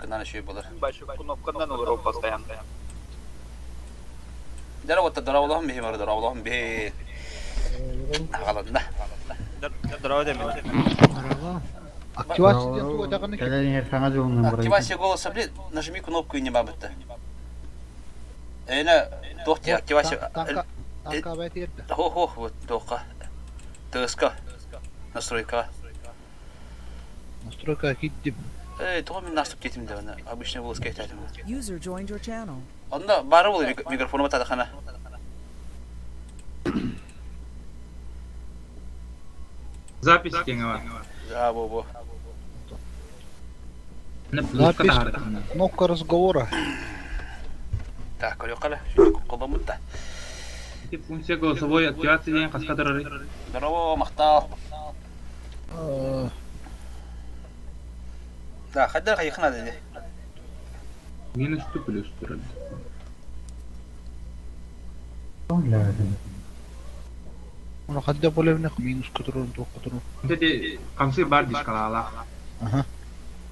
Оннуккунан үчүгэй буолар. Большой кнопканан олорор постоянно. Доробота дороолоһун биһи бары дороолоһун биһи. Аҕаланна. Здорово, Демин. Активация диэн тугу этэҕиний? Кэлэн иһэр саҥа дьылынан Активация голоса, блин, нажми кнопку и не бабытта. Эйне туох дии активация Танка танка бэтиэрдэ. Хо-хо, вот туохха. ТСК. Настройка. Настройка киирдим. Эй, тоҕо мин наступ диэтим да аны обычный голос кэтээтим. User joined your channel. Онно баара буолуо микрофону батадахана. Запись диэҥэ бар. Да, бу бу. Запись кнопка разговора. Так, көрүөххэ эрэ. Холбоммут да. Ити функция голосовой активация диэн хаска турарый? Здорово, махтал. Да, хайдар хайыхын надо ди. Минус ту плюс турар. Оны хадда болевнех минус которым туох которым. Ити хамсы бар дишкалаалаах. Аха.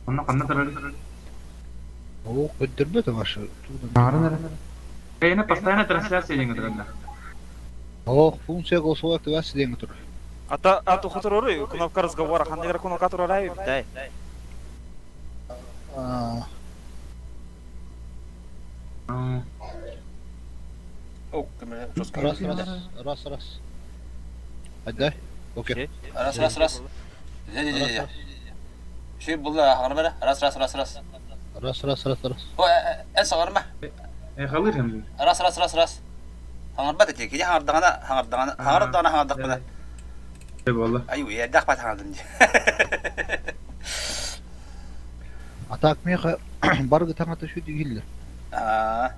Онно ханна турарый? О, көддөрбөт ваша. Нарын эрэ. Эйне постоянно трансляция диэн турар. О, функция голосовой активация диэн турар. Ата ато хоторору кнопка разговора ханныгар кнопка турарай дай. А, О, кемере жестко. Раз, раз, раз, раз. Айдай. Окей. Раз, раз, раз. Не, не, не, не. Şey булла хаҥарма раз, раз, раз, раз. Раз, раз, раз, раз. О, эн саҥарма. Э, халыр хам. Раз, раз, раз, раз. Хаҥарбат этии. Кини хаҥардаҕына, хаҥардаҕына, хаҥардаҕына хаҥардахпына. Буолла. Ай, уердах бат хаҥардым дии. А так меха баргы таҥата сүдү иһиллэр. Аа.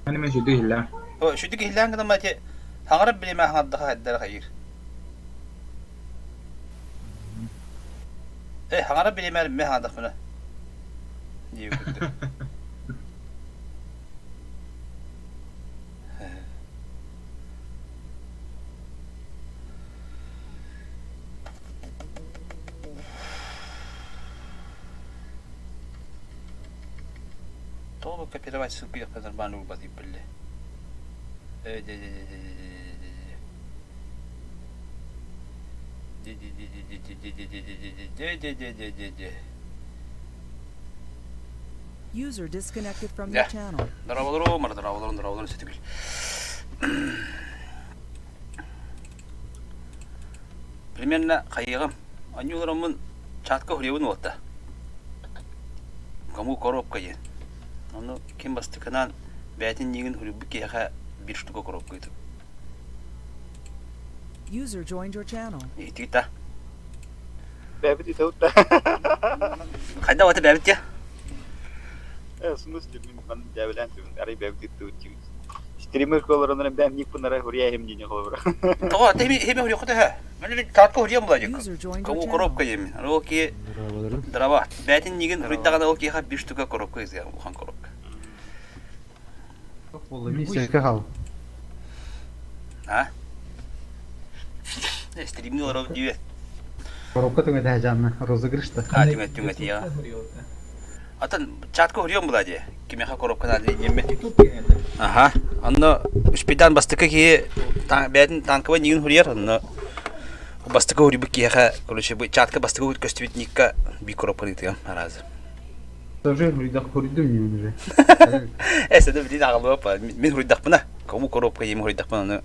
Аны мен сүдү иһиллээ. О, сүдү иһиллээн гынан ити хаҥарар билимэ хаҥардаха хайдара хайыр. Э, хаҥарар билимэ ме хаҥардахпына. Дии курдук. Тоҕо копировать ссылку диэххэ нормально уурбатый биллэ. Э, де де де де де де де де де де де де де User disconnected from your channel. Дорооболорум, дорооболорум, дорооболорум сөтүгүл. Примерно хайыгым. Анньуулараммын чатка хуруйабын уолта. Кому коробка диэн. Ону ким бастакынан бэйэтин ньиигин хуруйбут киһиэхэ биир штука коробка ыытып. User joined your channel. Иһиттигит да? Бэбит итеутта. Хайда ота бэбит дьэ? Э, в смысле, мин ман дьээбэлээн түбүн арай бэбит иттубут Стример колоронан бэм никпунара хуруйа иһим диини холобура. Тоҕо тэми хими хуруйа төһө? Мен чатка хуруйам була дьик. User joined your Кому channel. коробка диэмин. Ол ки дрова. Бээтин ньиигин хуруйдаҕына ол киһиэхэ биир штука коробка изге улахан коробка. Миссия хал. А? Стримни олорор дии. Коробка түҥэтэ жанна розыгрышта. А түҥэт түҥэт я. Атын чатка хуруйам була дии. Кимиэхэ коробка надо диэммин. Аха. Онно успейдаан бастакы киһи бэйэтин танковай ньиигин хуруйар, онно бастакы хуруйбут киһиэхэ, короче, бу чатка бастакы көстүбүт никка биир коробка ыытыам аразы. Тоже хуруйдах хуруйдум ньиин уже. Э, сәдэ билин аҕалыа мин хуруйдахпына, кому коробка диэм хуруйдахпына ону.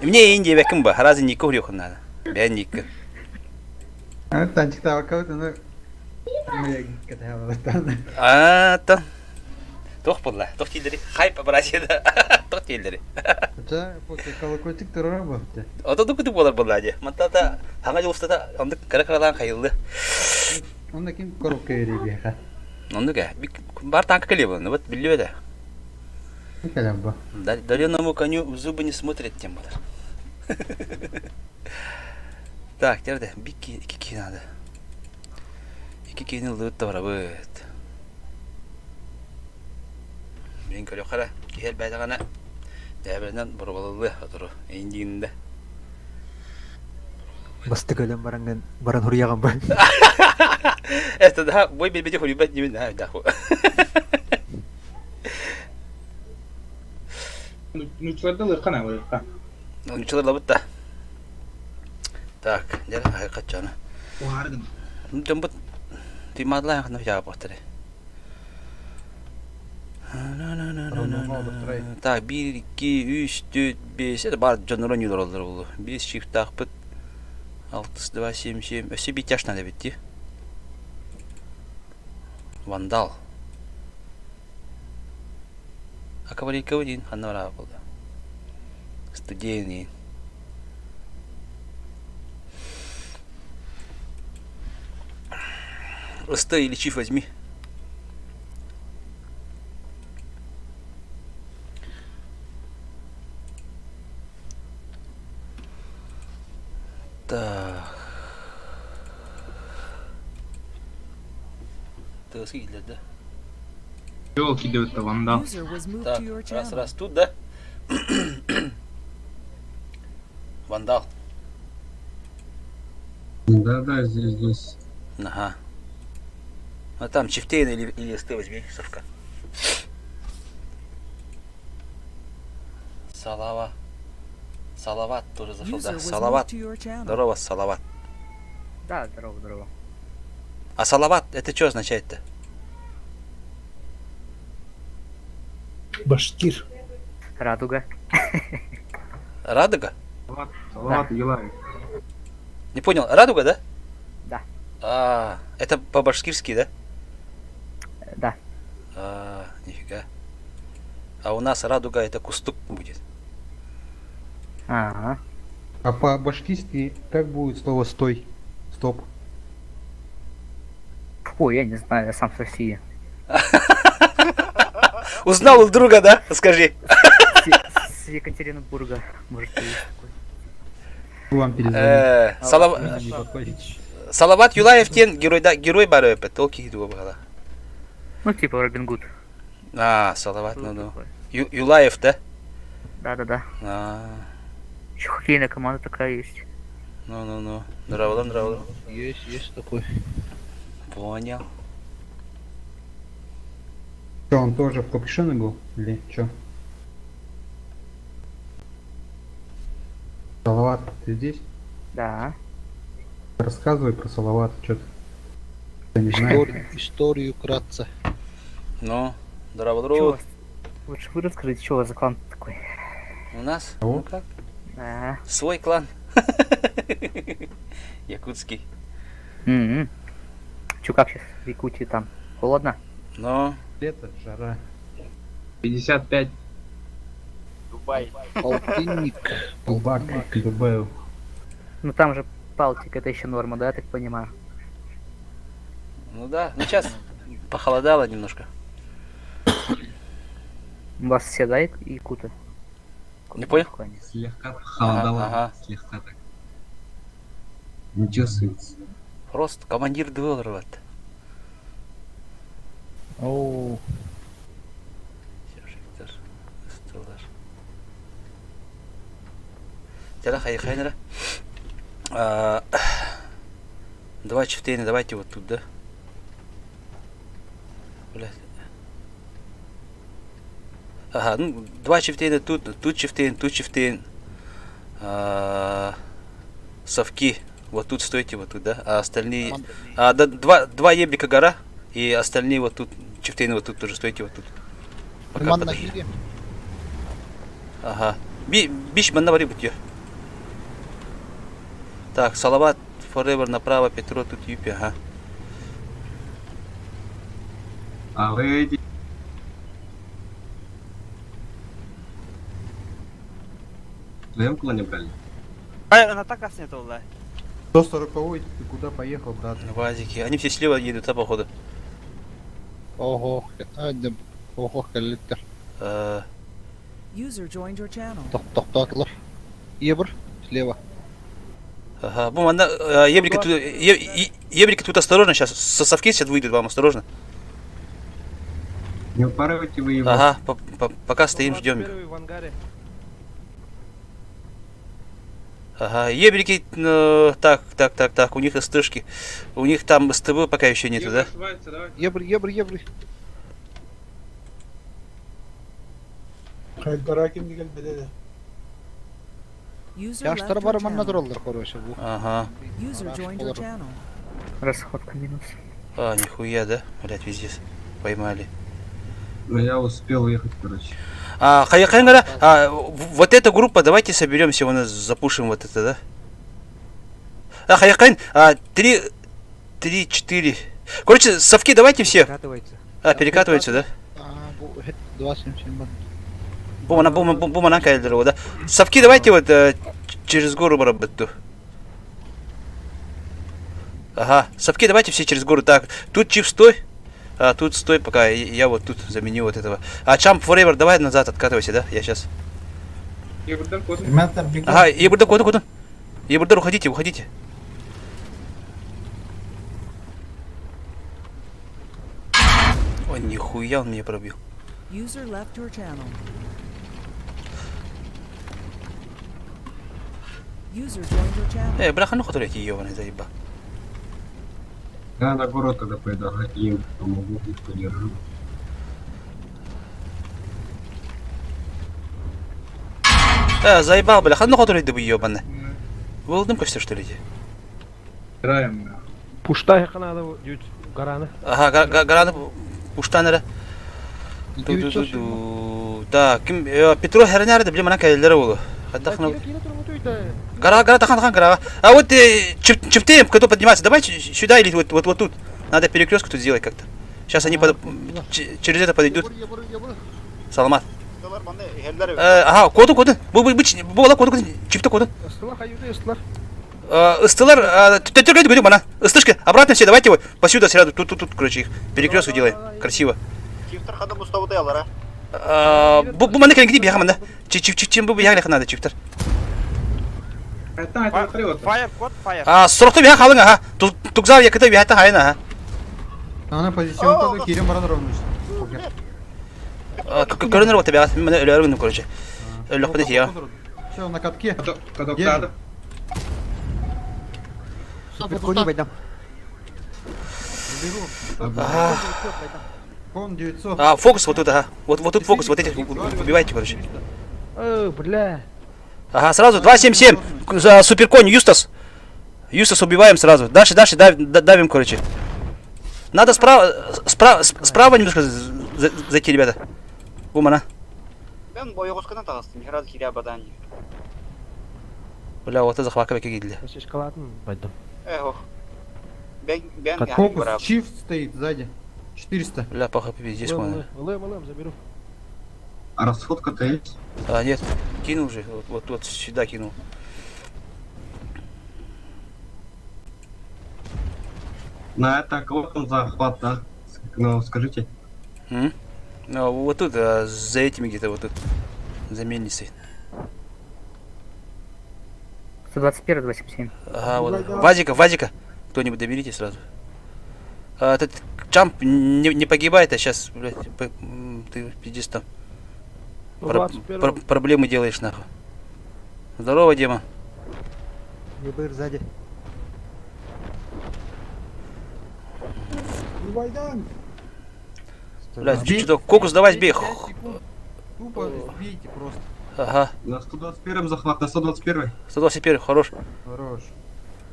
Мне иин диэбэккин ба, аразы никка хуруйуохун наада. Бэйэн никка. Аны танчыктаабаккабыт аны Аа, та. Туох буолла? Туох дииллэри? Хайп братья Туох дииллэри? Колокольчик турара буолта. Ото дукутук буолар буолла дии. Мантата хаҥа дьыл устата оннук кыра-кыралаан хайыллы. Онно ким коробка биэриэхэ? Оннук ээ. Бар танка кэлиэ буолла, вот биллибэт ээ. Кэлэн бу. Дареному коню в зубы не смотрят тем буолар. Так, терде, бикки икки киһи надо. Икки киһини ыллыбыт да барабыт. Мин көрүөххэ эрэ, киһи элбээтэҕинэ дээбэринэн боруобалыллыа сотору эйин да. Бастык өлөн бараҥҥын баран хуруйаҕын ба. Это да, бой билбити хуруйбат дибин да да. Нуччаларда лыхха на лыхха. Нуччалар лабыт да. Так, дьэ хайкаччаны. Уһааргын. Дьомбут тимадлаах ханна жаапахтары. Так, 1, 2, 3, 4, 5, это бар дьоннор ойнуулар оллар булу. 5 шифтаахпыт. 6, 2, 7, 7. Өссө биир тяж надо битти. Вандал. А кавалерка один, ханна бараа буолла. Студенин. СТ или чиф возьми. Так. Тыасы киирдэ да? Елки идет вандал. User was moved Так, to your раз, channel. раз, тут, да? Вандал. Да, да, здесь, здесь. Ага. А там Чифтейн или, или СТ возьми, совка. Салава. Салават тоже зашел, User да. was moved Салават. to your channel. Здорово, Салават. Да, здорово, здорово. А Салават, это что означает-то? Башкир. Радуга. Радуга? Салават, Салават Юлаев. Не понял, радуга, да? Да. А, это по-башкирски, да? Да. А, нифига. А у нас радуга это кустук будет. Ага. А по-башкирски как будет слово «стой»? Стоп. Ой, я не знаю, я сам с России. Узнал у друга, да? Скажи. С, с Екатеринбурга, может, есть такой. Вам перезвонить. Салават Юлаев тен герой да герой бары өпөт. Ол киһи туга баҕала. Ну, типа Робин Гуд. А, Салават, Был ну ну. такой. Юлаев, да? Да-да-да. А, Еще хоккейная команда такая есть. ну ну ну. Нравило, нравило. Есть, есть такой. Понял. Что, он тоже в капюшоне был? Или что? Салават, ты здесь? Да. Рассказывай про Салават, что-то. Я не знаю. Историю, историю кратце. Ну, Чё у здорово, вас? Лучше вы расскажите, что у вас за клан такой? У нас? Кого? Ну как? Да. Свой клан. Якутский. М-м. Чё, как сейчас в Якутии там? Холодно? Ну, Лето, жара. 55. Дубай. Полтинник. Дубак, Дубаю. Ну там же Балтика, это еще норма, да, я так понимаю? ну да. Ну сейчас похолодало немножко. У вас все, да, якуты? Не понял? В клане? Слегка похолодало, Ага, ага. слегка так. Не чувствуется. Просто командир двелрват. Оу. Давай чифтейны, давайте вот тут, да? Блядь. Ага, ну, два чифтейна тут, тут чифтейн, тут чифтейн. А, совки. Вот тут стойте, вот тут, да? А остальные... А, да, два, два ебрика гора, и остальные вот тут, чифтейны вот тут тоже стойте, вот тут. Пока Манна подожди. киирим. Ага. Би, биш манна бары бутье. Так, Салават, Forever направо, Петро тут юпи, ага. А вы эти... В твоем клане брали? А, она так раз не да. 140 ты куда поехал, брат? Вазики. Они все слева едут, а походу. Ого, а, да, ого, кэллиттэр. User joined your channel. Тохтоотулар. Ебр, слева. Ага, бу манна, ебрики тут, ебрики тут осторожно сейчас, совки сейчас выйдут вам, осторожно. Не упарывайте вы его. Ага, пока стоим, ждем их. Первый в ангаре. Ага, ебрики, так, так, так, так, у них СТшки. У них там СТБ пока еще нету, да? Ебр, ебр, ебр. Яштар бар манна тураллар, короче, бу. Ага. Расходка минус. А, нихуя, да? Блять, везде поймали. Но я успел уехать, короче. А, Хайахангара, а, вот эта группа, давайте соберемся, у нас запушим вот это, да? А, Хайахайн, а, три, три, четыре. Короче, совки давайте все. Перекатывается. А, перекатываются, да? А, бу 277 Бу бу бу бу манан кэллэр да. Совки давайте вот через гору барабытту. Ага, совки давайте все через гору. Так, тут чип стой. А, тут стой, пока я вот тут заменю вот этого. А Чамп Forever, давай назад откатывайся, да? Я сейчас. Ага, Ебурда, куда, куда? Ебурдар, уходите, уходите. Ой, нихуя он меня пробил. User left your channel. User joined your channel. Э, бляха, ну который эти ебаные заеба. Я на город тогда пойду, ага, им помогу, их подержу. Э, заебал, бляха, ну который ты ебаный. Вылдым все что ли? Играем. Пушта надо гараны. Ага, гараны пуштанера. Так, ким Петро Хернярды, блин, мана кэллere болу. Хаддахна. Гора, гора, тахан, тахан, гора. А вот чиптеем, кто поднимается, давай сюда или вот, вот, вот тут. Надо перекрестку тут сделать как-то. Сейчас они под... через это подойдут. Саламат. Ага, коду, коду. Бу, бу, бу, бу, коду, коду, чипте коду. Ыстылар, төттөргө көдү мана. Ыстышка, обратно все, давайте вот посюда сразу, тут, тут, тут, короче, их перекрестку делаем. Красиво. Чифтер хада муставы ялара. Бу, бу мана кэлин бияха мана. Чип, чип, чип, бу бияха надо, чиптер. Фаер, код, фаер. А, сорокты бияха халың, ага. Тугзав якыта бияха хайын, ага. Ана позиционка кирен баран ровно. Көрөнөр вот бияха, мен өлөргүн, короче. Өлөкпүн тия. Все, на катке. Каток надо. Суперкони пойдем. Кон 900. А, фокус вот тут, ага. Вот, вот тут фокус, вот этих убивайте, короче. Э, бля. Ага, сразу 277. За суперконь Юстас. Юстас убиваем сразу. Дальше, дальше давим, короче. Надо справа, справа, справа немножко зайти, ребята. Умана. Бля, вот это захвака какие Фокус, чифт стоит сзади. 400. Бля, паха пиздец, Лэм, лэм, заберу. А расходка-то есть? А, нет, кинул уже, вот, вот, вот сюда кинул. На это кого там захват, да? Ну, скажите. М? Ну, вот тут, а, за этими где-то, вот тут, за мельницей. 121, 277. Ага, вот. Вазика, Вазика. Кто-нибудь доберите сразу. А, этот Чамп не, не погибает, а сейчас, блядь, ты пиздец там. Проблемы делаешь, нахуй. Здорово, Дима. ЕБР сзади. Блядь, что кокус, давай сбей. Тупо сбейте просто. Ага. На 121 захват, на 121. 121, хорош. Хорош.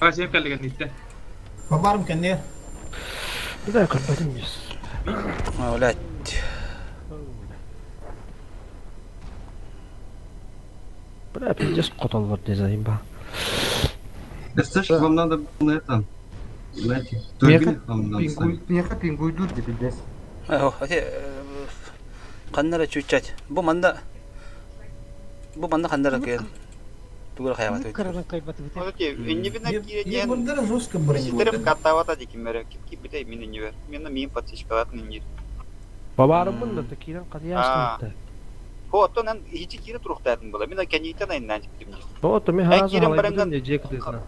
А, 7 каллиган Бабарым кенде. Да, как пойдем вниз. А, блядь. Бля, пиздец, котол вот не заеба. СТшки вам надо на этом. На этих турбинах вам надо ставить. Меха пингуйдут, пиздец. Ханнара чуть-чуть. Бу манда. Бу манда ханнара кен. Тугура хаябат. Бабарымын да такирен кадиясты. Хоттон хичи кире турухтатын була. Мен кенитен айнан чиптим. Хото мен харазы халай жек десна.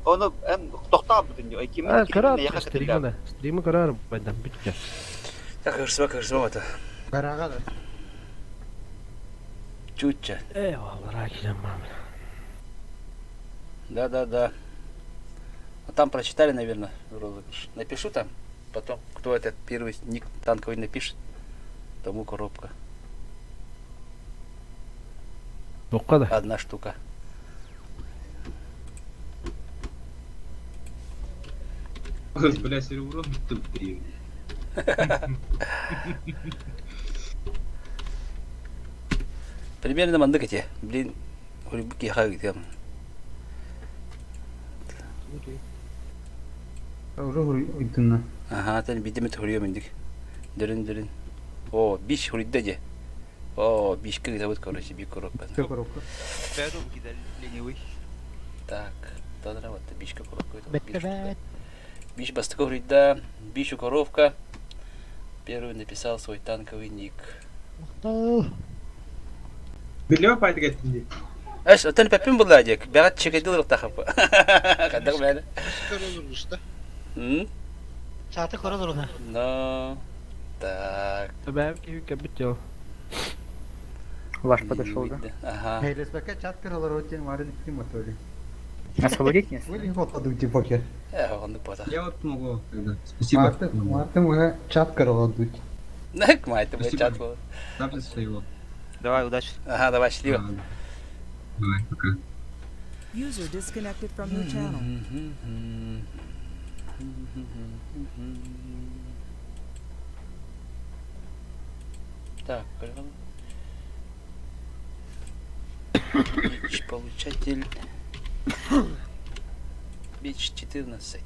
Оны эн тохтап бүтүн. Ким Карар стримы, стримы карар байдан бүтчө. Так, кырсыба, кырсыба это. Гарага да. Чутча. Э, валла, килем мам. Да, да, да. А там прочитали, наверное, розыгрыш. Напишу там, потом, кто этот первый ник танковый напишет, тому коробка. Туохха да. Одна штука. Бля, серебро тупые. Примерно маннык эти. Блин, киһи Уже ыйтынна. Аха, тэн бидемет хуруйом индик. Дөрүн дөрүн. О, биш хуруйда же. О, бишке гытабыт, короче, бик коробка. Все коробка. Так, тодра вот бишке коробка. Биш бастыка хуруйда, бишу коровка. Первый написал свой танковый ник. Билио пайтык эттин дии. Эс, отон пеппин булла диэк. Бэҕэт чекэйди ылыктахап. Хаддах бэйэ. М? Чаты көрө туруна. Но. Так. Бэйэм киһи кэлбит дьол. Ваш подошел, да? Ага. Хейлеспекке чат кыралар өтен марын ким отоли. Освободить меня? Вы не падут покер. Э, оннук буолар. Я вот могу тогда. Спасибо. Марты, Марты мы чат кыралар дуть. Нак май, ты Спасибо. чат был. Ставьте своего. Давай, удачи. Ага, давай, счастливо. Давай, пока. User disconnected from your channel. Так, понял. Бич получатель. Бич 14.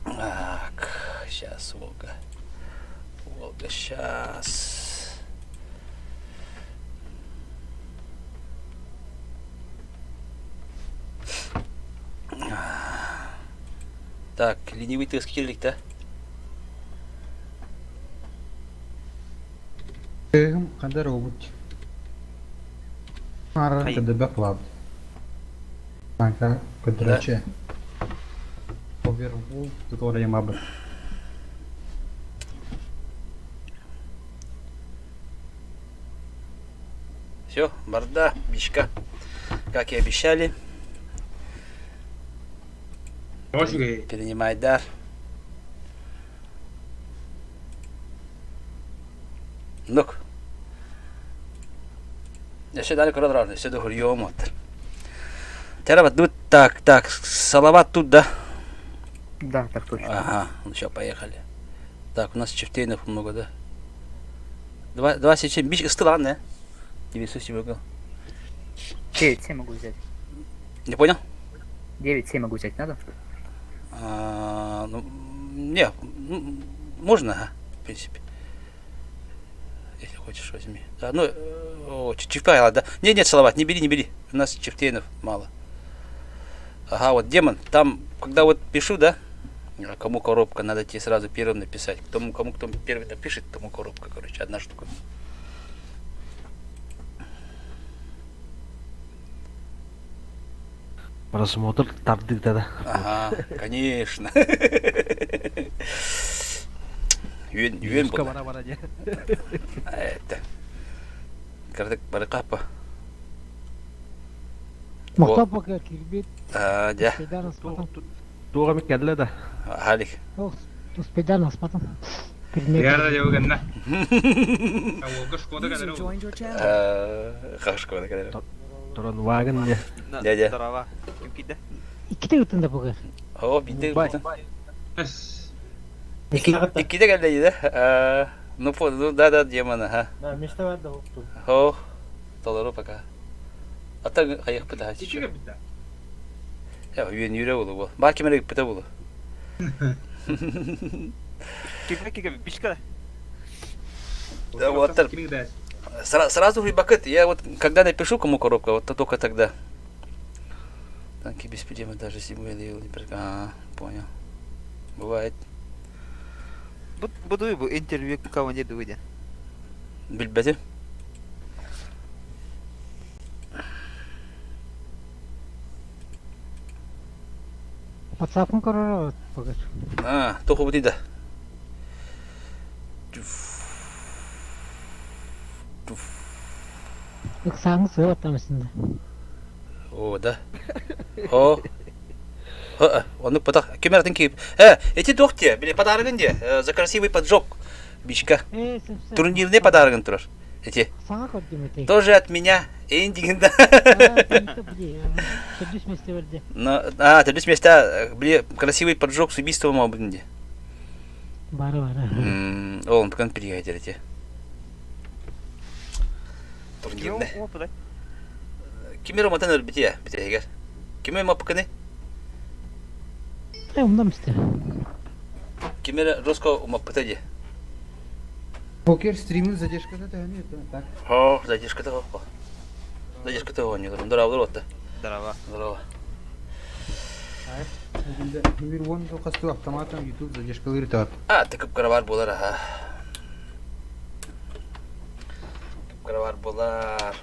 Так, сейчас, Волга. Волга, сейчас. Так, ленивый ты скелик, да? Кыгым кадар обут. Ара Хай. кадабе клаб. Танка кадраче. Овервул, который мабы. Все, барда, бичка. Как и обещали, Очень перенимай дар. Ну-ка. Еще дали куда все до хурьем Так, так, Салават тут, да? Да, так точно. Ага, ну все, поехали. Так, у нас чифтейнов много, да? Два, два сейчас, бич ыстылан, да? 907 угол. 9-7 могу взять. Не понял? 9-7 могу взять, надо? А, ну, не, ну, можно, ага, в принципе. Если хочешь, возьми. Да, ну, о, чифтейна, да. Не, нет, Салават, не бери, не бери. У нас чифтейнов мало. Ага, вот демон, там, когда вот пишу, да, а кому коробка, надо тебе сразу первым написать. Тому, кому кто первый напишет, тому коробка, короче, одна штука. Просмотр тардык да. Ага, конечно. Үөн, үөн Юска буолла. бара бара дьэ. Это. Кырдык барыкапа. Мохто пока кирбит. А, дьэ. Успейдан аспатым. Туох эмит кэллэ да. Халик. Успейдан аспатым. Ярда жауганна. Волга Шкода User кадыр. joined your channel. Хашкова кадыр. Туран вагон дьэ. Дьэ, дьэ. Здорово. Ким киирдэ? Иккитэ ыыттыҥ да пока. О, биирдэ. Бай. Эс. Иккитэ кэллэ да. Ну, ну да, да, демон, ага. Да, место да. О, толору пока. А так хайых пытаһа. Ичиге битте. Я үөн юрэ болу бу. Бар кемере пыта болу. Ким киге бишка. Да, вот так. Кимиң дәс. Сразу бакыт. Я вот когда напишу кому коробка, вот то только тогда. Танки без проблем даже зимой я не А, понял. Бывает. Буду бу интервью командир выйдет. Билбэти. WhatsApp-ын көрөр пока. А, тоқу бутида. Ыксаңыз сыйып аттамысында. О. О, да. О. Оннук потах. Ким эратын киip. Э, эти туох те, били подарогын де, за красивый поджог. Бичка. Турнирный подарогын турар. Эти. Саҥа көрдүм эти. Тоже от меня. Эйин да. Төрдүс месте берди. А, төрдүс месте, били, красивый поджог с убийством мобын де. Бары бары. Ол, он приятель эти. Турнирный. Кимер уматан өлбүтэ бүтэһигэр. Кими умаппыкыный? Э, умдам исте. Кимер Роско умаппыта дии. Покер стримин задержката төһөнү так. О, задержката хоппо. Задержката оонньуулар. Здорово, здорово. Здорово. Здорово. Бир уон хастуу автоматом YouTube задержкалыыр таат. А, тыкып кыра буолар, аха. Кыра буолар.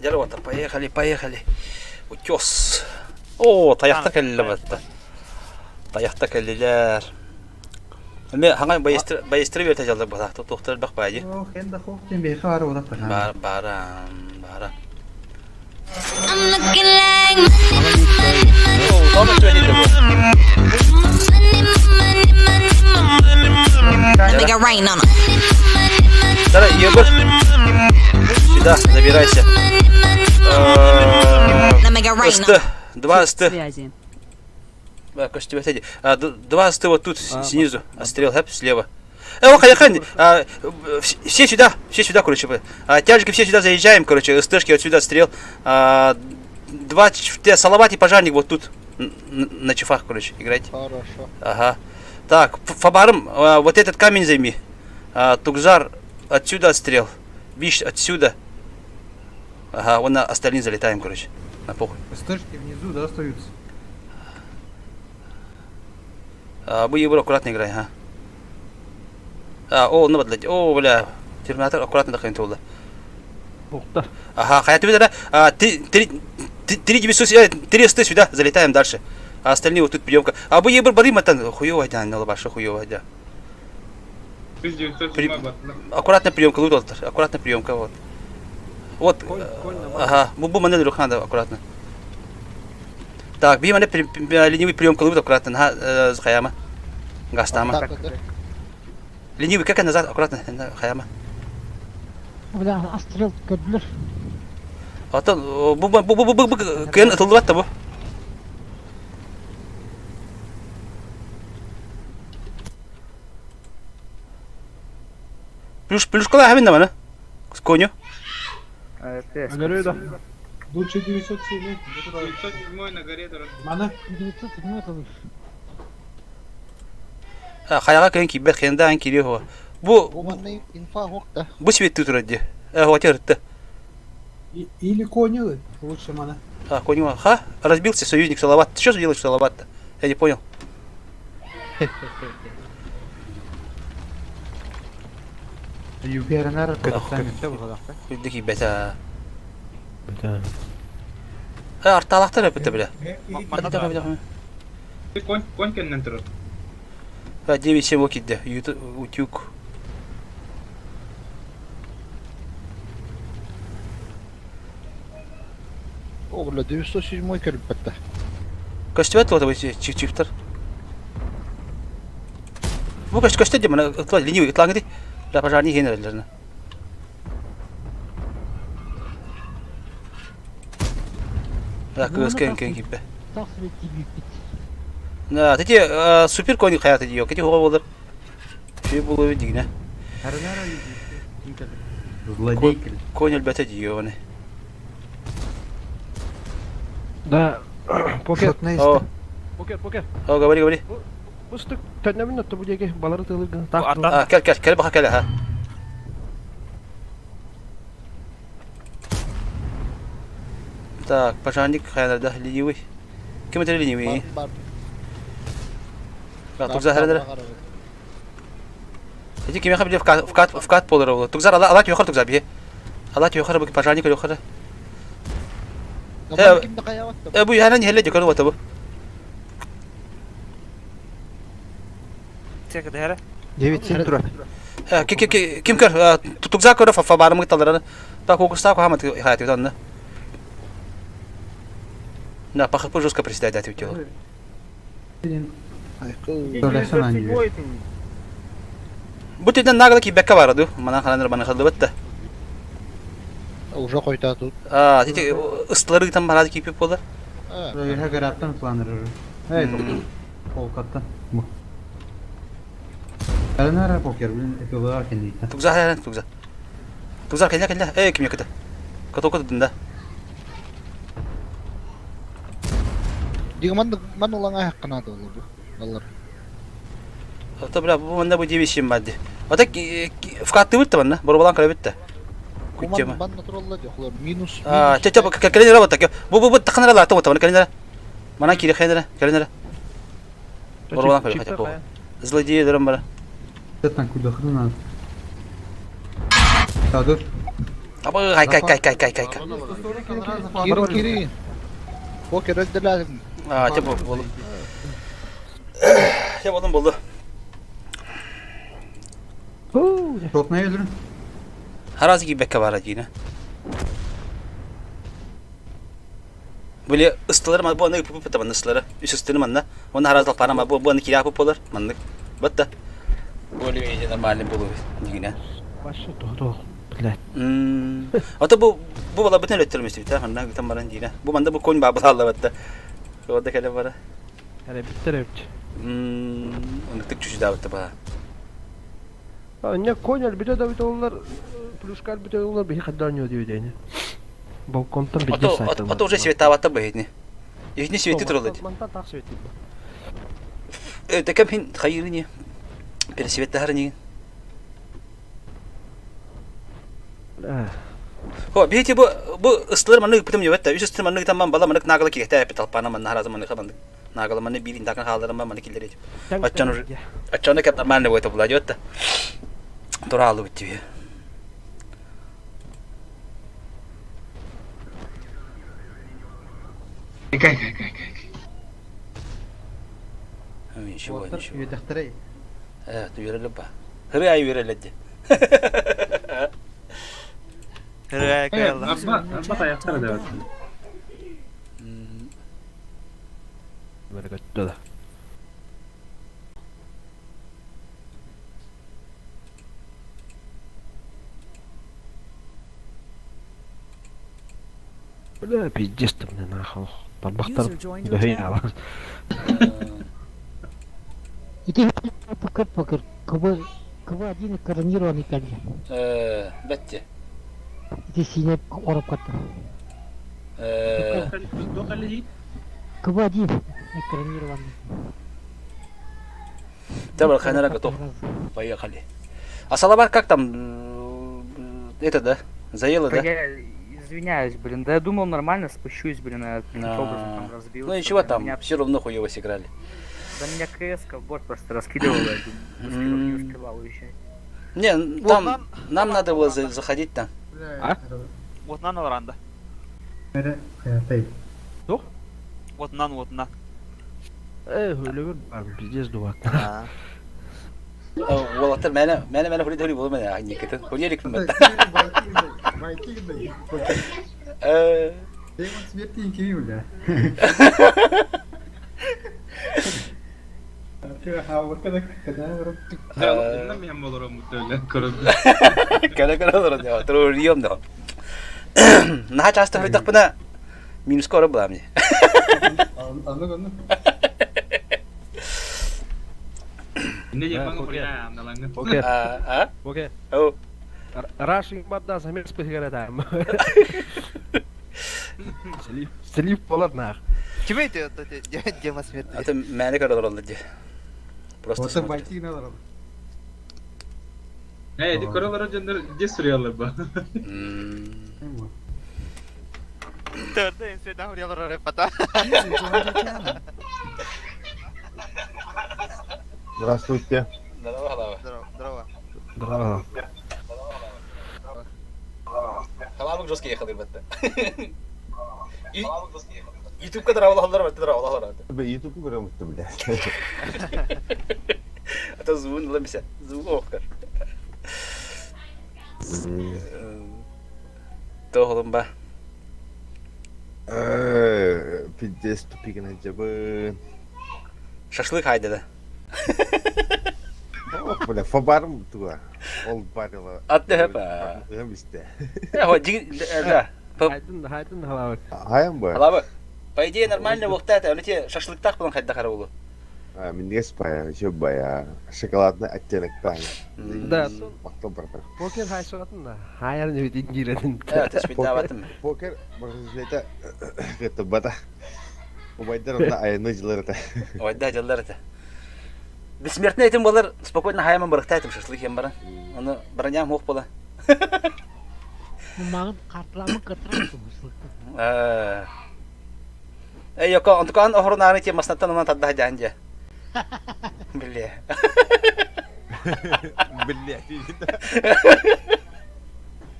Дьэ, поехали, поехали. Утес. О, тайахта кэллэ батта. Тайахта кэллилэр. Эме хаҥа байыстыры берте жалды бата. Тоқтар бақ баайы. О, хен да хох тен бейхэ бары олақ Бар, бара, бара. О, тоны сөйлейді бұл. Тара, Егор. Сюда, забирайся. СТ, 2 СТ. Связи. Два СТ вот тут снизу. Отстрел, хэп, слева. Э, все сюда, короче. Тяжики все сюда заезжаем, короче, СТшки отсюда отстрел. Два, Салават и пожарник вот тут, на чифах, короче, играйте. Хорошо. Ага. Так, Фабарым, вот этот камень займи. Тугзар отсюда отстрел. Биш отсюда. Ага, вон на остальные залетаем, короче. На похуй. СТшки внизу, да, остаются? А, вы Егор аккуратно играй, ага. А, о, ну вот, о, бля. Терминатор аккуратно дохнет туда. Ага, хотя ты да, а, три, три, три, три СТ сюда, залетаем дальше. А остальные вот тут приемка. А вы Егор барим это хуёво, да, на лобаша хуёво, да. 1907 Аккуратно приемка, лут, аккуратно приемка, вот. Вот, ага, бу маневр надо аккуратно. Так, би мане ленивый приемка лут аккуратно, ага, хаяма. Гастама. Ленивый, как назад, аккуратно, хаяма. Бля, астрел көрдүлөр. Ата бу бу бу бу бу кен ытылдыбат да бу. Плюш плюшкала хабин да Коню. Лучше 907. 907 на горе. Мана? 907 это выше. Хаяга кен кибет хенда ан кири хо. Бу инфа хокта. Бу свет тут ради. Э, вот. Или коню лучше мана. А, коню. Ха, разбился союзник Салават. Ты что делаешь Салават-то? Я не понял. ЮПРНР Дики бета. Э, арталахтар өпөтө бля. Конь, конь кеннен турар. А, 9-7 окидде. Утюг. О, бля, 907 кэлбэтте. Көстүбэт вот чифтер. Бу көст көстө дем, ытла ленивый ытлаңы ди. Бля пожарный генераллерine. Да, кыз кен кен киппе. Да, тети супер кони хаяты диё, кети хога болар. Ши болу дигне. Злодей. Конь әлбәтә диё аны. Да, покер. Покер, покер. О, говори, говори. Бу төннөмүн отто бу диэки балары тылыгын. А, кел, кел, кел баха кел, ха. Так, пожарник хаяларда ленивый. Ким это ленивый? Да, Тугзар харалар. Эти ким хабили вкат вкат вкат полар ол. Тугзар ала ала тюхар Тугзар бие. Ала тюхар бу пожарник юхар. Э, э бу яна не хеле декор вот бу. 9-7 тура. Ким көр, тутукза көрө фафа барымы талараны. Так кукуста кухамат хаятыбыт онно. Да, по хп жестко приседать ответил. Бу тиден нагло кийбекке бара ду. Манан хананыр маны хыллыбыт да. Уже қойтатут. А, тити ыстылары гытан барады кийпип болар. Öyle garaptan planır. Эй, полкаттан. Арана покер, блин, эпилар кендита. Тугза хайран тугза. Тугза кэллэ кэллэ. Эй, ким якыта. Катока тудун да. Дига ман ман улаңа хаккана да олорду. Аллар. Ата бля, бу манна бу дебишим бадди. Ата вкаттыбыт та манна, борбалан көрөбүт та. Күттема. Ман натуралла дехлар минус. А, ча ча кэлен работа. Бу бу бу тахнара ла та мана кэлен Мана кире хәдер, кэлен Борбалан көрө хотя бы. Злодеи дөрөм бара. Там куда хрена. Садыр. Аба кай кай кай кай кай кай. Кири кири. Покер öldüler. А, те бу болду. Те болдум болду. Топна öldürün. Харазы кийбекке бара дийна. Били ыстылар ма бу аны пупу табан ыстылары. Үс ыстыны манна. Оны харазал пара бу бу аны киря пуп болар. Маннык. Батта. Более нормальный болу дигине. Вообще то, блядь. Ата бу бу бала бүтән өттөрмөс бит, манна гытан баран дийна. Бу манда бу конь бабы алла батта. Ода келе бара. Әле биттер эбит. Оны тык чүчү дабытта ба. Не конь әлбите да бит олар плюска әлбите олар бихи хаддар не дип идене. Балконтан бит Ато ато уже света батта бу хитни. Ихни свети туралы. Мантан так свети. Это кем хин хайыры Пересвет не. Хо, бихти бу бу ыстылар маны бүтүм ебет Үс ыстылар маны таман бала маны нагала киректе эпи талпана маны харазы маны хабанды. Нагала маны бирин такын халдарым маны киллер этип. Аччан уже аччан кеп нормально будет була дёт. Туралы бит Кай кай кай кай. Ничего, ничего. Үөтэхтэрэй. Э, ты верили ба. Хыры ай верили. Абба, абба таяқтар да. Да. Бля, пиздец ты мне нахуй. Тарбахтар User joined your дөһөй channel. ала. Ити покер покер. КБ КБ-1 коронированный кәлде. Э, бәтте. Ити сине орап катты. Э, КБ-1 экранированный. Табар хайнара готов. Поехали. А Салабар как там? Это, да? Заело, да? Я извиняюсь, блин, да я думал нормально спущусь, блин, а каким-то образом там разбился. Ну ничего блин, там, Меня, все равно хуево сыграли. да меня КС в борт просто раскидывала, я думаю, не успевал уезжать. Не, там нам надо было заходить там. А? Отынан аларанда. Хаятay. Отынан отынан. Э, хөлөбөр бар, пиздец дубак. Уолаттар мәне мәне мәне хури хури болу мәне никетен. Хури элек бит. Э, Демон смерти кими бля. Кәлә кәлә олар да. Туру рием да. Наха часто хури такпына минус коры була мне. Аны аны. Не жепаң хуя амналаңы. Окей. А, а? Окей. О. Рашинг бадда самир спыгара там. Слив, слив болар нах. Ким эти Дема смерти? Это мәне кәлә олар да. Просто Вот смотри. байти надо. Э, ди королар жөндөр де сурыялар ба. Төрдө инседен хуялар репата. User joined your channel. Здравствуйте. Здорово, голова. Здорово, здорово. Здорово. Халабык жестко ехал, ребята. Ютубка дравалар, дравалар. Ютуб көрөм бля. Это звон ламся. Звук охкар. Тоһолун ба. Пиздец тупигин айдьабын. Шашлык хайда да. Ох, бля, фабарым туга. Ол барила. Атты хөп. Өм исте. Да. Хайдын, хайдын халабыт. Хайан бу. Халабы. По идее нормально буолта это, оны шашлыктах булан хайда хара болу. Минньигэс бая, еще бая. Шоколадный оттенок таң. Да. Мактал братан. Покер хайсыгатын да. Хайар не бит ингиретін. Покер, покер, это это бата. Убайдар онда айны жылар это. Убайдар жылар это. Бессмертный этим болар, спокойно хаямын барыкта этим шашлык ем баран. Оны броням хук бола. Мағын қартыламын кытырам Эй, йоко, онтукан охорун те маснаттан онан тадда жаан же. Бля. Бля.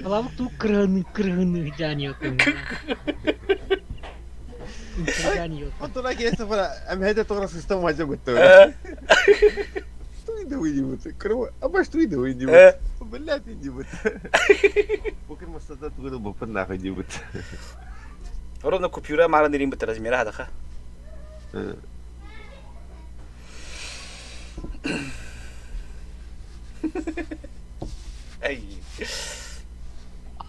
Алабык туу кыргыны кыргыны жаан йоко. Онтуна келсе бара, әмһәдә тугры систем ваҗа битте. Туйды уйдибут. Кыры, абаш туйды уйдибут. Блядь, идибут. Покер масада тугры бопын нахуй дибут. Ровно купюра марын ирин бит размера хадаха. Эй.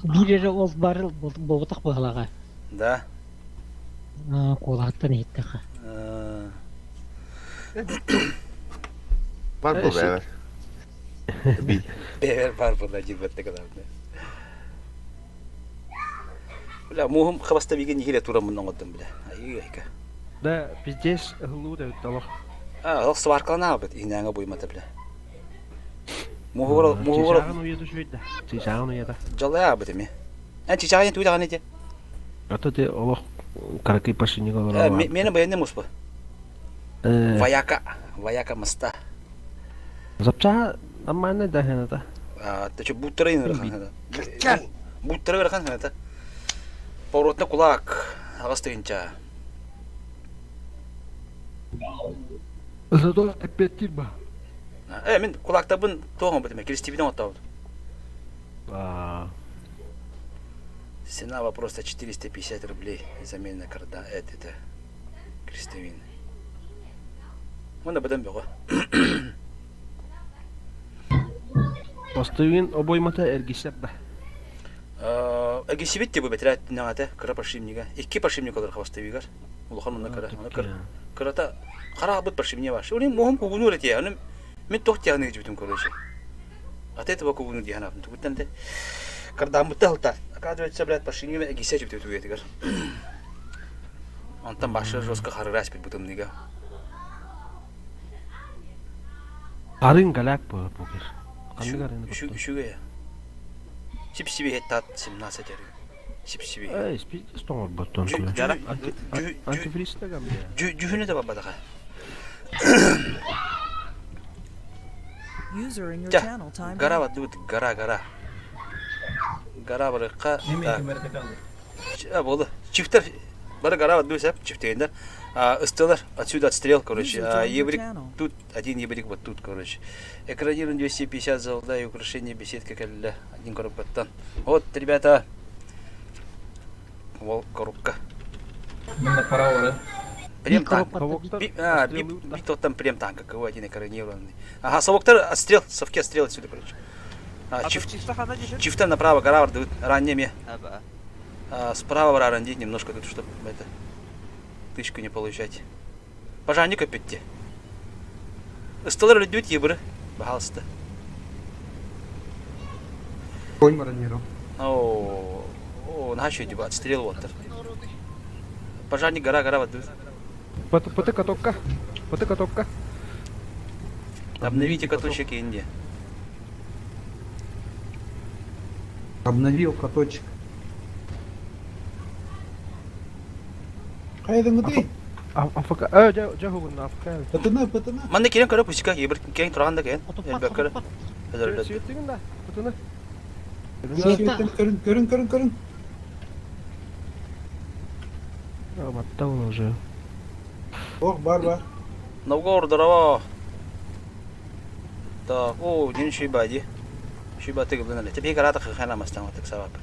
Биир эрэ ол бар буолбатах быһалаҕа. Да. Куолаһыттан иһиттэхэ. Бар бу бэбэр. Бэбэр бар була дьибэтте главное. Бля, муһум хабаста биген нихиле турамын оҥоттум бля. Ай айка. Да, пиздец, ылуу да олох. А, олох сваркалана бит инээҥэ буймата бля. Муһугар муһугар Чычааҕын уйата үчүгэй Чычааҕын уйата. Дьаллайа бит эми. Эн чычааҕын туйдаҕын ити. Ата те олох каракый пашинник олорор. Мені баянны муспу. Вояка, вояка моста. Запчаха нормально да хената. А, ты что, буттары ырхан Буттары ырхан хената. Поворотна кулак, ағас тыгынча. Зато эппеттир ба. Э, мен кулактабын тоғын бітіме, келістебіден оттабыд. А. Цена вопроса 450 рублей замена карда, это, это, крестовины. Мұны біден бөға. Постуин обоймата эргисеп ба. Эргисибит те бу бетират нагата кыра подшипнига. Икки подшипник олар хвостовигар. Улахан онна кыра. Оны кыра. Кырата кара бут подшипник бар. Оны мохум кугунур эти. Оны мен тох тягны жибитим короче. От этого кугуну диян Тугуттан те. Кардам бутта халтар. Оказывается, блядь, подшипник эргисе жибитим тугетигар. Онтан башы жестко харырас бит бутымныга. Арын галяк бу покер. Ханнык арыны Үчүгэй. Сип-сиби тат 17 эриг. Сип-сиби. Эй, спиздец тоңор боттон. Антифриз тагам. Жүхүнө да бабадаха. User in your Жа, channel timed гора out. вот тут, гора, гора. Гора барыкка. Болду. Чифтер бары гора вот дуйсап, чифтегендер. Ыстылар, отсюда отстрел, короче. User А, joined your ебрик channel. тут, один ебрик вот тут, короче. Экранирован 250 золота и украшение беседка кэллэ. Один коробкаттан. Вот, ребята. Вол коробка. Прем танк. Би, а, би, би тот там прем танк, какой один экранированный. Ага, совоктар отстрел, совки отстрел отсюда, короче. А, чиф, чифтер направо, гора дают, ранее А, справа рарандить немножко тут, чтобы это тычку не получать. Пожарник опять. Ыстылар людють ебры. Пожалуйста. Конь маронировал. О, о, нашу типа отстрел вот. Пожарник гора, гора вот. Пт катокка. Пт катокка. Обновите каточек Инди. Обновил каточек. Хайдыңгы АФК. Э, жа жа хугун АФК. Пытына, пытына. Манна кирен көрө пусика ебір кен турганда кен. Элбек көрө. Светтигин да. Пытына. Көрүн, көрүн, көрүн, көрүн. Батта он уже. Ох, бар, бар. Новгород, здорово. Так, о, ничего бади. Шуйбаты гыбынан эле. Тебе гарата хахана мастан вот сабаппыт.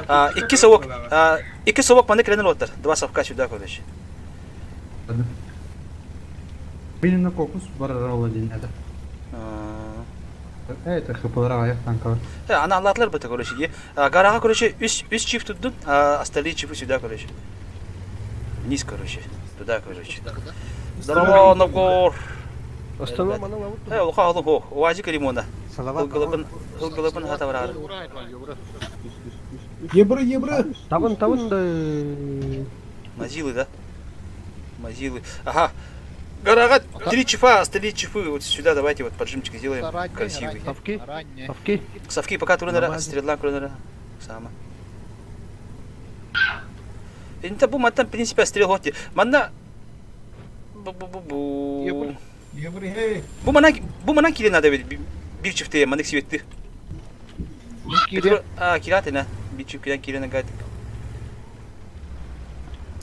А, икки совок, а, икки совок маны кирен оттар. Два совка сюда, короче. Блин, на кокус барарал один это. Это хплра аяқ танкалар. Ана аллатлар быта, короче, ди. Гарага, короче, үс, үс чиф туттун, а остальные чифы сюда, короче. Вниз, короче. Туда, короче. Здорово, Новгор. Остальное мана лавут. Э, улха олу хо. Уазик лимона. Хылгылыбын, хылгылыбын хатаврар. Ебры, ебры! Табын, табын да. Мазилы, да? Мазилы. Ага. Гарага, три чифа, остальные чифы вот сюда давайте вот поджимчик сделаем красивый. Совки? Совки. Совки пока турнера, стрела турнера. Сама. Инта бу маттан, в принципе, стрел хоти. Манна Бу-бу-бу-бу. Бу манан бу манан кире надо ведь бир чифте манык светти. Кире. А, киратына. Бир чиф кирен кирен гайтык.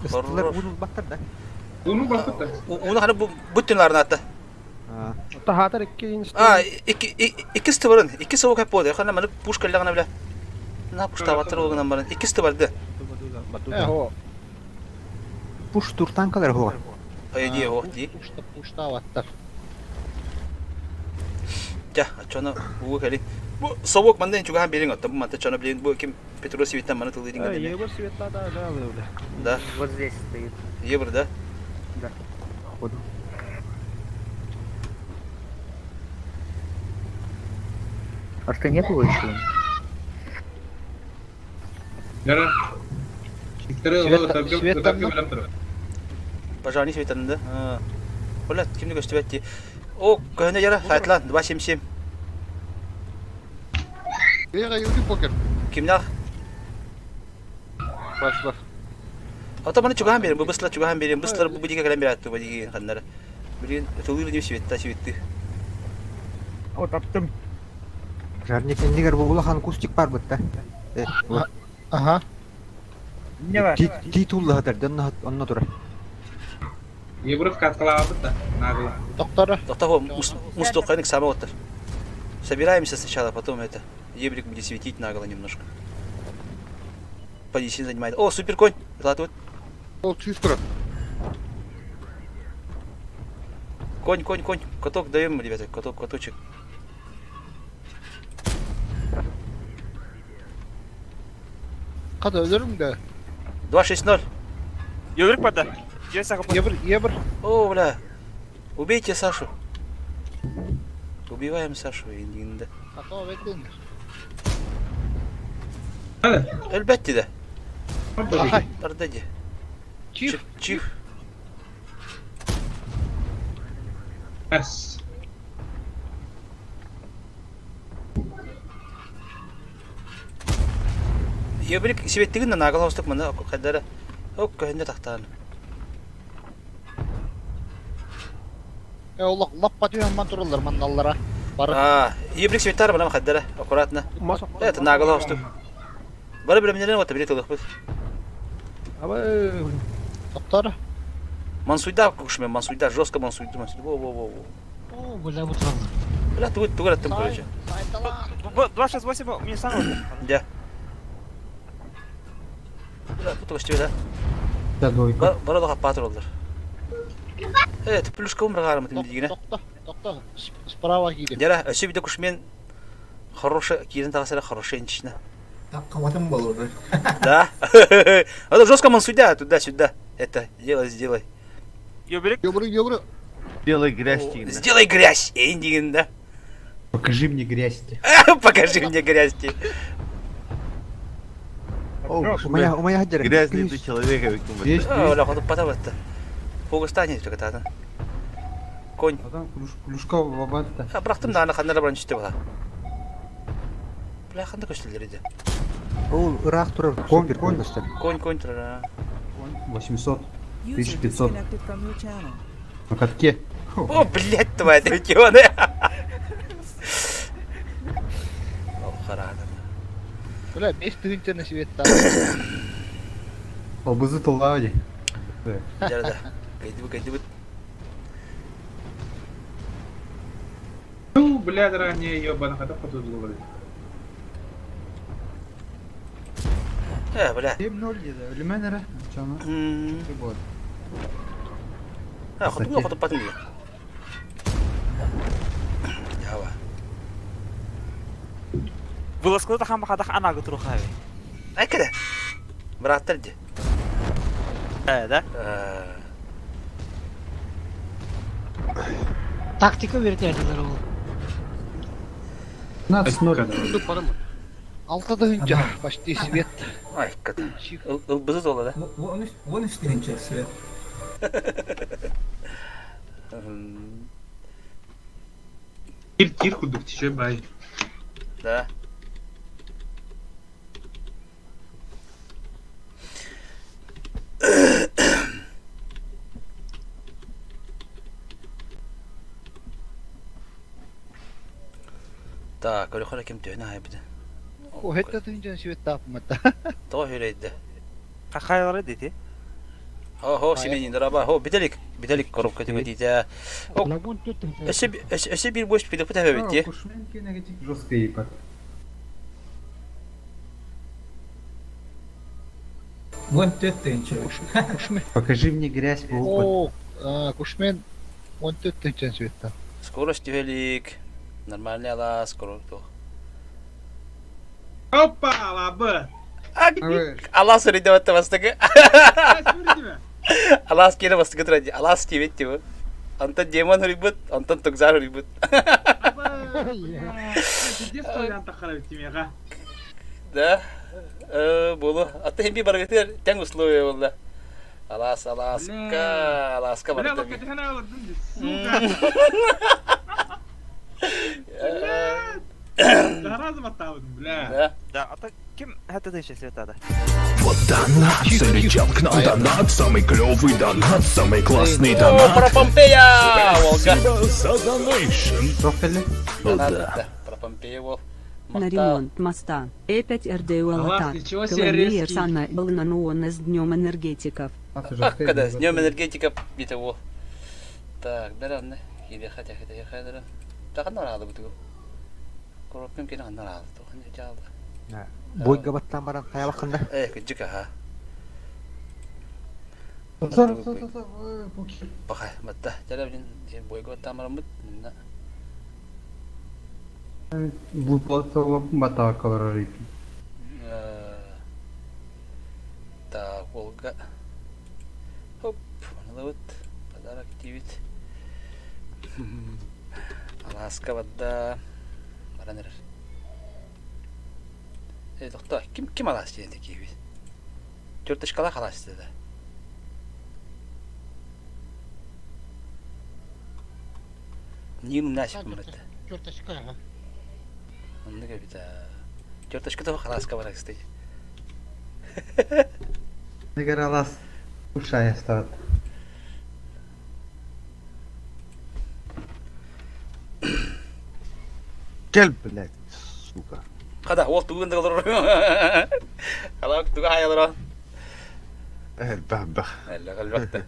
Ыстылар уунун баттар да. Уну баппыт Уну ханы бу бүттүн ларната. Тахатар икки А, икки икки стыбарын, икки совок хеп болды. Хана маны пушка лагана бля. На пушта батыр болган барын. Икки стыбарды. Э, Пуш тур танкалар хуа. По идее, ох, ди. Пушта, пушта баттар. Жа, ачоно уу кели. Бу совок манден чугахан берин отта. Бу манта чоно блин, бу ким Петро Сивиттан маны тылдырин гадеме. Егор светла да, да, да. Да. Вот здесь стоит. Евро, да? Да. Походу. А что не было еще? Яра. Свет там, Пожарный светан, да? Оля, кимди көстүбәтти. О, көһөнө яра, сайтлан 277. Бега юки покер. Кимнах? Башлар. Ата маны чугахан берин, бу бысла чугахан берин, быслар бу диге калем берат бу диге ханнары. Блин, тылыр не светта светты. О, таптым. Жарник эндигер бу улахан кустик бар бытта. Э, Ага. Не бар. Ти тулла хатар, донна онна тура. Ебров каткалаабыт да. Нагла. Доктора. Доктор, мустокайник сама оттар. Собираемся сначала, потом это. Ебрик будет светить наголо немножко. По занимает. О, супер конь! Золотой. Ол чистро. Конь, конь, конь. Каток даем, ребята, каток, каточек. Када өлөрүң да. 2-6-0. Ебрик бата. Ебр, ебр. О, бля. Убейте Сашу. Убиваем Сашу, индигинде. Ата беттен. Элбетти да. Ахай. Бардади. Чиф. Чиф. Эс. Ебрик сибеттигин нагал хостук мына кадара. Ок көһүндө тахтаан. Э, олох лаппа түйен ман тураллар манналлара. Бары. А, ебрик сибеттар мына кадара. Аккуратно. Это нагал хостук. Бары билемнерин ота билет олох бит. Аба, Доктор. Мансуйда кушмен, мансуйда жестко мансуйда, мансуйда. Во во во во. О, бля, вот вам. Бля, тугут тугут там короче. 268, мне сам. Да. Бля, тут гостю, да? Да, двойка. Бара да патрулдар. Это плюшка умрагар мы дигине. Токто, токто. Справа киде. Дера, өсө биде кушмен хорошая, кирен тагасара хорошая инчина. Каватым был уже. Да. А то жестко мансуйда туда-сюда. Это делай, сделай. Ебрик. Ебры, ебры. Делай грязь, Сделай грязь, эндигин, да. Покажи мне грязь. Покажи мне грязь. У моя хадера. Грязный ты человек, Есть, О, бля, ходу потабатта. Фогустане только тата. Конь. Потом Клюшкова бабатта. А, брахтым да, ана ханнара бран түстө бала. Бля, ханда көстөлөр иди. Ол ыраак турар. Конь, конь. Конь, конь турар. 800. 1500. На катке. О, блядь, твоя ты ведь он. О, харана. Бля, бес тыгынча на светта. Албызы тыллади. Да, да. Кайдыбы, кайдыбы. Ну, блядь, ранее ебана, хотя бы тут говорит. Э, бля. 7-0 диэдэ, өлүмэн эрэ. Чаны. Вот. А, хотугу хотуппатын дии. Ява. Вылазкада тахан бахадах анагы турухави. Ай кere. Быраттар ди. Э, да? Тактика үөрэтээдилэр ол. 15-0. Алта тыһыынча почти свет. Ай, ката. Ылбызы тола да. 13 тыһыынча свет. Тир тир курдук тише бай. Да. Так, көрөхөр ким төһөнө хайбыты. Хэттэ тыһыынча свет таапмата. Тоҕо хүрейді. Хахайлары дети. Хо, хо, Семенин дораба, хо, бителик, бителик коробка түгэтите. Өсө өсө бир бош пилip тэбэбит дии. Кушмен кенегетик жесткий ипат. Вон тыһыынча. Кушмен. Покажи мне грязь по опыту. О, Кушмен 14 тыһыынча свет. Скорость түһэлик. Нормальный ала, скоро туох. Опа, лабы. Алас үрүйдэ батта бастакы. Алас кире бастакы турар Алас тиэбит тиби. Онтон демон үрүйбүт, онтон тугзар үрүйбүт. Да. Э, болу. Аты хемби баргытыр тең условия болла. Алас, аласка, аласка Бля, барда. лока тихана алардым, сука. Зараза баттабын, бля. Да. Да, а так ким хәтта тыһыынча свет ада? Вот донат, залетел к нам донат, самый клевый донат, самый классный О, донат. про Помпея! Волга. Спасибо за донейшн. Донат, да, про Помпея вол. На ремонт моста. Э5 РДУ Аллах, Алатар. ничего себе резкий. Санна был с днем энергетиков. Ах, когда с днем энергетика бите вол. Так, бер анны. Кире хотя хотя хайдара. Так аннар алды бутугу. Коробкам кене аннар алды. Тохан жалды. Бойга баттан баран хаялақында. Э, күджүк аха. Баха, батта. Жара билин бойго тамарымыт. Мына. Батава колорорит. Так, Волга. Хоп, вот подарок тивит. Аласка бадда. Баран эрер. Э, тохто, ким ким алас диэн киһибит? Черточкалаах алас деді. Нин насип мырыт. Черточка, ага. Оннук эбит. Черточка того халаска бар, кстати. Нигер алас ушая стат. Кел, блядь, сука. Хада, ол тугун да олорор. Халак туга хаялара. Элбэх. Элле галбакта.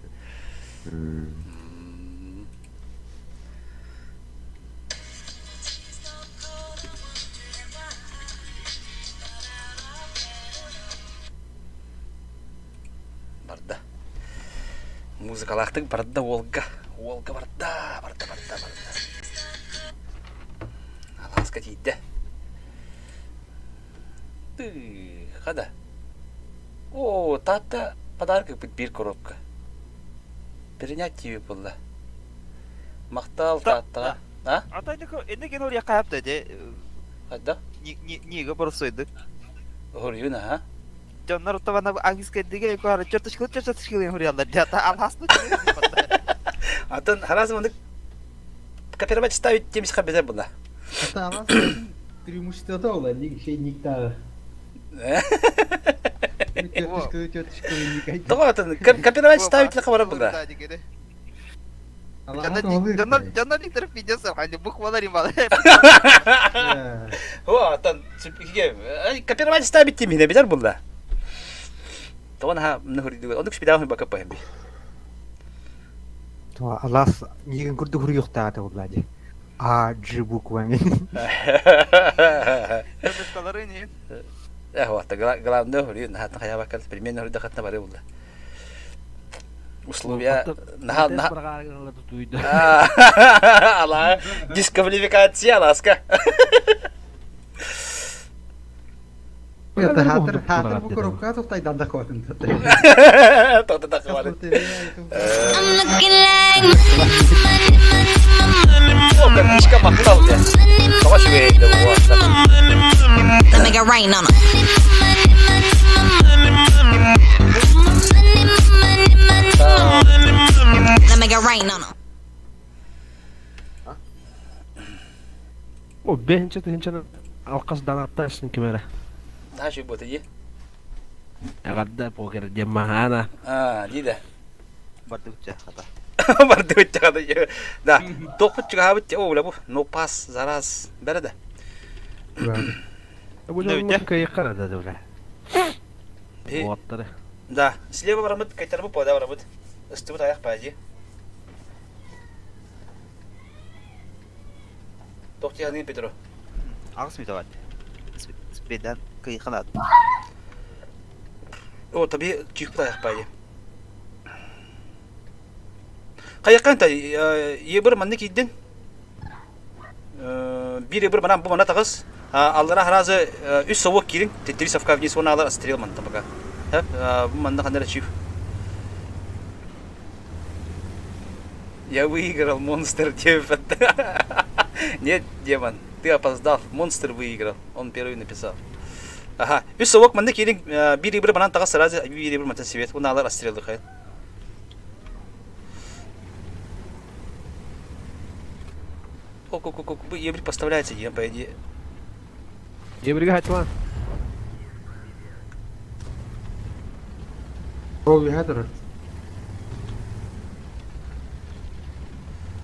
Барда. Музыкалаахтык барда Волга. Волга барда, барда, барда, барда. Аласка тиийдэ. Ты, хада. О, тата подарок бит бир коробка. Перенять тебе было. Махтал тата. А? Ата инде кен ория каяпты де. Хада? Ниге борсойды. Хорюна, а? Дьоннор табана английский диге кара черточка черточка хуриалар. Дята алхасны. Атын харасы мындык кооператив ставить темис хабезер була. Это алас преимущество дола, ник шей никта. Тетушка, тетушка, никай. Тоҕо атын кооператив ставить хабара була. Дьоннор никтер видео сархани буквалар имал. О, атын кооператив ставить темине битер була. Тоҕо ха нөхөр онук спидаах бака пахби. Алас нигин курду хуруйуктаата буллади. А, G буквами. Черточкалары не. Э, вот, главное, говорю, наһаа хайабакка примерно хурдахатна бары булла. Условия наһаа наһаа Ала дисквалификация ласка. Это хатыр хатыр бу коробка тохтайдан да куатын. Тота да куатын. Мишка махтал дьэ. Тоҕо үчүгэй да буолла. О, бэһинчэ тыһынчаны алқас данаттаасың ким эрэ. Наһаа үчүгэй буолта дии. Эҕэрдэ покер диэн маһаана. Аа, дии да. Бардыбыт хата. Бардыбыт хата. Да, туохпут чугаһаабыт о, бу no пас, зараз, бэрэ да. Бу дьон кыайыққара да бля. Уоттары. Да, слева барамыт, кайтарбы пода барамыт. Ыстыбыт аяқ бади. Тохтиһанын Петро. Аҕыс мүтэ бар. Спедан кыйханат. О, таби чыыппыт аяқ бади. Хайаккан та ебір манны кийдин. Биир ебір манан бу мана тағыс. Аллара харазы үс совок киирин, три совка вниз, он алар стрел манта пока. Бу манна ханара чив. Я выиграл, монстр демон. Нет, демон, ты опоздал. Монстр выиграл. Он первый написал. Ага. Үс совок манна киирин, биир ебір манан тағыс сразу биир ебір мантан свет. Он алар стрелды хайын. О, бу ебір поставляется, диэн, по идее. Ебірге хатылан. Ол үһэ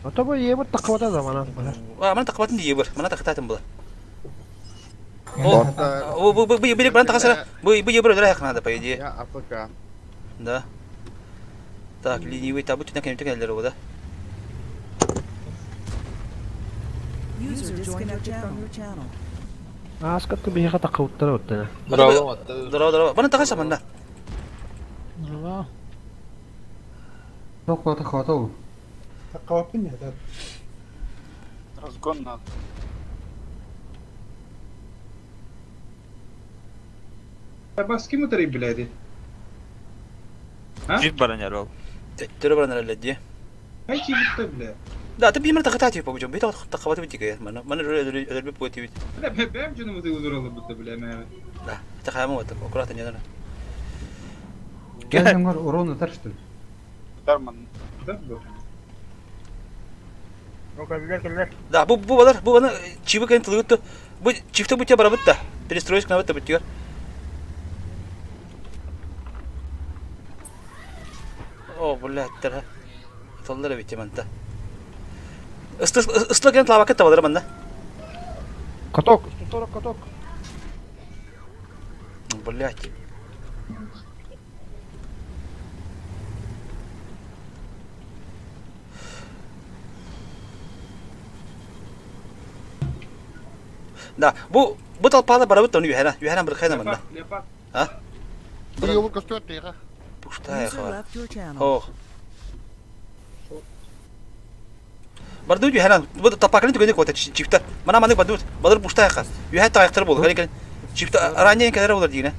А то бу ебір таққабата да манан. А, мана таққабатын ебір, мана тақытатын была. О, бу бу бу бу тақасара. Бу бу ебір өдөрө надо, по идее. Я АФК. Да. Так, ленивый табу түнә кемтек әлләр да. User disconnected from your channel. Ааскатты биһиэхэ таққабыттара оттана. Здорово, здорово. Мана тақаса манна. Здорово. Тоқта хатау. Разгон надо. Бас ким өтөрүй билээди? Жип баранер ол. Төттөрө баран әллә ди. Ай чибитте биле. Да, ты бимер тақытати по бучом. Бит тақабаты бит икэ. Мана мана өрө бу тибит. Бля, бэм жөнүм өтө узуралы бутта биле мэ. Да, тақамы вот, аккуратно не надо. Кәләңгәр урон атар что ли? Дарман. Да, бу. Да, бу бу балар, бу бана чибы кен тылыгытты. Бу чифте бу те барабыт да. Перестроить кнабыт бит тигер. О, блядь, тара. Толлар бит манта. Ысты кен тлабакы табалар манда. Каток, 140 каток. Блядь. Да, бу бу толпада барабыт оны юхана, юхана бір хайна манда. А? Бу ебір көстөр тыйга. Пустая User хава. left your channel. О. Барду юхана, бу толпакны түгенде кота чифта. Мана маны барду, бадыр пустая ха. Юха таяктыр бол, кәле кәле. Чифта ранее кәле болар дигән.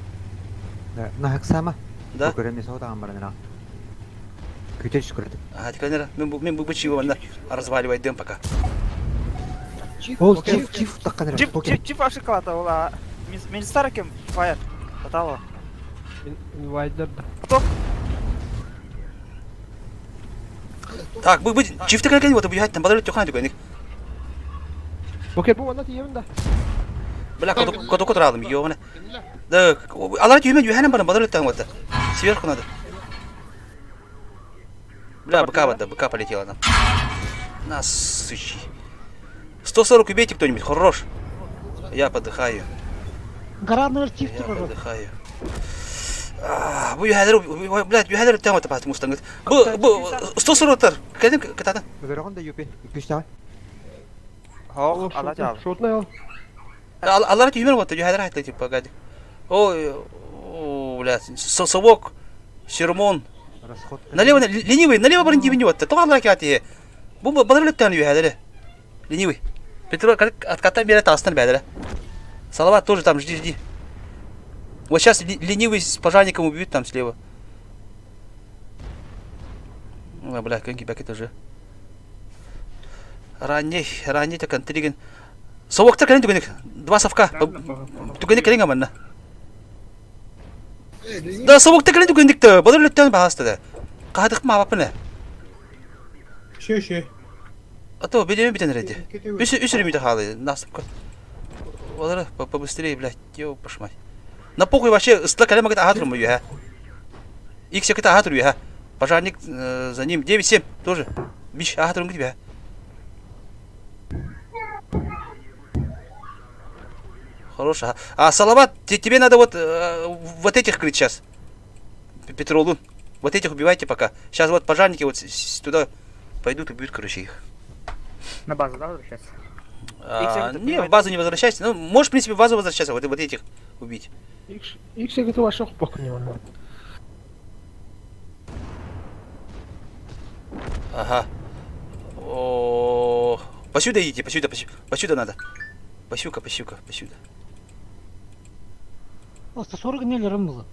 Нахаксама. Да. Көрөмө соотаган баранера. Күтөш көрдүк. А, тикәнер, мен бу мен бу чиво манда разваливай дым пока. Ол чиф чиф такканера. Чип, чип, чип ашыкалата ола. Мен старакем фаер. Татало. Инвайдер да. Так, бу бу чифта кәле кәле вот бу юха бадыр төхән түгәнек. Покер бу мана тиемин да. Бля, кото кото кото алдым, ёбана. Да, алар түймен юхана баран бадыр тәң вот. Сверху надо. Бля, быка вот, быка полетела нам. На, сучи. 140 убейте кто-нибудь, хорош. Я подыхаю. Гараныр чиф Я турар. подыхаю. А, бу юхадыр, блядь, юхадыр тәң вот пат мустангыт. Бу бу 140 тар. Кәдем кататын. Көрөгөн да юпи. Күчтә. Хоо, ала жал. Шотна ал. Алар түймен вот, юхадыр хатты типа гади. Ой, бля, совок, сермон. Налево, ленивый, налево барын дибин юатта. Тоға алла кәти. Бу балар лөттән юһәләре. Ленивый. Петро откатай бере тастан бәдәре. Салават тоже там жди, жди. Вот сейчас ленивый с пожарником убьют там слева. Ой, бля, көнки бәкет уже. Ранний, ранний так интриген. Совоктар кэлэн түгэник. Два совка. Түгэник кэлэн манна. Да, совоктар кэлэн түгэнник да. Бадыр лөттөн баһаста да. Каһадык ма баппын. Шö шö. А то билеме битен реди. Үс үс ремите халы. Насыпка. Олар побыстрее, блядь, ёпаш мать. На похуй вообще ыстла кэлэн магат аха турму юха. Икс якыта аха туру юха. Пожарник за ним 9-7 тоже. Биш аха турун тебя. Хорош, ага. А, Салават, тебе надо вот, вот этих крыть сейчас. Петролун. Вот этих убивайте пока. Сейчас вот пожарники вот туда пойдут и убьют, короче, их. На базу, да, возвращаться? А, не, в базу не возвращайся. Ну, можешь, в принципе, в базу возвращаться, вот, вот этих убить. Икс это вообще похуй Ага. О, посюда идите, посюда, посюда, посюда надо. Посюка, посюка, посюда. 140 нелерім было.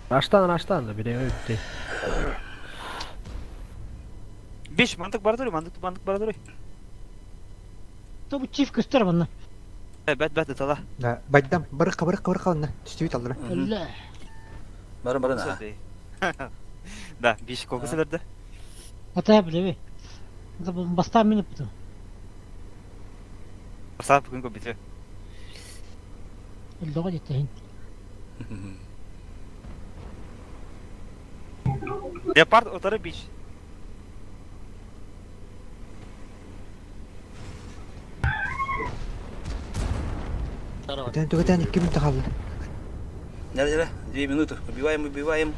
Аштан, аштан да билеме битти. Биш, мантык бар дуры, мантык мантык бар дуры. То бу чиф көстөр манна. Бәт бәт тала. Да, байдам, барыкка барыкка барыкка онна. Түстүбүт алдыра. Өллө. Барын барын ага. Да, биш кокусаларды. Ата билеби. Бастан минип буту. Сап күн көбүтү. Өллөгө жетейин. Леопард отары биш. Түгэтэн түгэтэн 2 минута хаалла. Да, да, да. 2 минуты. Убиваем, убиваем.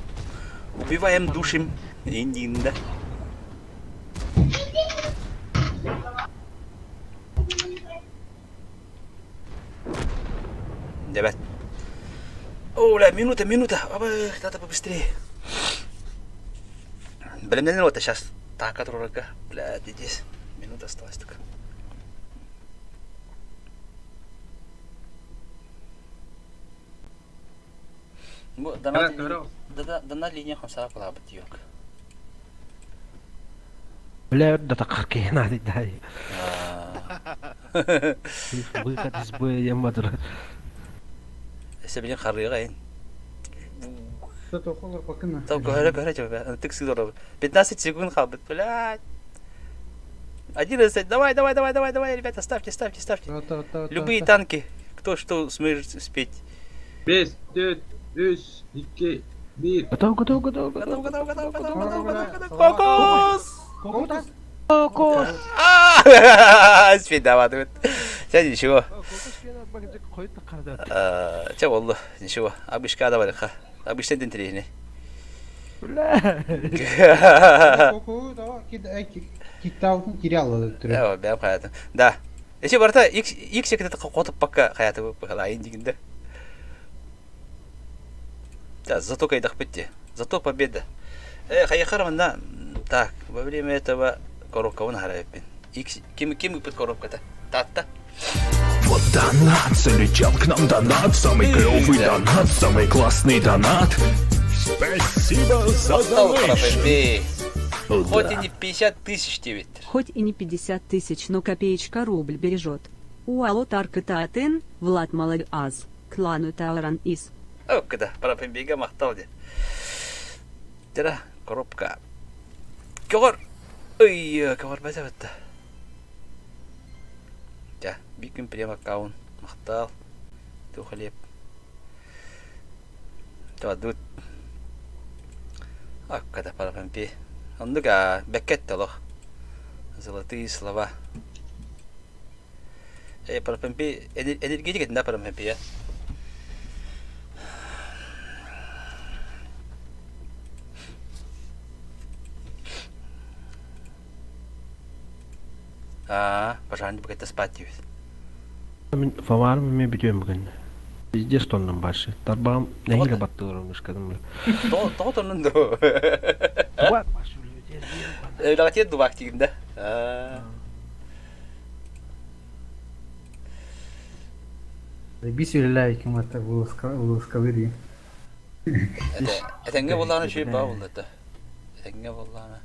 Убиваем, душим. Индин, да. Давай. О, бля, минута, минута. Аба, надо побыстрее. Блин, вот сейчас так, которая, бля, здесь минута осталась только. Бу донат, донат линия хамсаға кылаабыт yok. Бля, да так надо дай. Выход из боя я мадра. Эсе билин харыга ин. Что-то холор покына. Там говоря, говоря, тебе, ты ксидоров. 15 секунд хабыт, блядь. 11, давай, давай, давай, давай, давай, ребята, ставьте, ставьте, ставьте. Любые танки, кто что сможет успеть. 5, 4, 3, 2, 1. Готов, готов, готов, готов, готов, готов, готов, готов, готов, готов. Кокос! Кокос! Кокос! Спидаватывает. Сейчас ничего. Че болду, ничего. Абышка да барыха. Абыштан интереснее. Бля. Коку, давай, киттаутын кирялы түрі. Эва, бәм хаятым. Да. Эче барта икс икс екете котуп бакка хаяты бу дигинде. Да, зато кайдах битти. Зато победа. Э, хайхар мында. Так, во время этого коробка вон харайпин. Икс ким ким ыпыт коробка-то? Татта. Вот донат, залетел к нам донат, самый клевый донат, самый классный донат. Спасибо за донейшн. Хоть и не 50 тысяч тебе. Хоть и не 50 тысяч, но копеечка рубль бережет. Уало Таркатаатын, Влад Малаз, клану Тауран из. О, когда парапембега махтал де. Тера, коробка. Көгөр. Ой, көгөр бәтә бәтә. Жа, бикүн прем аккаунт махтал. Ту хлеб. Тадут. Аккада парапемпи. Ондуга беккет толох. Золотые слова. Э, парапемпи энергетика да парапемпи, я. Аа, пожарный букетта спать диэбит. Мин фамарым эмиэ бүтүөм бүгүн. Пиздец тоннум баршы. Тарбаҕым нэһиилэ баттыырым мышканым. Тоҕо тоннун доо? Өлөҕөтиэр дубак тигин да. Бис үлэлээбиккин батта вылазкалыы дии. Этэҥҥэ буоллаҕына үчүгэй баа буолла да. Этэҥҥэ буоллаҕына.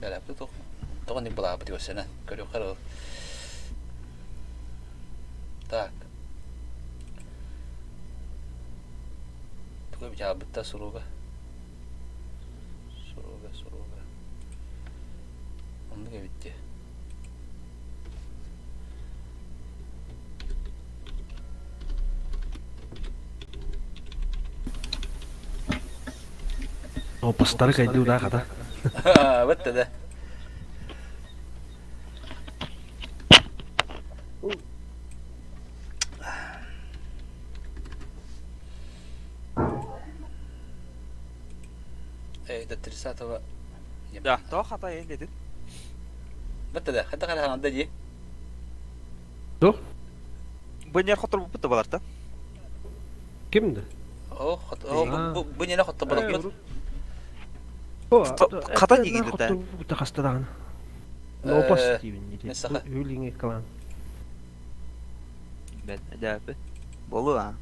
Бэлэппит туох тоҕо инник былаабыт көрсөнөн көрүөххэ эрэ Так. Тугу эбит аалбытта суруга? Суруга, суруга. Оннук эбит дии. Опустары кайды удаа хата. Вот да. Эй, до 30-го. Да, то хата елдедин. Бытта да, хата хата ханда дии. Туох? Бу нер хотор бутта баларта. Ким да? О, хот, о, бу бу нene хотто балаппыт. Хата дигин да. Бутта хаста даҕаны. Лопас диибин ити. Хүлиңе калан. Бен, дәпи. Болу а.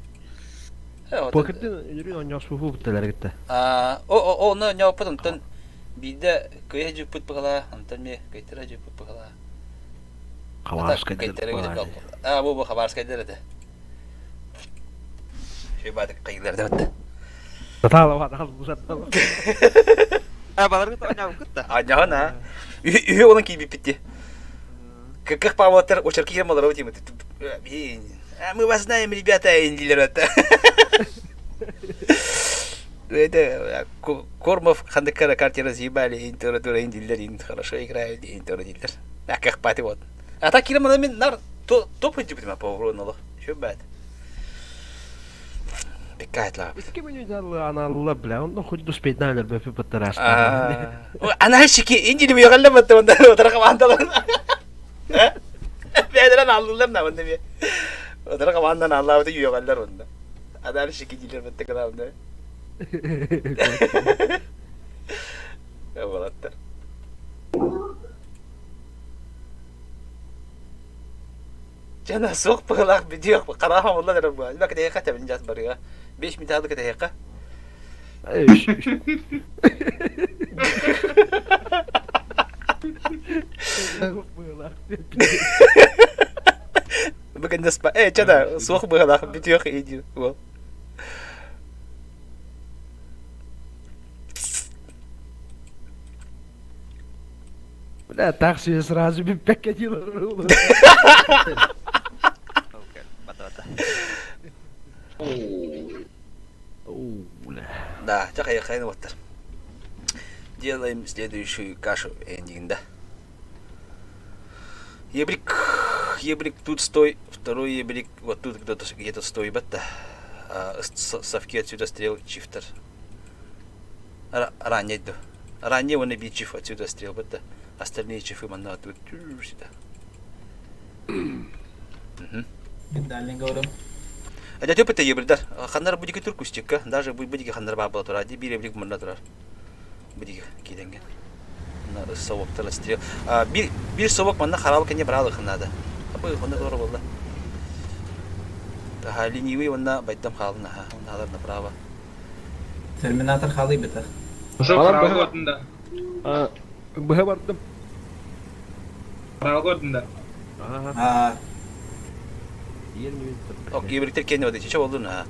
Покерден үнүрүн оонньооспупу бутталар кытта. Аа, о о о, но ньооппут онтон биирдэ кыйа дьүппүт быһалаа, онтон ми кыйтара дьүппүт быһалаа. Хабарскайдар. Аа, бу бу Хабарскайдар этэ. Шөй баатык кыйылар да бытта. Татаала батал бусаттал. А баларгыт оонньообуккут да. Оонньоһон аа. Үһү онон киирбиппит дии. Кыкках пааваттар очерки киирэн баларабыт диэмит. Мы вас знаем, ребята, диилэр это. Это Кормов хандыккара карте разъебали, интора тура индиллер, ин хорошо играют, интора дииллер. А как пати вот. А так кирем мен нар топ идти по урону. Еще бат. Беккает лап. Икки минут аналла бля, он хоть успеет бэпи подтараш. Ана шики индили уйгалла батта онда отара командалар. Бәдерен аллылар на онда би. Отара командан аллабыты уйгаллар онда. Адар шики дилер батта калабында. Болаттар. Жана суох быһылаах видео хараха болла дара бу. Бак дәйхә тәбин жас барыга. 5 минут алды кәтәйхә. Бүгін даспа. Э, чада, суох быһылаах видео иди. Бол. Бля, так себе сразу биппекке дилер. Да, чакай хайны боттар. Делаем следующую кашу эндигинда. Ебрик, ебрик тут стой, второй ебрик вот тут где-то где-то стой, батта. Совки отсюда стрел чифтер. Ранее до. Ранее он и чиф отсюда стрел, батта. Остальные чифы манна тут сюда. Дальний говорю. А дядя это ебридar. Ханнар будики тур кустикка, даже будики ханнар баба турар, ди бир ебрик мында турар. Будики киденген. На совок стрел. А бир бир совок манна харал кене бралы ханнада. Абы хонна дора болла. Ха ленивый онна байдам халын ха, онна алар направо. Терминатор халы битах. Ошо каралгы көрдүм да. Быһа бардым. Каралгы көрдүм да. А. Ок, ебриктер кене оды, чече болду на.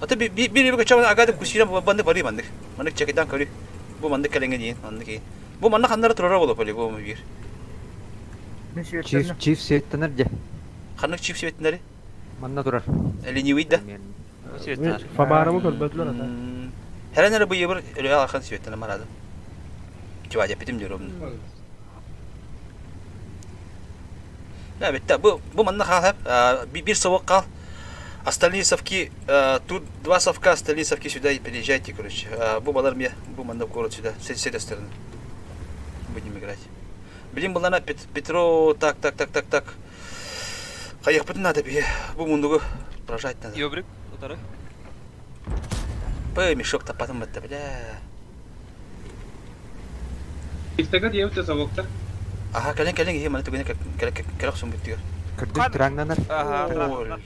Ата бир бир ебрик чабан агады кусина банды бары мандык. Мандык чекедан көрү. Бу мандык келенге дейин, мандык кейин. Бу манна ханнара турара боло поли бу бир. Чиф, чиф сеттенер де. Ханнык чиф сибеттинери? Манна турар. Ленивый да. Фабарымы көрбөтүлөр ата. Херенер бу ебр өлө алхан сибеттене марады. Чуа питим диyorum. Да, битте бу бу манна хал бир совок кал. Остальные совки, тут два совка, остальные совки сюда и переезжайте, короче. Бу балар мне, бу манна город сюда, с этой стороны. Будем играть. Блин, была Петро, так, так, так, так, так. Хайыхпытын надо бе, бу мундугу прожать надо. Ёбрик, утары. П, мешок тапатым бітті, бля. Истага диэбит совокта. Аха, кэлэн кэлэн иһи маны түгэнэ кэлэх сон бүттүгэр. Көрдүк тыраңнанар. Ага.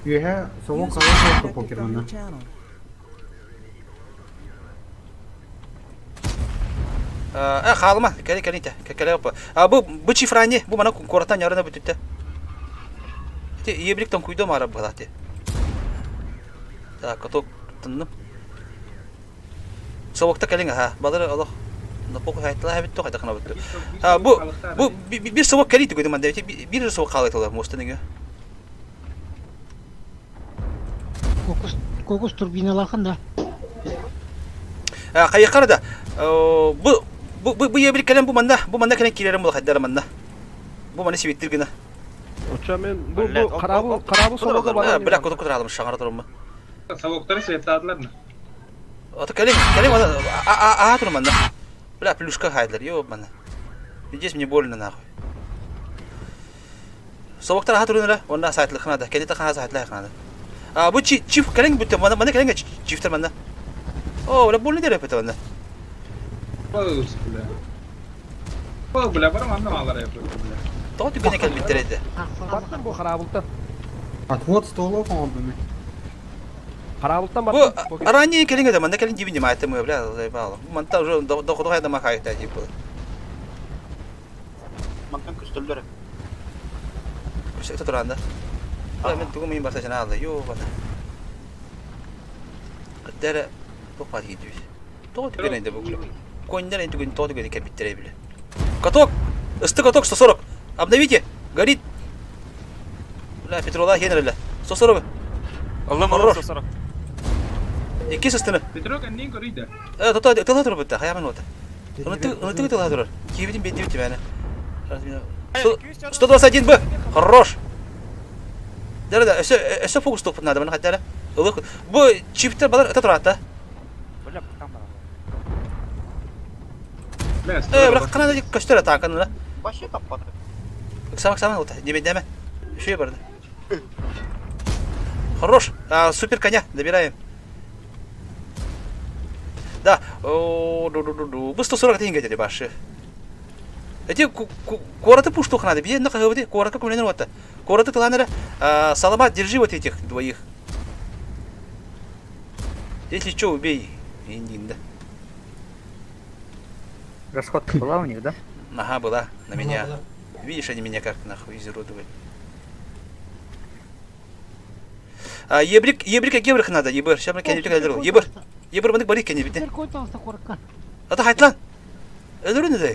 Үөһэ совок User халан disconnected покер from your манна. channel. Э, хаалыма, кэлэ кэлите, кэлэ опа. А бу бу чифрани, бу мана куораттан ярына бүтүттэ. Ити иебрик тон куйдом ара балати. Так, каток тынным. Совокта кэлиҥ аха, балары олох напоку хайтла хэбит то хайдахына бүттү. А бу бу бир совок кэлии түгүдү манда бир совок хаалайтылар мостан иҥэ. Кокус, кокус турбиналахан да. Хайыхара да бу бу бу ебил кэлэн бу манна бу манна кэлэн киирэрим була хайдара манна. Бу маны сибиттир гына. Оча мен бу бу карабы карабы солого баран. Бля, куту кутуралым шаңара турумма. Совоктары светтаадылар ма? Ото кэлин кэлин а а турум манна. Бля, плюшка хайдылар, ё мана. Здесь мне больно нахуй. Совоктар аха турунара, онна сайтлыхнада, кенете хаха сайтлыхнада. А бу чиф кэлин бүттэ, мана мана кэлин чифтер манна. О, бля, больно дереп это манна. Бля. О, бля, бар манна малар я бля. Тоҕо түгэнэ кэлбиттэр этэ. Баттым бу харабылтан. Отвод столов оҥордум. Харабылтан Бу баттым. ранее кэлин этэ, манна кэлин дибин димайты мы, бля, заебало. Манта уже доходу хайда махайта типа. Мантан көстөллөр. Это туранда. Бля, мен тугу мин барса жана Йо, бана. Дәрә тоқпат китү. Тоҕо түгэн энде бу. Коньдар энде түгэн тоҕо түгэн кэлбиттэр бile. Каток! Ысты каток 140. Обновите! Горит! Бля, Петрола хенереле. 140. Аллам Хорош. 140. Икки сыстыны. Петро кэннин көрүйдэ. Э, тота тыла турар бутта, хаямын ота. Оны тыгы тыла турар. Киевитин беддибит мәне. 121 Б. Хорош. Да да, өсө өсө фокус топ надо, мына хаттара. Ылык. Бу чиптер балар это турата. Бля, там бар. Бля, Э, бірақ қана көстөр атаканы ла. Вообще таппады. Сама сама ота, деме деме. Еще барды. Хорош. А, супер коня добираем. Да, о, ду ду ду ду. Бу 140 тенге деді башы. Эти кораты пуштух надо, бие на хавды, коротко кумленер вот. Кораты тыланера. Саламат, держи вот этих двоих. Если что, убей. Индин, да. Расходка была у них, да? Ага, была на Была, меня. была. Видишь, они меня как нахуй изуродовали. А, ебрик, ебрик, гебрик надо, ебр. Сейчас мы кенебик өлдүр. Ебр. Ебр мындык барик кенебит. Сер кой таста корка. Ата хайтлан. Өлдүрүн да.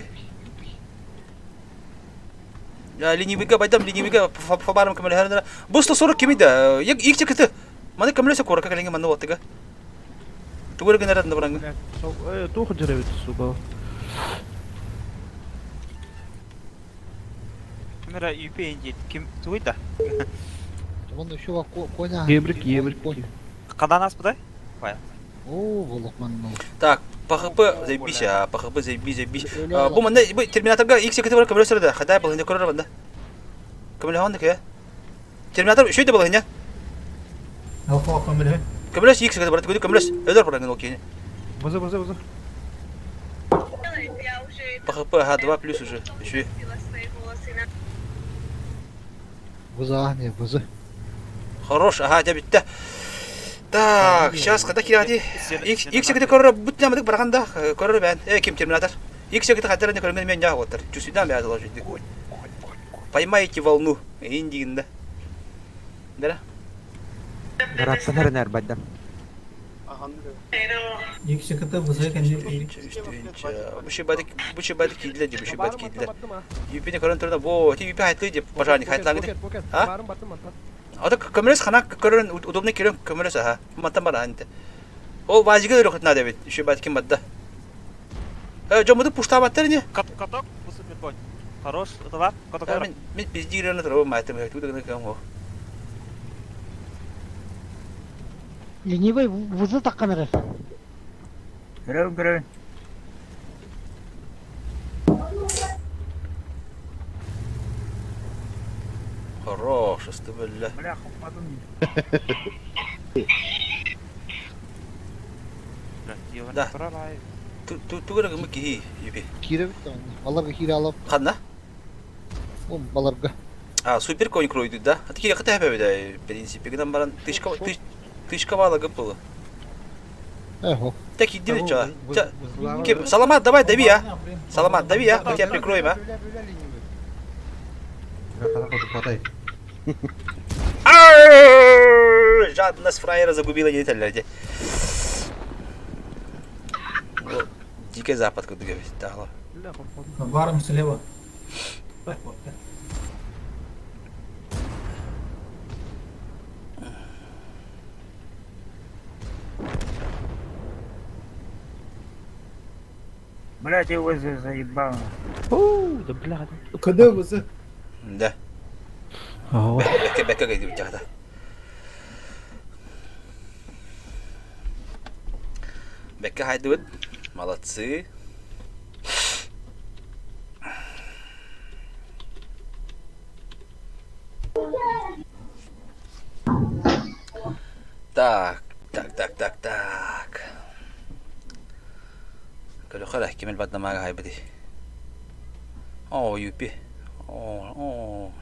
Я ленивыйга байдам, ленивыйга фабарым кемеле хәрнә. Бу 140 кеми да. Як ик чекте. Маны кемеле корка келенге маны ваттыга. Тугыр генерат да барангы. Тух жеребит сука. Мира UP инди ким туйда? Вон еще коня. Ебрик, ебрик. Кадан аспыдай? О, волокман. Так, ПХП заебись, а ПХП заебись, заебись. Бу манда бу терминаторга X кете бар кемеле сөрдө. Хадай был инде көрөр банда. Кемеле ханды ке? Терминатор үшөй да был инде. Алхо көмөлө. Кемеле X кете бар, түгү кемеле өлөр барангын ол кейин. Бызы бызы бызы. ПХП, ага, 2 плюс уже. Еще. Бызы, а, не, бызы. Хорош, ага, дя битте. Так, сейчас когда кирати. X X кете көрөр бут намдык барганда көрөр бен. Э, ким терминатор? X кете хатар не көргөн мен жагып отыр. Чусудан бә заложить. Поймайте волну. Индигинде. Да? Гараттан эренер баддам. Икси кт бызы кенде. Буши бадик, буши бадик кийдилер, буши бадик кийдилер. Юпине көрөн турда, во, ти юпи хайтлы деп, пожарник хайтлангы. А? Барым баттым мантан. Ата көмөрөс хана көрөн удобный керен көмөрөс аха. Мантан бар анты. Ол вазиге өрөк надо бит. Еще бадик ким бадда. Э, жомуду пуштабаттар не? Каток, бу супер конь. Хорош, ыталар, котокор. Мин мин пиздиирэн турабын маатым тугу да гына кыам о. Ленивый вузы таккан эрэр. Көрөбүн, көрөбүн. Хорош, ысты бөллө. Бля, хоппатым. Да. Тугу эрэ гыммыт киһи, Юпи. Киирэбит даҕаны. Баларга киирэ алап. Ханна? Ол баларга. А, супер конь кройдут, да? А ты киһи хэпэбит, в принципе, гынан баран тышка тышка бала гып было. Эхо. Так иди чё? Саламат, давай, дави, а. Саламат, дави, а. Мы тебя прикроем, а. Хватай. Жадность фраера загубила не теллерди. Дикий запад куда говорить, да. Баром слева. Блять, его заебало. Оу, да бля. Когда вызы? Да. Бэкэ бэкэ гайдыбыт дьахта. Бэкэ хайдыбыт. Молодцы. Так, так, так, так, так. Көрөхөр ким элбаддамаага хайбыты. Оо, юпи. Оо, оо.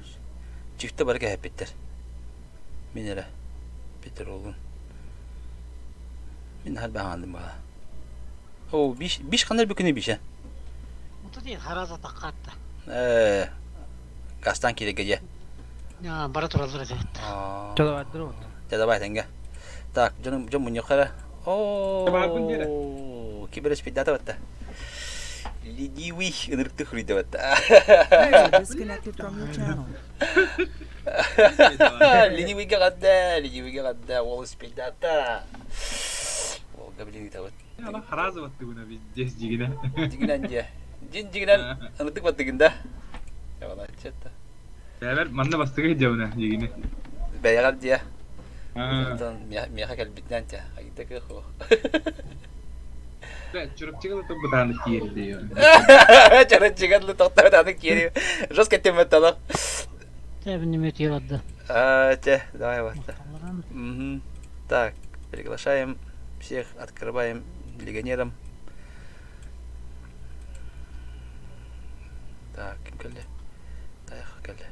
Чифте бары кэһэппиттэр. Мин эрэ. Питер олун. Мин хар баҕаандым баҕа. Оо, биш, биш ханар бүкүнү бише. Муту диэн хараза таккаатта. Э, гастан киирэргэ дьэ. Бара тураллар этэ. Дьэ, давай тэнгэ. Так, дьон дьон мунньуохха эрэ. Оо, кибер спидата батта. Ленивый ынырыктык хуруйда батта. Disconnected from your channel. Ленивыйга гадда, ленивыйга гадда, ол спидата. Ол блин табат. Харазы баттыгына везде дигинэ. Дигинэн дьэ. Дин дигинэн ынырдык баттыгын да. Явалачча. Бэбэр манна бастыгы дьабына дигинэ. Бэйэҕэр дьэ. Онтон миэхэ кэлбитинэн дьэ. Айда кыах Чурапчыга да бытааны киэрди. Чурапчыга да тохтоотааны киэри. Жестко темметталах. Тэбин немети барда. А, те, давай вот. Угу. Так, приглашаем всех, открываем легионерам. Так, ким кэллэ? Тайх кэллэ.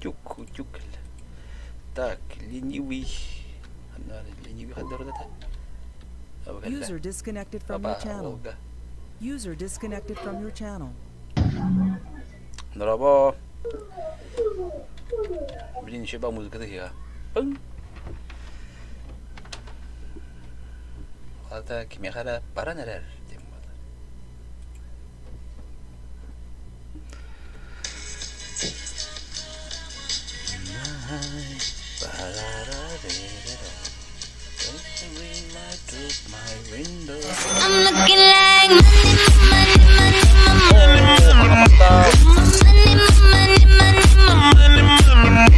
Тюк, тюк кэллэ. Так, ленивый. Ленивый хаддар User disconnected from your channel. User disconnected from your channel. Дорообо. Блин, еще ба музыка тыга. Пың. Ата кимиэхэ эрэ баран эрэр диэн буолар. I'm looking like money, money, money, money, money, money.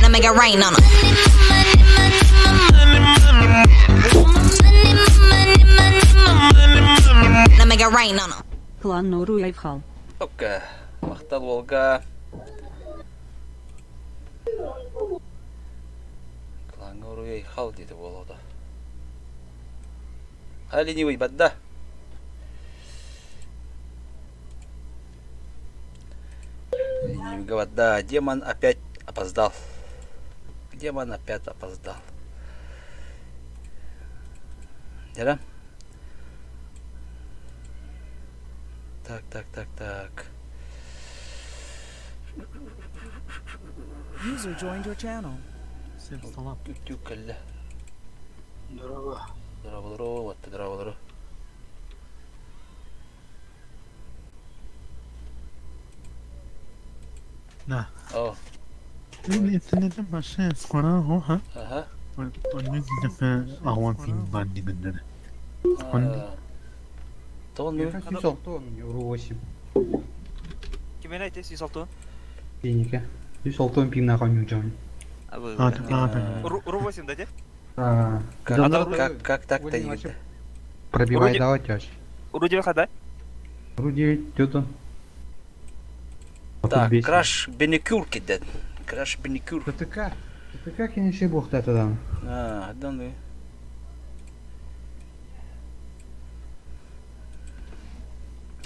Now make it rain on 'em. Now make it rain on 'em. Клан Нору Айфхал. Окей. Махтал Волга. Клаҥҥа уруй айхал диэтэ буолуота. Ха ленивый бадда. Ленивый бадда. Демон опять опоздал. Демон опять опоздал. Дера? Так, так, так, так. User joined your channel. Үтүк кэллэ. Здорово. Здорово, вот здорово. На. О. Интернетин башы скоро ха. Ага. Ауан фильм бандигендер. Тоон Ру 8. Кимена ити 160? Пиника. 160 пинна коню жон. Ру 8 да те? А, Как, как так-то дейді? Пробивай давай тяж. Ру 9 хада? Ру 9 тетон. Так, краш беникюр кидет. Краш беникюр. ТТК. ТТК кенеше буохтатадан. А, да ну.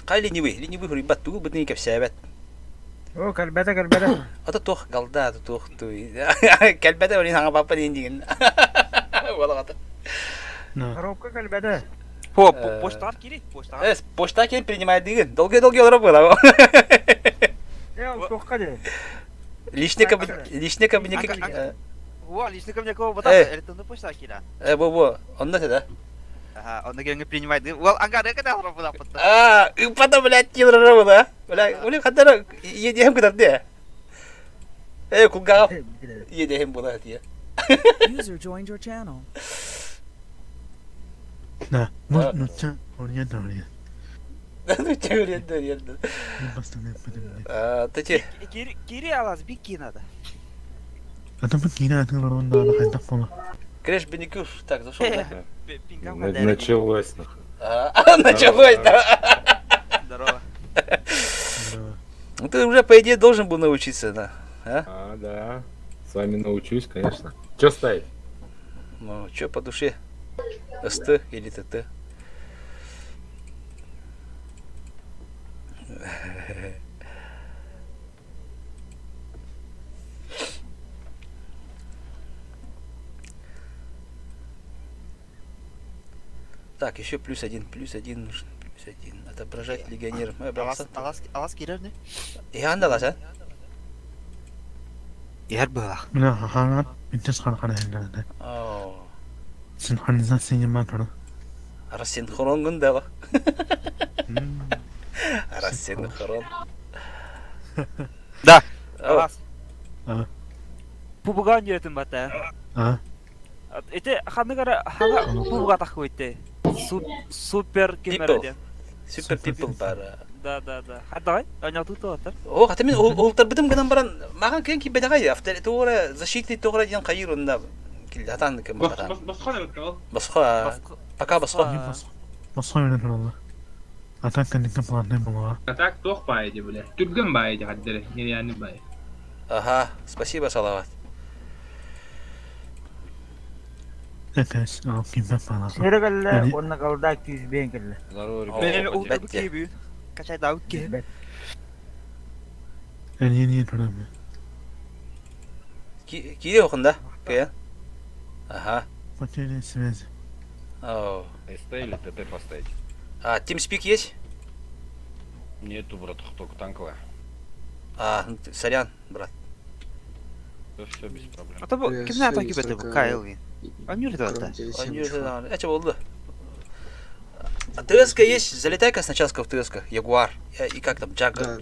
Хай ленивый, ленивый хуруйбат, тугу бытын кэпсээбэт. О, кэлбэтэ, кэлбэтэ. Ата туох галда, ата туох туй. Кэлбэтэ олин хаҥа папа диэн диген. Уолаҕата. Коробка кэлбэтэ. По, почтаҕар кири, почтаҕар. Э, почта киирин принимайдыгын. Долгий-долгий олорор буолар. Э, ол туохха дии? Личный кабинет, личный кабинет. Во, личный кабинет бата, электронный почта киирэ. Э, бу бу, онно да. Ага, онно кэлэн принимайды. Уол ангары кэдэ олорор буолаппыт. А, ыппата, блядь, киирэр да. Бля, ули хадара иедиһим кытарды. Э, кулгаҕа иедиһим була тиэ. User joined your channel. Да, вот, ну ча, ориен ориен. Ну ча ориен ориен. А, ты че? Кири кири алас бикки надо. А то кири атылар онда ана хайдах бола. Креш Беникюр, так, зашел, да? Началось, нахуй. А, началось, да. Здорово. Ну ты уже, по идее, должен был научиться, да. А? А, да. С вами научусь, конечно. Че ставить? Ну, че по душе? СТ или ТТ? Так, еще плюс один нужен, плюс один. Отображать легионеров. Мы Алас, алас, алас кирер не? Иһан да а? Иһэр быһылах. Мына ханат бинтес хан хан хеллerde. О. Синхронизация ма туру. Рассинхрон да. Рассинхрон. Да. Алас. А. Пубуган йөрөтүн бата. А. Ити ханнык ара хага пубуга тахкыбытты. Супер кемер Супер people бар. Да, да, да. Хаддагай, ойнатуу туотар. О, хата мин уһултарбытым гынан баран маған кэн кибедаҕай автор туора защитный туора диэн хайыр онна киллатан кем батан. Босхо да Босхо. Пока босхо. Босхо менен туралла. Атак кэнникке платный болуға. Атак туох баайди бля. Түргэн баайди хаддere, нереальный баай. Ага, спасибо, Салават. Эфес, ал кимбет бала. Сире кэллэ, онна калда күүсбээн кэллэ. Мен ултарбыт киһи Качайдаабыт киһи. Эниени турам. Кире оқында, кая? Ага. Потеря связи. О. СТ или ТТ поставить? А, TeamSpeak есть? Нету, брат, только танковая. А, ну сорян, брат. Все, все, без проблем. А то бу кимнэ атак кибете бу Кайл. Анюр да та. Это болды. А ТСК есть? Залетай-ка сначала в ТСК. Ягуар. И как там, Джага?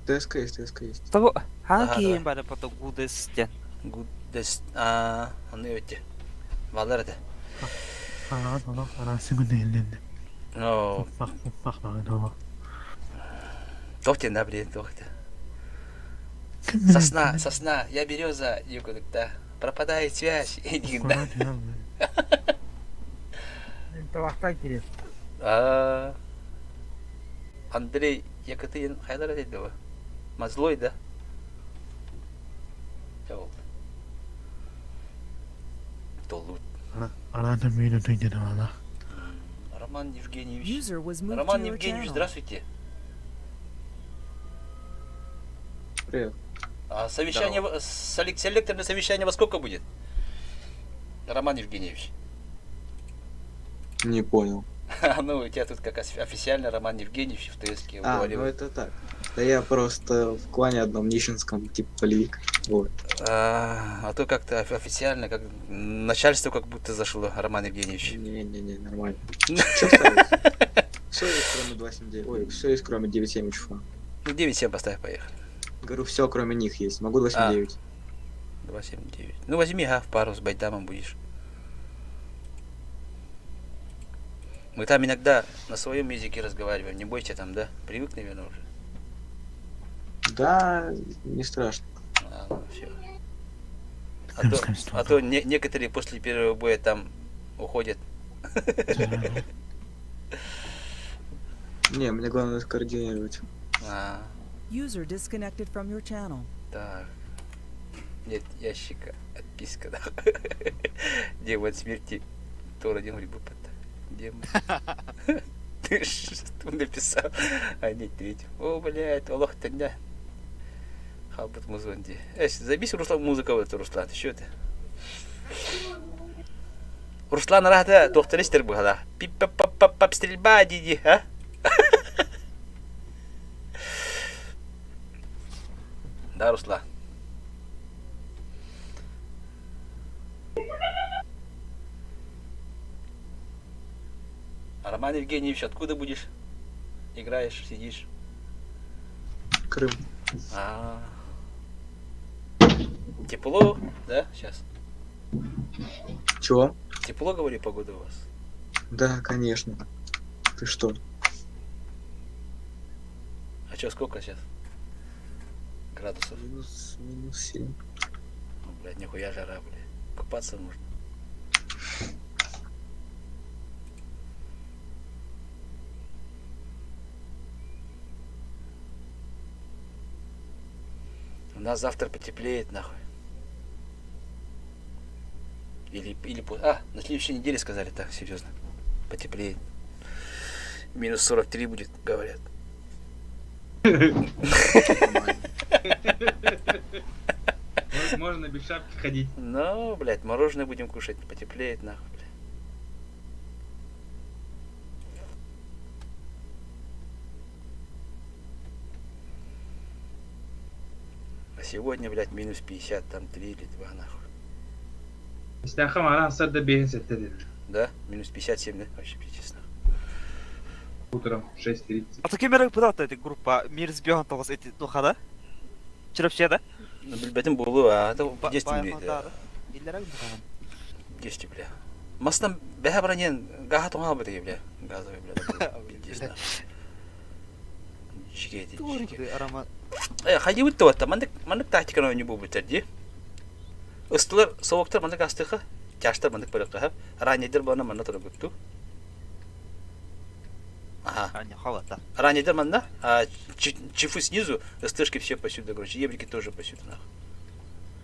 Да. ТСК есть, ТСК есть. Того, хан киин бары потом гудес ден. Гудес, а, аны өте. Балар это. Ана, ана, ана, сигүнде элленди. О. Бак, бак, бак, бак. Тохте, да, блин, тохте. Сосна, сосна, я береза, да. Пропадает связь. Табахтан кирер. А, Андрей Якотын хайлар дейді ғой. Мазлой, да? Жауап. Толут. Ана, ана, мені түйдеді ана. Роман Евгеньевич. User was moved Роман to your Евгеньевич, channel. здравствуйте. Привет. А совещание, с селекторное совещание во сколько будет? Роман Евгеньевич. Не понял. Ну, у тебя тут как официально Роман Евгеньевич в ТСК А, ну это так. Да я просто в клане одном нищенском, типа полевик. Вот. А, а то как-то официально, как начальство как будто зашло, Роман Евгеньевич. Не-не-не, нормально. Что ставить? Все есть, кроме 2.79. Ой, все есть, кроме 9.7 чуфа. Ну, 9.7 поставь, поехали. Говорю, все, кроме них есть. Могу 2.79. 2.79. Ну, возьми, а, в пару с Байдамом будешь. Мы там иногда на своем языке разговариваем, не бойся там, да? Привык, наверное, уже. Да, не страшно. А, ну все. А то, а то не, некоторые после первого боя там уходят. Не, мне главное скоординировать. А, User disconnected from your channel. так. Нет ящика, отписка, да. Демон смерти. Тор один грибы Демон. Ты что написал? А нет, третий. О, блядь, олох да. Хабут музонди. Э, забись, Руслан, музыка в эту, Руслан. Что это? Руслан рада, доктор истер бугала. Пип пап пап пап стрельба, диди, а? Да, Руслан. А Роман Евгеньевич, откуда будешь? Играешь, сидишь? Крым. А. Тепло, да, сейчас? Чего? Тепло, говорю, погода у вас? Да, конечно. Ты что? А что, сколько сейчас? Градусов? Минус, минус 7. Ну, блядь, нихуя жара, блядь. Купаться можно. У нас завтра потеплеет, нахуй. Или, или... А, на следующей неделе сказали так, серьезно. Потеплеет. Минус 43 будет, говорят. Можно без шапки ходить. Ну, блядь, мороженое будем кушать, потеплеет, нахуй, блядь. А сегодня, блядь, минус 50, там 3 или 2, нахуй. Истяхам ара садда бейн сеттеди. Да? Минус 57, да? Вообще пиздец, нахуй. Утром 6.30. А то кемер пыталта эти группа мир сбеган тогыз эти духада. Чырапча да? Ну, билбетим болу, а это 10 бля. 10 бля. Масна бэхэ бранен гаха тоңа бу бля. Газовый бля. Пиздец, нахуй. Жиге жиге. Э, хайыбыт туатта, мандык мандык тактиканы ойнуу буубуттар дии. Ыстылар, совоктар мандык астыха, тяштар мандык барыкка, раннейдер бана манна турабытту. Ага. Раннейдер манна, а чифы снизу, стышки все посюда, короче, ебрики тоже посюда, нахуй.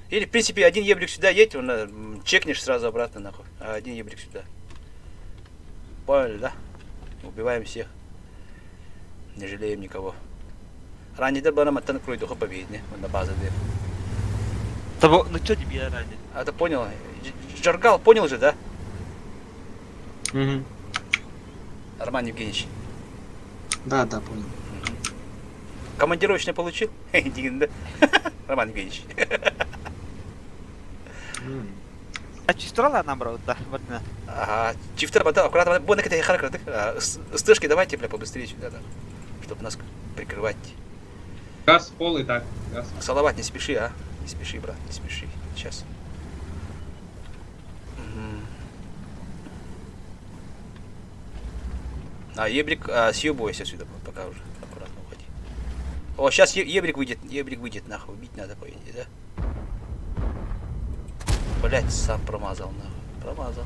Или, в принципе, один ебрик сюда едь, он, чекнешь сразу обратно, нахуй, а один ебрик сюда. Поняли, да? Убиваем всех. Не жалеем никого. Раннейдер бана маттан кройдуха победне, на база дыр. Того, ну чё тебе ранее? А ты понял? Джаргал понял же, да? Угу. Роман Евгеньевич. Да, да, понял. Командировочный получил? да? Роман Евгеньевич. А чисто нам брал, да, вот на. Ага, чифтер, бата, аккуратно, бо на кете характерных. Стышки давайте, бля, побыстрее сюда, да, чтобы нас прикрывать. Газ в пол и так. Газ. Салават, не спеши, а? Не спеши, брат, не спеши. Сейчас. А, ебрик, а, съебывайся сюда, пока уже аккуратно уходи. О, сейчас ебрик выйдет, ебрик выйдет, нахуй, убить надо, по идее, да? Блять, сам промазал, нахуй, промазал.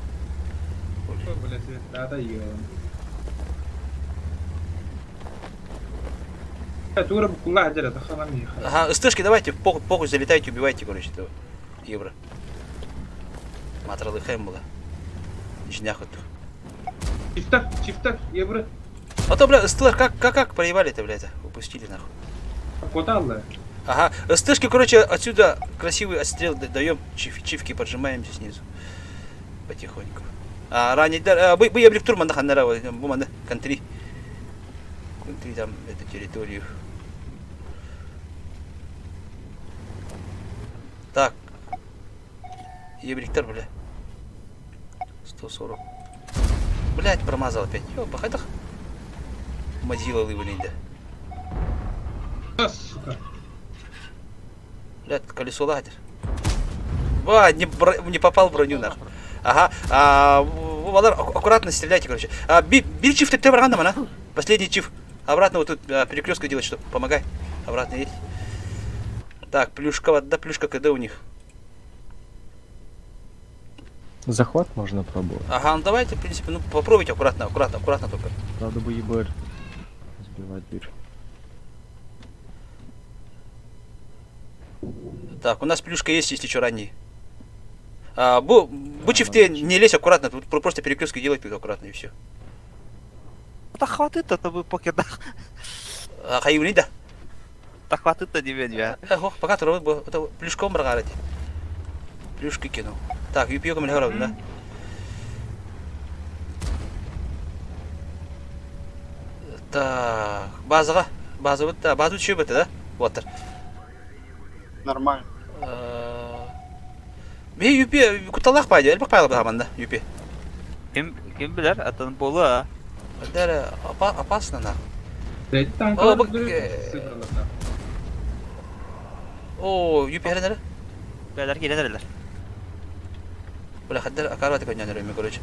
Блять, да, да, Ага, стышки давайте, похуй, похуй, залетайте, убивайте, короче, этого евро. Матралы хэм была. Жняхоту. Чифтак, чифтак, евро. А то, бля, стылар как, как, как проебали-то, бля, это, упустили, нахуй. Куда, Ага, стышки, короче, отсюда красивый отстрел даем, чиф, чифки поджимаемся снизу. Потихоньку. А, ранее, да, а, бы, бы я турман, да, бумана, контри. Контри там, эту территорию. Так. Ебриктер, бля. 140. Блять, промазал опять. Ёба, хайдах. Мазила лывали, да. Сука. Блядь, колесо лагерь. Ба, не, не попал в броню, нахуй. Ага, а, Валар, аккуратно стреляйте, короче. А, би, бери чиф, ты а? Последний чиф. Обратно вот тут а, перекрестка делать, что помогай. Обратно едь. Так, плюшка, вода, плюшка КД у них. Захват можно пробовать. Ага, ну давайте, в принципе, ну попробуйте аккуратно, аккуратно, аккуратно только. Надо бы ЕБР сбивать дверь. Так, у нас плюшка есть, если что, ранний. А, бу, бу чифте не лезь аккуратно, тут просто перекрестки делай тут аккуратно и все. Да хватит это вы покидах. А, хайвни да. Да хватит то тебе, я. Эх, пока турабыт бу, это плюшком баргарати. Плюшки кинул. Так, юпио камель да? Так, базаға, база бітті, база үшеу бітті, да? Вот. Нормально. Би юпи куталах пайда, элбэх пайла баһаманда юпи. Ким ким билэр, атын буолуо. Дәрі опасно на. О, О, О, юпи хәренәре? Бәләр килә дәреләр. Бля, хәддер акарваты көннән өрөмө, короче.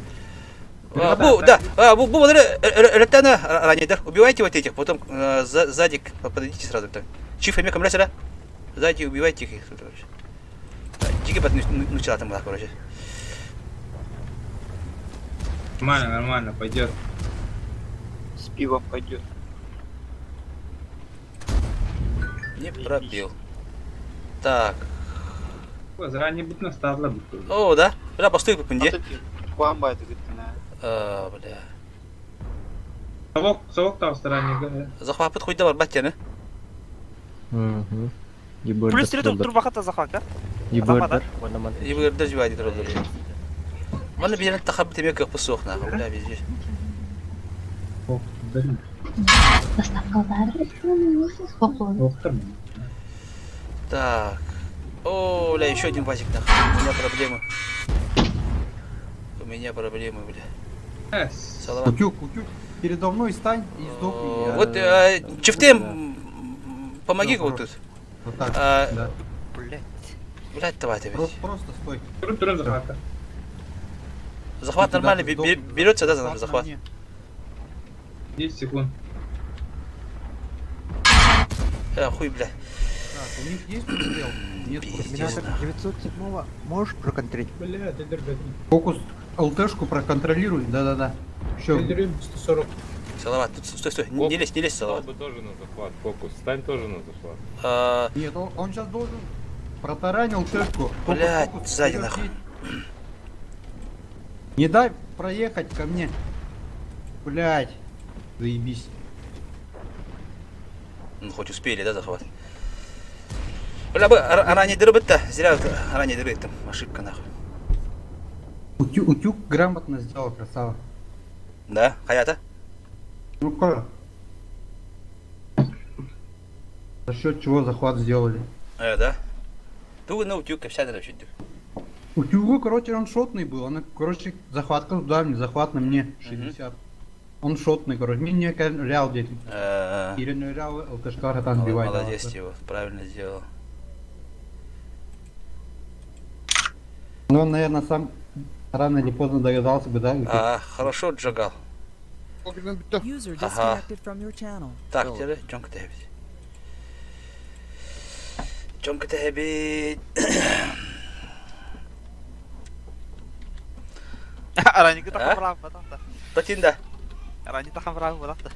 А, бу, да, а, бу, бу, өлөттәне ранейдер. Убивайте вот этих, потом сзади подойдите сразу так. Чиф эме кемләсерә? Сзади убивайте их, короче. Диги бат нучала там, короче. Нормально, нормально, пойдет. С пивом пойдет. Не пробил. Так. Заранее быть настало бы. О, да? Бля, постой, пунде. А, бля. Совок, совок там заранее. Захват хуй да бар баттяны. Угу. ЕБР Плюс 3 турбахата захват, да? ЕБР. ЕБР жибайды туралар. Мана бирен тахаб темек кып суох нахуй, бля, везде. Так. О, бля, еще один вазик нахуй. У меня проблемы. У меня проблемы, бля. Салават. Утюг, утюг, передо мной стань и сдохни. Вот, Чифтем, помоги вот тут. Вот так, А, да. Блять. Блять, давай ты Просто, просто стой. Турун захвата. Захват Ты нормально туда сдохни. берется, да, Захват на захват? мне. 10 секунд. Хуй, бля. Так, у них есть пристрел? Нет. Терминатор 907 можешь проконтрить? Бля, ты Фокус ЛТшку проконтролируй, да-да-да. Еще. 140. Салават, тут стой, стой, не, не лезь, не лезь, Салават. бы тоже на захват, фокус. Стань тоже на захват. А, Нет, он, он сейчас должен протаранил ЛТшку. Фокус, Блядь, фокус, сзади вперед нахуй. едь. Не дай проехать ко мне. Блять. Заебись. Ну, хоть успели, да, захват? Бля, бы ранее дыры-то, зря вот ранее дыры там, ошибка нахуй. Утюг, утюг грамотно сделал, красава. Да, хаята? Ну как? За счет чего захват сделали? Да. Ту, ну, утюг, вся вообще. Утюгу, короче, он шотный был. Он, короче, захватка туда, мне, захват на мне 60. Он шотный, короче. Мне не реал дети. Или не реал, ЛТшка там сбивает. Молодец, его, правильно сделал. Ну, он, наверное, сам рано или поздно догадался бы, да? А, хорошо отжигал. User Ага. disconnected from your channel. Так, теперь Джонка Тэбит. Джонка Тэбит. Араники так брав, батахта. Татинда. Арани так брав, батахта.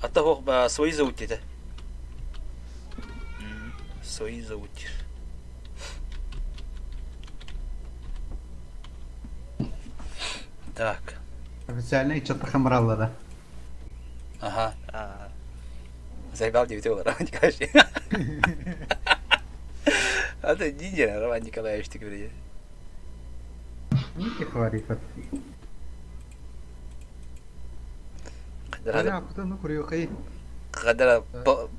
А того свои зовут это. Свои зовут. Так. Официально что-то хамрала, да? Ага. Заебал 9 Роман Николаевич. А ты ниндзя, Роман Николаевич, ты говоришь. Не хварит. Бля, куда ну курю, Қадара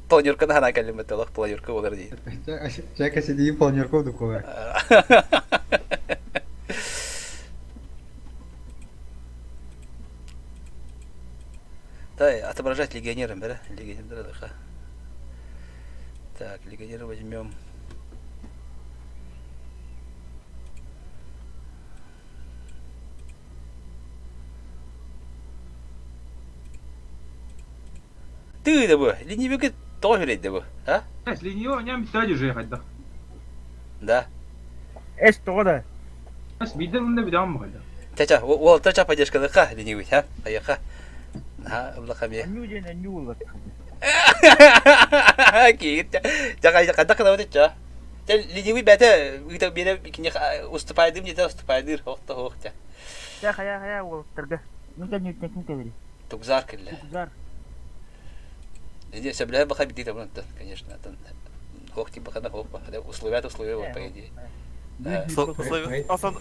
планерканы хана кәлім бітті, планерка олар дейді. Чайка сиди планерку дукуга. Да, отображать легионерам, да? Легионер, да, Так, легионера возьмем. Ты да бы, ленивый. Тоҕо үһүрэйдэ бу, а? Линию ням сади же хайда. Да. Эс тоҕо да? Эс биден унда бидам хайда. Чача, уолта ча поддержкалыха ленивый, а? Поеха. Ха, облаха мне. Анню диэн анню улар. Киит. Жа хайда кына бит ча. Те ленивый бәте ыта бире кине уступайдым дете уступайдыр хохта хохта. Ча хая хая уолаттарга. Мин нүтнекин ким кэлери? Тугзар кэллэ. Тугзар. Иди сөбүлэһэ баха бити табын конечно. Хох типа хана хох условия условия вот по идее.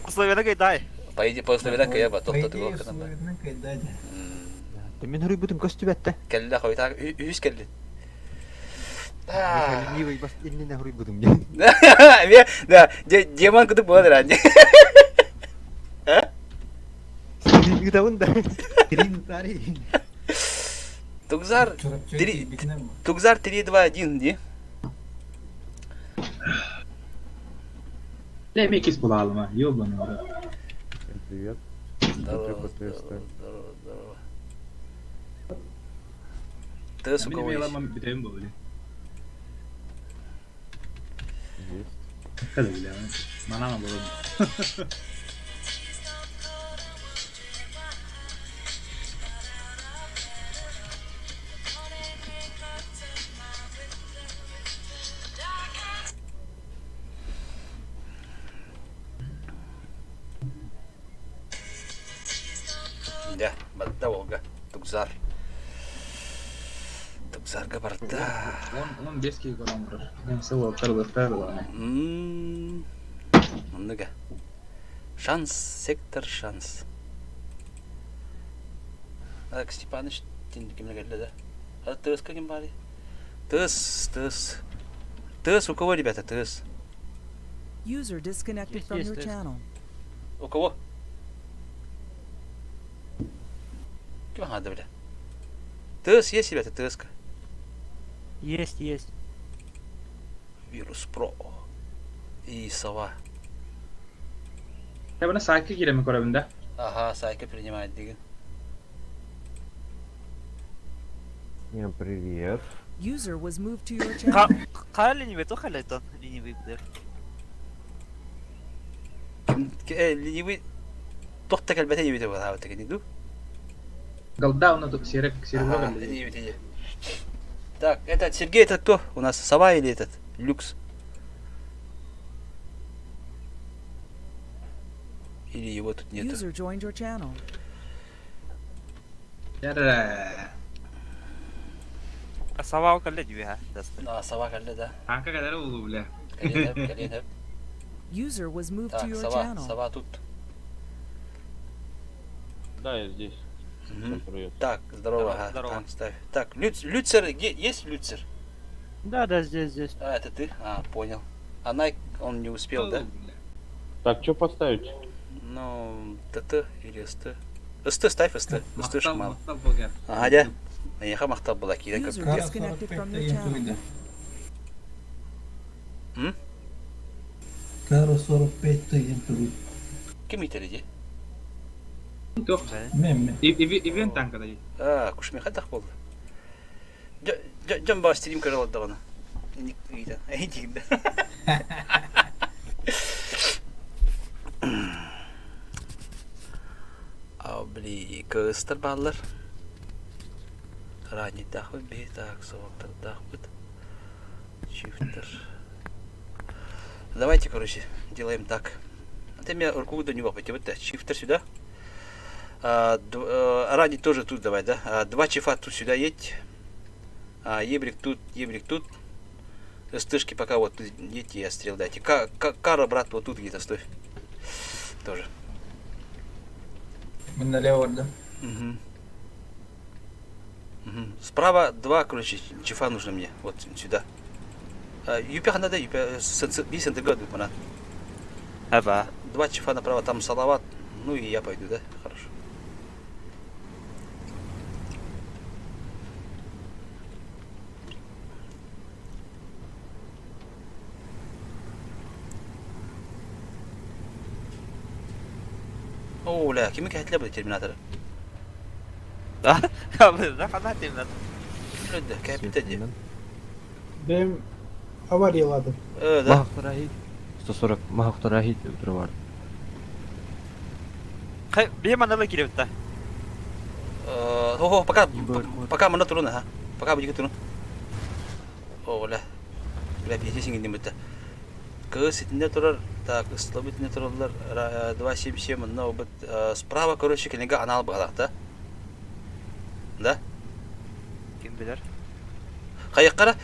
Условияны кайдай. По идее по условиям кая ба тохто туох Условияны кайдай. Мен хуруйбутум көстүбэттэ. Кэллэ хойта үһүс кэлли. Ленивый бас иннинэ хуруйбутум диэн. Да, демон кутук буолар ранее. Ыытабын да. Тугзар Тугзар 3 2 1 ди. Не мекис булалыма, ёбаный в рот. Привет. Здорово, здорово, здорово, здорово. Ты с у кого есть? Манама было. Дьэ, барда Волга, Тугзар. Тугзарга барда. Он 15 килограмм урар. Мен сыл ылтар Оннуга. Шанс, сектор шанс. Так, Степаныч кимне кэллэ да? А тыаска ким баарый? Тыс, тыс. Тыс, у кого, ребята, тыс? User disconnected from your channel. У кого? Ким хаада бля? Тыс есть, ребята, тыска? Есть, есть. Вирус Про. И сова. Я бына сайка киреме көрөбүн да. Ага, сайка принимает деген. Всем привет. User was moved to your channel. Хаа ленивый то халайтон ленивый бдер. Ленивый тохта кэлбэтэ диэбитэ буолаабыт кини ду. Голда уна тут серек серебро Ленивый Так, это Сергей, это кто у нас? Сова или этот? Люкс? Или его тут нет? User joined your channel. Сова кэллэ дии Да, сова кэллэ, да. Анка кадары улу бля. Кэлиэн User was moved to Так, your сова, channel. сова тут. Да, я здесь. Всем привет. Так, здорово, ага, здорово. танк ставь. Так, Люц, Люцер, где есть Люцер? Да, да, здесь, здесь. А, это ты? А, понял. А Найк, он не успел, да? Так, что поставить? Ну, ТТ или СТ? СТ ставь, СТ. СТ шмал. Мактал болгар. Ага, дя. Эйха мактал была киирэн User көрбүтэ. disconnected from your channel. М? Каро 45 тыгын тугу. Ким итэри дии? Туох. Мен Ивент танка да. А, кушмеха тах болды. Дьон баа стрим көрө олордоҕуна. Ник ыйтан. Эйдигин А, бли, кыстар бааллар. Раннийдаахпыт, биһи так, совактардаахпыт. Чифтер. Давайте, короче, делаем так. А ты меня руку до него пойти, вот Чифтер сюда. А, ранний тоже тут давай, да? А, два чифа тут сюда едь. А, ебрик тут, ебрик тут. Стышки пока вот едьте, я стрел дайте. Кара, брат, вот тут где-то стой. Тоже. Мы налево, да? Угу. Угу. Справа два, короче, чифа нужно мне. Вот сюда. Юпеха надо, юпе, би мана. Аба. Два чифа направо, там Салават. Ну и я пойду, да? Хорошо. О, ля, кими кәһәтле бу терминатор? Да, да, хана терминатор. Ким да, кәһәттә ди. Бэм авариялады. Э, да. Махтарахит. 140 Махтарахит бар. Хай, бие манала киребитта. Хо, пока, пока мана турун, ага. Пока будет турун. О, бля. Бля, пиздец сиңин битте. Кыз итинде турар, так, ыстылып итинде тураллар, 277, мына бит справа, короче, кинеге анал багалак, да? Да? Ким билер? Хайыккара,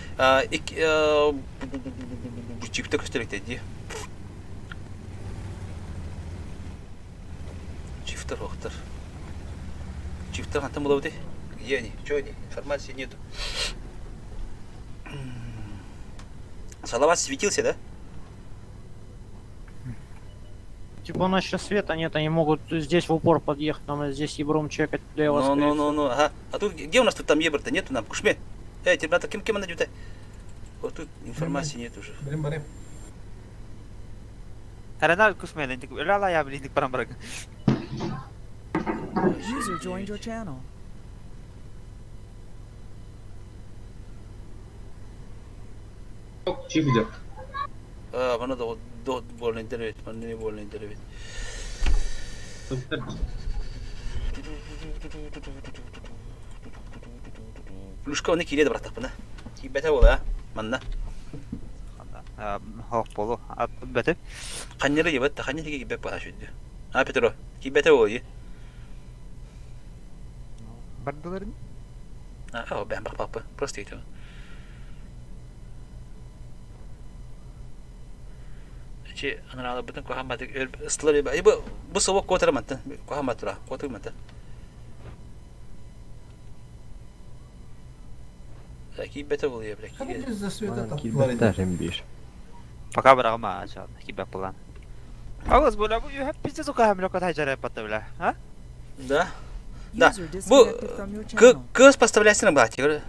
чипте көстөрөктө ди. Чифтер охтар. Чифтер хантан булабыты? Где они? Чё они? Информации нету. Салават светился, да? Типа у нас сейчас света нет, они могут здесь в упор подъехать, нам надо здесь ебром чекать влево, Ну, скорее ну, всего. ну, ну, ага. А тут где у нас тут там ебр-то нету нам? Кушме. Эй, ребята, кем кем она идет? Вот тут информации нет уже. Блин, барым. Тарана кусмелен, тик ла я блин, парам барак. User joined your channel. Чип идет. А, мана да до больно интервет, мана не больно интервет. Плюшка оны киледі брат тапына. Кибете бол, а? Манна. Хох полу. А бете. Ханнері ебет, ханнері кибет бара шүдді. А, Петро, кибете бол, е. Бардыларын? А, о, бәм бак папа, просто итем. Чи анаралы бүтүн кохамматык ыстылар ебе. Бу бу совок котыр мантан, кохаммат тура, котыр мантан. Кибете бол, е, бля, кибет. За света там Кибеттарым бир. Пока барагма, ча, кибет план. Агыз бля, бу юһәп пиздец укаһам лөкөт хайжара патта бля. А? Да. Да. User Бу disconnected from your channel. кыз поставляйсың ба, тигр.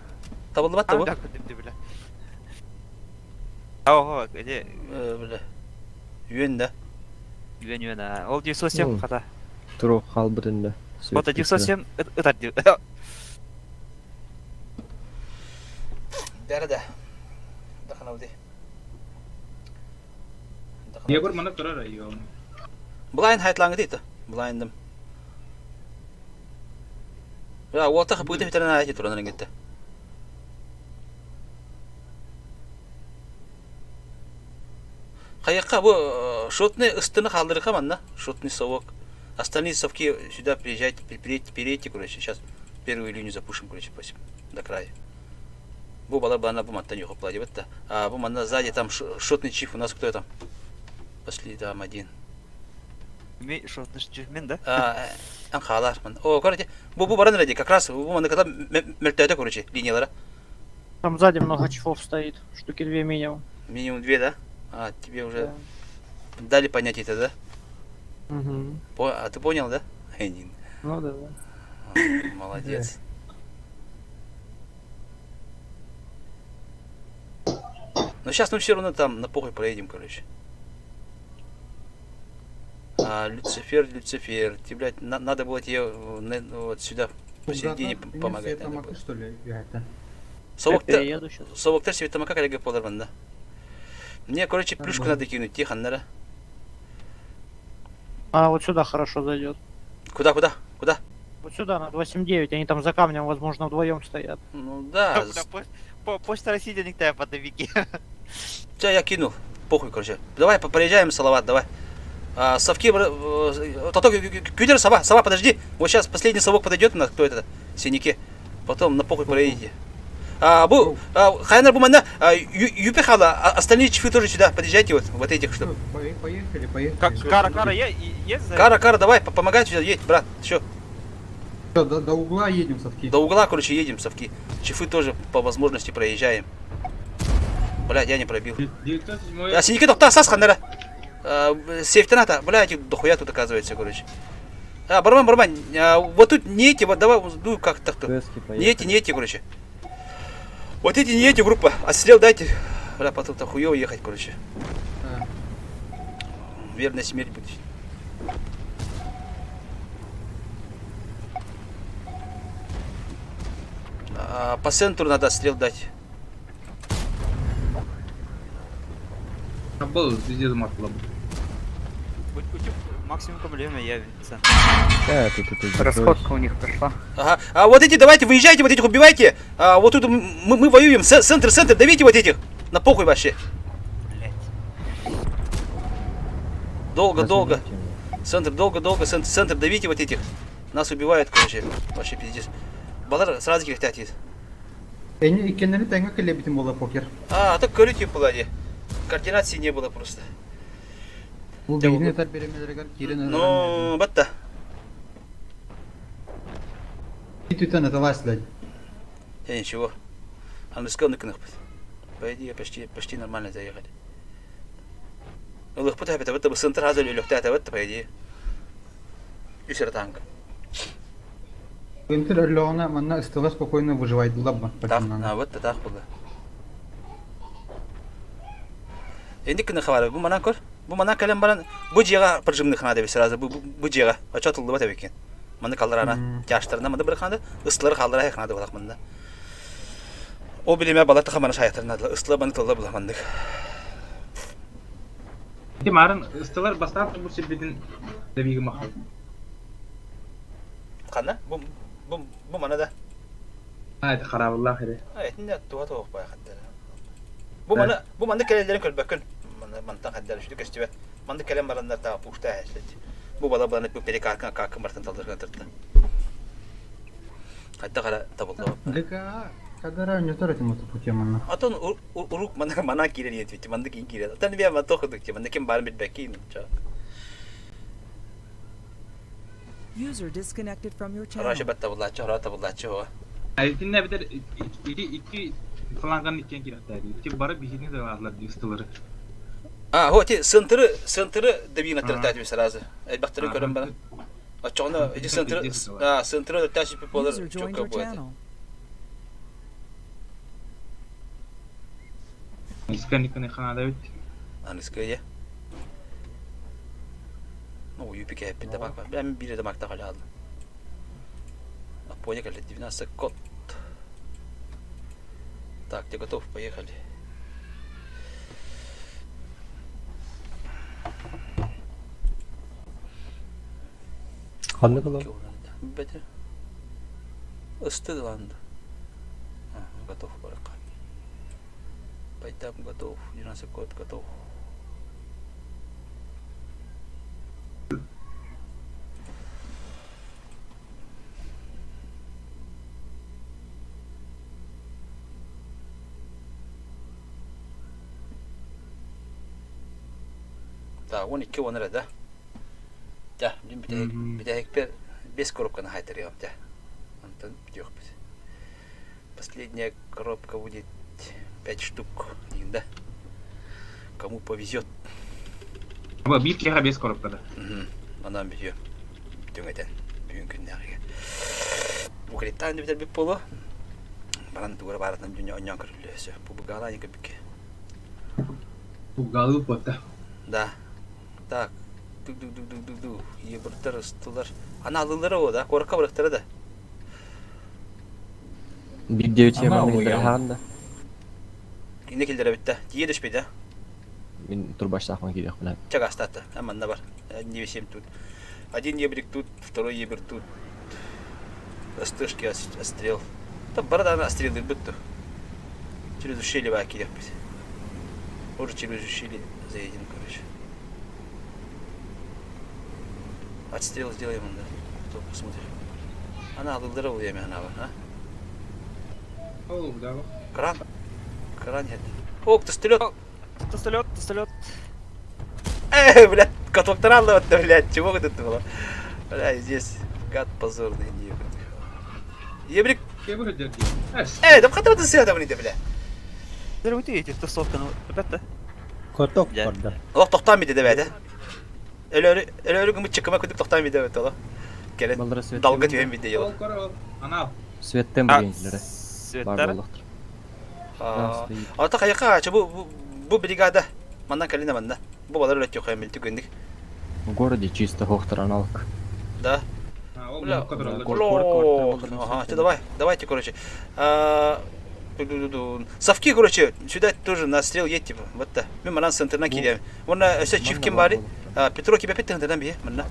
Табылды батты бу. Бля. Ого, где? Бля. Юен да. Юен юен а. Ол 907 хата. Туро халбытында. Вот 907 ытар ди. Бәрі да. Даханауды. Ебр мана турар айо. Былайын хайтлаңы дейді. Былайындым. Я, уолта хапыты битерен айты туранын кетті. Кайякка бу шотный ыстыны халдырыка манна, шотный совок. Остальные совки сюда приезжайте, перейте, перейте, короче. Сейчас первую линию запушим, короче, спасибо. До края. Бу бала бана бу маттан юхоп ладибетта. А бу манна сзади там шотный чиф у нас кто там? Пошли там один. Ми шотный чиф мен да? А, анхалар. О, короче, бу бу баран ради как раз бу манна когда мертвый короче, линиялара. Там сзади много чифов стоит, штуки две минимум. Минимум две, да? А, тебе уже да. Дали понять это, да? Угу. По, а ты понял, да? Энин. Ну да, да. А, молодец. Но сейчас мы все равно там на похуй проедем, короче. А, Люцифер, Люцифер, тебе, блядь, на, надо было тебе вот сюда посередине помогать. Надо было. что ли, это? Совоктар себе тамака коллега поларман, да? Мне, короче, плюшку надо кинуть, тихо, надо. А, вот сюда хорошо зайдет. Куда, куда, куда? Вот сюда, на 2.79, они там за камнем, возможно, вдвоем стоят. Ну да. Почта России денег тебя подовики. Все, я кинул. Похуй, короче. Давай, проезжаем, Салават, давай. А, совки, Тото, Кюдер, сова, сова, подожди. Вот сейчас последний совок подойдет у нас, кто это, синяки. Потом на похуй проедете. А, бу, хайнер бумана, юпехала, остальные чифы тоже сюда, подъезжайте вот, вот этих, что. Поехали, поехали. Кара, кара, есть? Кара, кара, давай, помогай сюда, едь, брат, все. До, до угла едем, совки. До угла, короче, едем, совки. Чифы тоже по возможности проезжаем. Блядь, я не пробил. А, синяки, тохта, сас, ханера. Сейфтената, блядь, дохуя тут оказывается, короче. А, барман, барман, вот тут не эти, вот давай, ну как так-то. Не эти, не эти, короче. Вот эти, не эти группа. Отстрел дайте. Бля, потом-то хуёво ехать, короче. А. Верная смерть будет. А, по центру надо отстрел дать. Был везде заматывала. Максимум проблемы я Да, тут это Расходка у них прошла. Ага. А вот эти давайте, выезжайте, вот этих убивайте. А, вот тут мы, мы воюем. Центр, центр, давите вот этих. На похуй вообще. Долго, долго. Центр, долго, долго. Центр, центр, давите вот этих. Нас убивают, короче. Вообще пиздец. Балар сразу хотят. Эни иккеннери тэҥҥэ кэлэбитим буола покер. А, а так көрү была не. Координации не было просто. Бу биһигини этэр бириэмэлэригэр киирэн Ну, батта. Түтэн аталаас лэд. Я ничего. Английского ныкнахпыт. По идее, почти, почти нормально заехали. Ылыхпыт хэпэт, бытта бу центр хазар өлөхтә бытта, по идее. Үс эрэ танк. Интер өллөҕүнэ манна ыстыла спокойно выживайдылар ба. Так, а вот так было. Инди күнү хабары бу манан көр. Бу манан кэлэн баран бу дьиэҕэ прижимных надо сразу бу бу дьиэҕэ очотуллубат эбикин. Маны калларана тяжтарына маны быраханды ыстылары халлара ханады булах мында. О билиме бала таха маны шаяктарына ыстыла маны тылла була мандык. Ити марын ыстылар бастаан бу сирбитин дэбиги махал. Ханна? Бу бу бу мана да. А, это харабыллаах ире. А, этинде туга тоох бай хаттара. Бу маны бу манны кэлэллэрин көрбөккүн. Маны мантан хаддар үчү көстүбэт. Манны кэлэн бараннар таа пушта эслет. Бу бала баланы бу перекаркан какын бартан талдырган тыртта. Хайда кара табылды. ГКА кадара нөтөр этим оту путеманна. Атон урук мана мана кирер етвити, манды кин кирер. Атан бия ма тохудук ти, манды ким барын билбеккин. User disconnected from your channel. Раша батта буллачы, хара табыллачы хо. Итинне битер ити икки фланган иккен кирәктәр. Ити бары биһини да алар ыстылары. А, хо ти центры, центры дебин атыртат сразу. Элбахтары көрөм бара. Очоно эти центры, а, центры тащи пиполар User joined чокка your будет. channel. Искан ханада бит. Аныскы я. Ну, юпике хеппи да бак. Мен бире да макта халал. А поехали, 19 код. Так, ты готов? Поехали. Ханны кылам. Бәте. Ыстыдланды. Готов барака. Пайтап готов, 12 код готов. Так, 12 он да? Да, мин бүтэһик бес коробканы хайтарыам, да. Антон бүтүөхпүт. Последняя коробка будет 5 штук, да? Кому повезет. Бу бир кеха бес коробкада. Анан бүтүө. Бүтүң этен. Бүгүн күннәгә. Бу клиптан бүтер бит болу. Баран тугара баратан дүнья оньян көрүлөсө. Бу бугала не көбүк. Бугалы бота. Да. Так. Ду-ду-ду-ду-ду-ду. Ебыртар ыстылар. Ана алылары о да. Корка бырыктары да. Бир девять Ана маны уян. ханда. Инде килдере битте. Тие түшпейді. Мин турбаш сахман кирек белән. Чак астаты. Аманна бар. Один семь тут. Один ебрик тут, второй ебрик тут. Астышки острел. Там борода острел бітті. Через ущелье ба кирек бит. Уже через ущелье заедем, короче. Отстрел сделаем, да. Потом посмотрим. Она алылдыра ол еме ана бар, а? Ол да. Кран. Кран нет. О, кто стрелет? Тостолет, тостолет. Эй, блядь, каток вот, блядь, чего это было? Бля, здесь гад позорный, не Ебрик. Эй, да хотя бы ты света мне, бля. Здравствуйте, эти тусовка, ну, ребята. Коток барда. Олох тохтан биде дебәде. Өлөрү өлөрү гымы чыкыма күтүп тохтан биде бит оло. Келен далга түһен биде Ол йол. кора ол. Анал. Светтен А, биргенчилere. светтер? Ата каяка ачы бу бу бригада. Мандан калина манда. Бу балар өтө кайын билти көндүк. В городе чисто хохтар аналог. Да. Ол Бля, мукка тураллар. Ага, ты давай, давайте, короче. А. Совки, короче, сюда тоже на стрел едь, типа, вот да. Мен манан центрынан кириэм. Уонна өссө чиф ким баары? Петро кибэпит тыһынтадан бие, манна.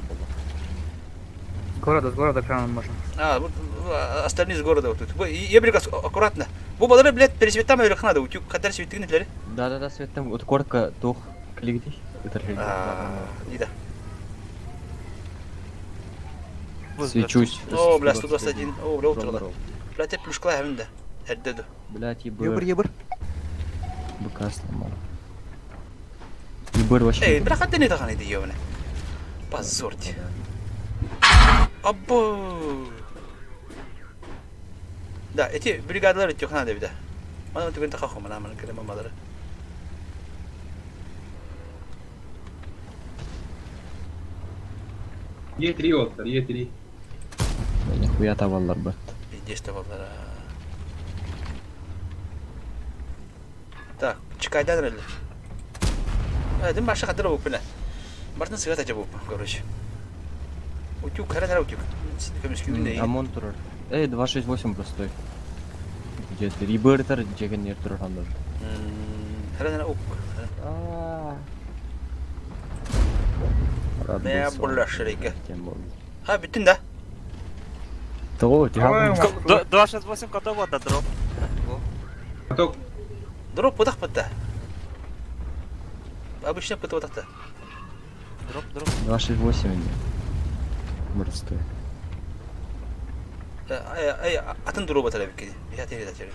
С города, с города прямо можем. А, вот остальные из города вот тут. Я приказ аккуратно. Бу балары, блядь, пересветтам өлөх надо, утюг, хатар светтигин этилери. Да-да-да, светтам, вот корка тух клигди. И да. Свечусь. О, бля, 121. О, бля, утырла. Бля, те плюшкала хәмдә. Эрдеду. Блядь, ебыр. Ебыр, ебыр. БК сломал. Ебыр вообще. Эй, бля, хатты не таган иди, ёбаный. Позорьте. Або. Да, эти бригадалар өттүк надо бida. Мана түгэн таха хомана мана кэлэ мамалары. Е3 оттар, Е3. Нихуя табаллар бат. Пиздец табаллар. Так, чекайдан реле. Дим башы хатыр буп биле. Бартын сыгат ача буп, короче. Утюг, хара утюг. Көмүскүүнде. ОМОН турар. Эй, 268 простой. Где ты? Рибертер, джеген турар хандар. Хара ук. Не була ширика. А, бүтүн да. То, тихо. 268 каток вот, дроп. Каток. Дроп пытах пытта. Обычно пыта пытахта. Дроп, дроп. 268. Простой. Ай, атын дроп атара бикки. Я тери да тери.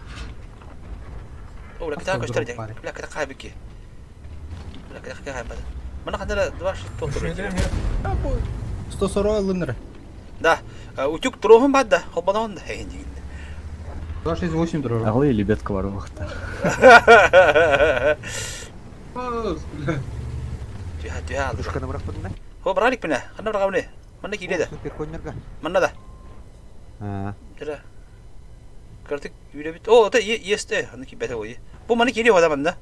О, бля, ката көстөр ден. Бля, ката кай бикки. Бля, ката кай бада. Мана кандара 268. 140 лыныр. Да, утюг трохын бад да, холбанон да. Хей, дигин. 268 дороже. Алы лебедка бар вакытта. Түйә, түйә. Пушканы бырак бутын да? Хо, бралик менә. Ханна брага менә. Манна килә дә. Супер коннерга. Манна да. А. Тирә. Картык юлә бит. О, это есть, аны кибәтә ой. Бу маны килә вода манда.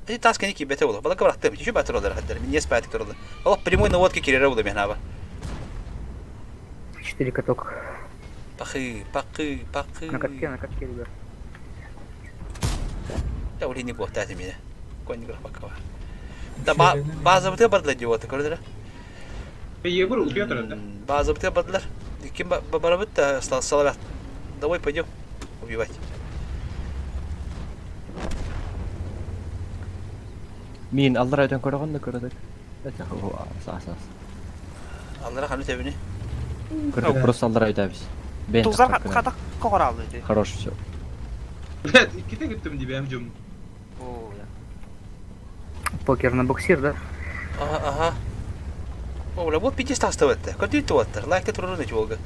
Эти таски не кибәтә була. Балака брактым. Еще батыр олар хәтта. Мин ес патик торды. Алла прямой наводка кирәре булды мин аба. 4 каток. Пахы, пахы, пахы. На катке, на катке, ребят. Я уже не глотать меня. Конь графакова. Да база буты бардылар дип көрдүлөр. Ебыр убьет да? База буты бардылар. Ким барабыт да салават. Давай пойдем убивать. Мин алдар өтөн көрөгөн да көрөдүк. Это сас сас. Аллара ханы тебини. Көрдүк просто алдар өтөбүз. Бен Тузар катак когоралды. Хорош все. Блядь, икките күттүм дип әм жум. О, да. Покер на буксир, да? Ага, ага. О, бля, вот 500 оставать-то. Көтү туаттар. Лайкта турурун эти Волга.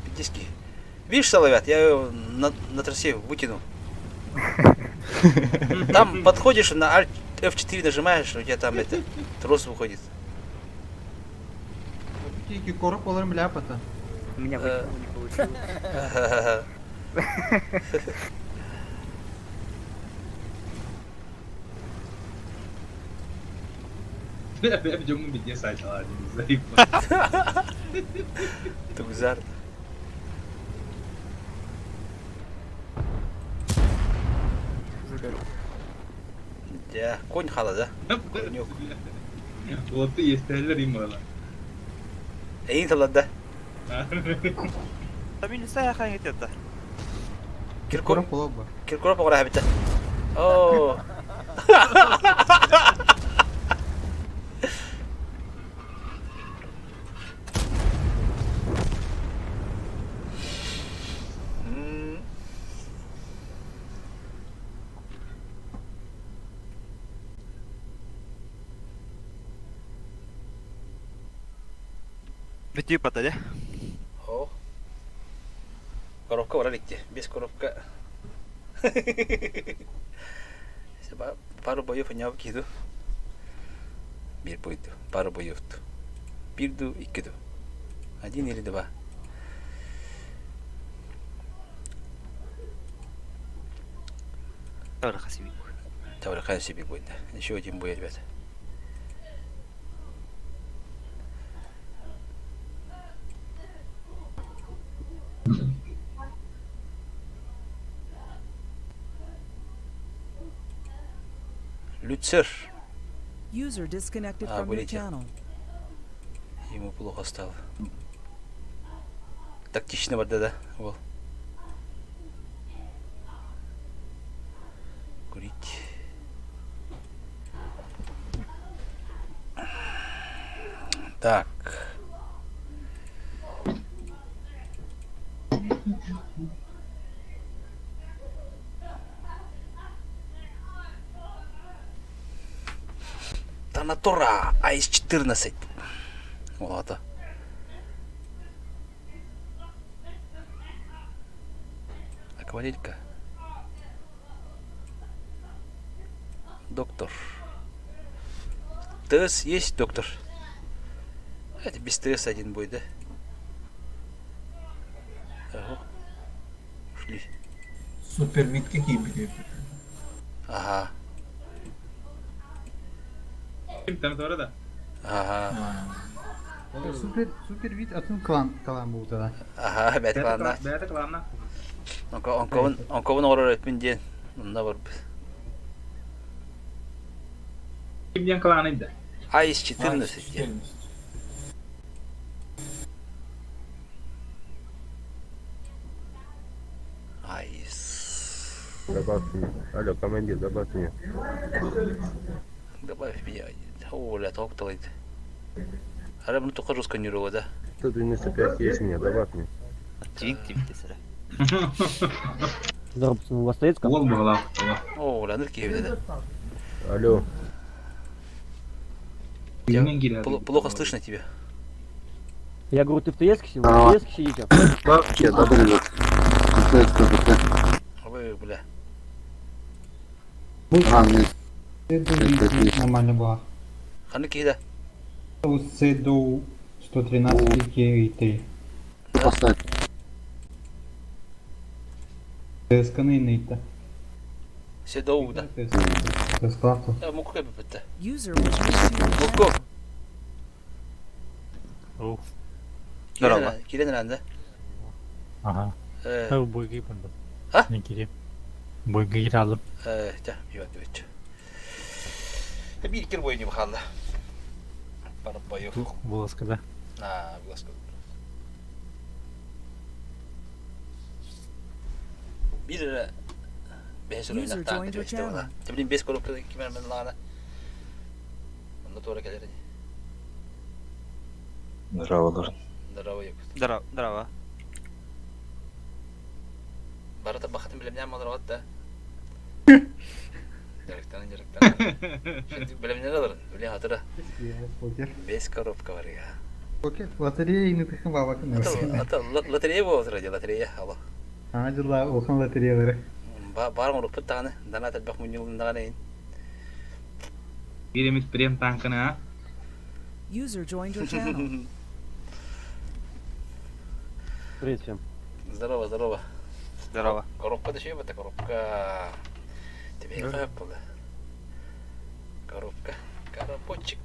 Пиздецкий. Видишь, Салават, я его на, на трассе вытянул. Там подходишь, на Alt F4 нажимаешь, у тебя там это, трос выходит. Тики короб олар ляпата. У меня вытянул, не получилось. Бля, бля, жумун битне сайчалар заебал. Тугзар. Да, конь хала, да? Конюк. Вот ты есть теллер имала. Эйин талады да. Тамин сая хан кетет да. Киркоров Киркоров оҕора эбитэ. Оо. Бүтүү пата да. О. Коробка барар икти. Без коробка. Пару боев не киду. Bir бойду. Пару боев. Бирду, иккиду. Один или два. Тавра хасиби. Тавра хасиби будет, да. Еще один бой, ребята. Люцер. User disconnected А, from your вылетел. channel. Ему плохо стало. Тактично барда да, ол. Курить. Так. Танатора АС-14. Олата. Акварелька. Доктор. ТС есть, доктор? Это без ТС один будет, да? Ого. Ушли. Супер вид какие были. Ага. Ким там да? Ага. Супер, супер вид атын клан клан буолта да. Ага, бэт кланна. Бэйэтэ кланна. Онковун онковун оҥорор өппүн диэн онно барбыт. Ким диэн кланы да? АИС 14 диэн. АИС. Добавь меня. Алло, командир, добавь меня. Добавь меня. О, бля, толк талайт. Ара bunu только русского не да? 195 есть меня, добавь меня. Твинк тип десere. Здорово, пацаны, у вас стоит Ол буолла. О, бля, нырки да. Алло. Плохо слышно тебя. Я говорю, ты в ТС сидишь? В ТС сидите? Добавь меня, добавь. Ой, бля. Нормально была. Ханы киһи Седоу 113 9 Поставь. ТСК-ны нейта. Седоу да. ТСК. Да, муку кэбэ бітті. User was moved to your Муку. Оу. Здорово. Кирен ранда. Ага. Э. Э, бойга бардым. А? Не кире. Бойга кире алдым. Э, жа, биват биват. Бир кир бойны бахалла. Барып боев. Тух, буласкада. А, буласка. Бир бэс User joined your channel. Тибилин бес коробка кимер мен лана. Онда тура келер. Здорово, Лорен. Здорово, Якут. Здорово, здорово. Барыта бахатын билемнен малыр да. Жарыктан, жарыктан. Şimdi билемнен алырын. Биле хатыра. Бес коробка бар я. Окей, лотерея и тыхын баба Ата лотерея болот ради лотерея. Алло. А, дела, улхан лотереялары. Бар муруппут тағаны, дана тәлбәк муньюлындағаны ейін. Биремит прем танканы, а? User joined your channel. Привет всем. Здорово, здорово. Здорово. Коробка да это коробка. Тебе Да. выпала. Коробка. Коробочек.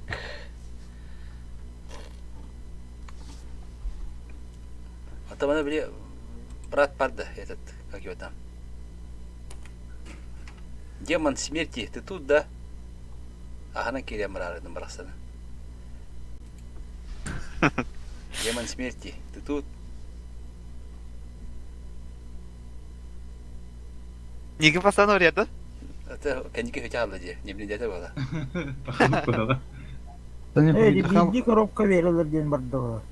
А там она, бля, брат Парда, этот, как его там. Демон смерти, ты тут, да? Ага, на мрары, барасана. Демон смерти, ты тут? Неге постоянно вред, Это коньяки хотя бы не блин, это было. Эй, биирдии коробка берелер диэн бардылар.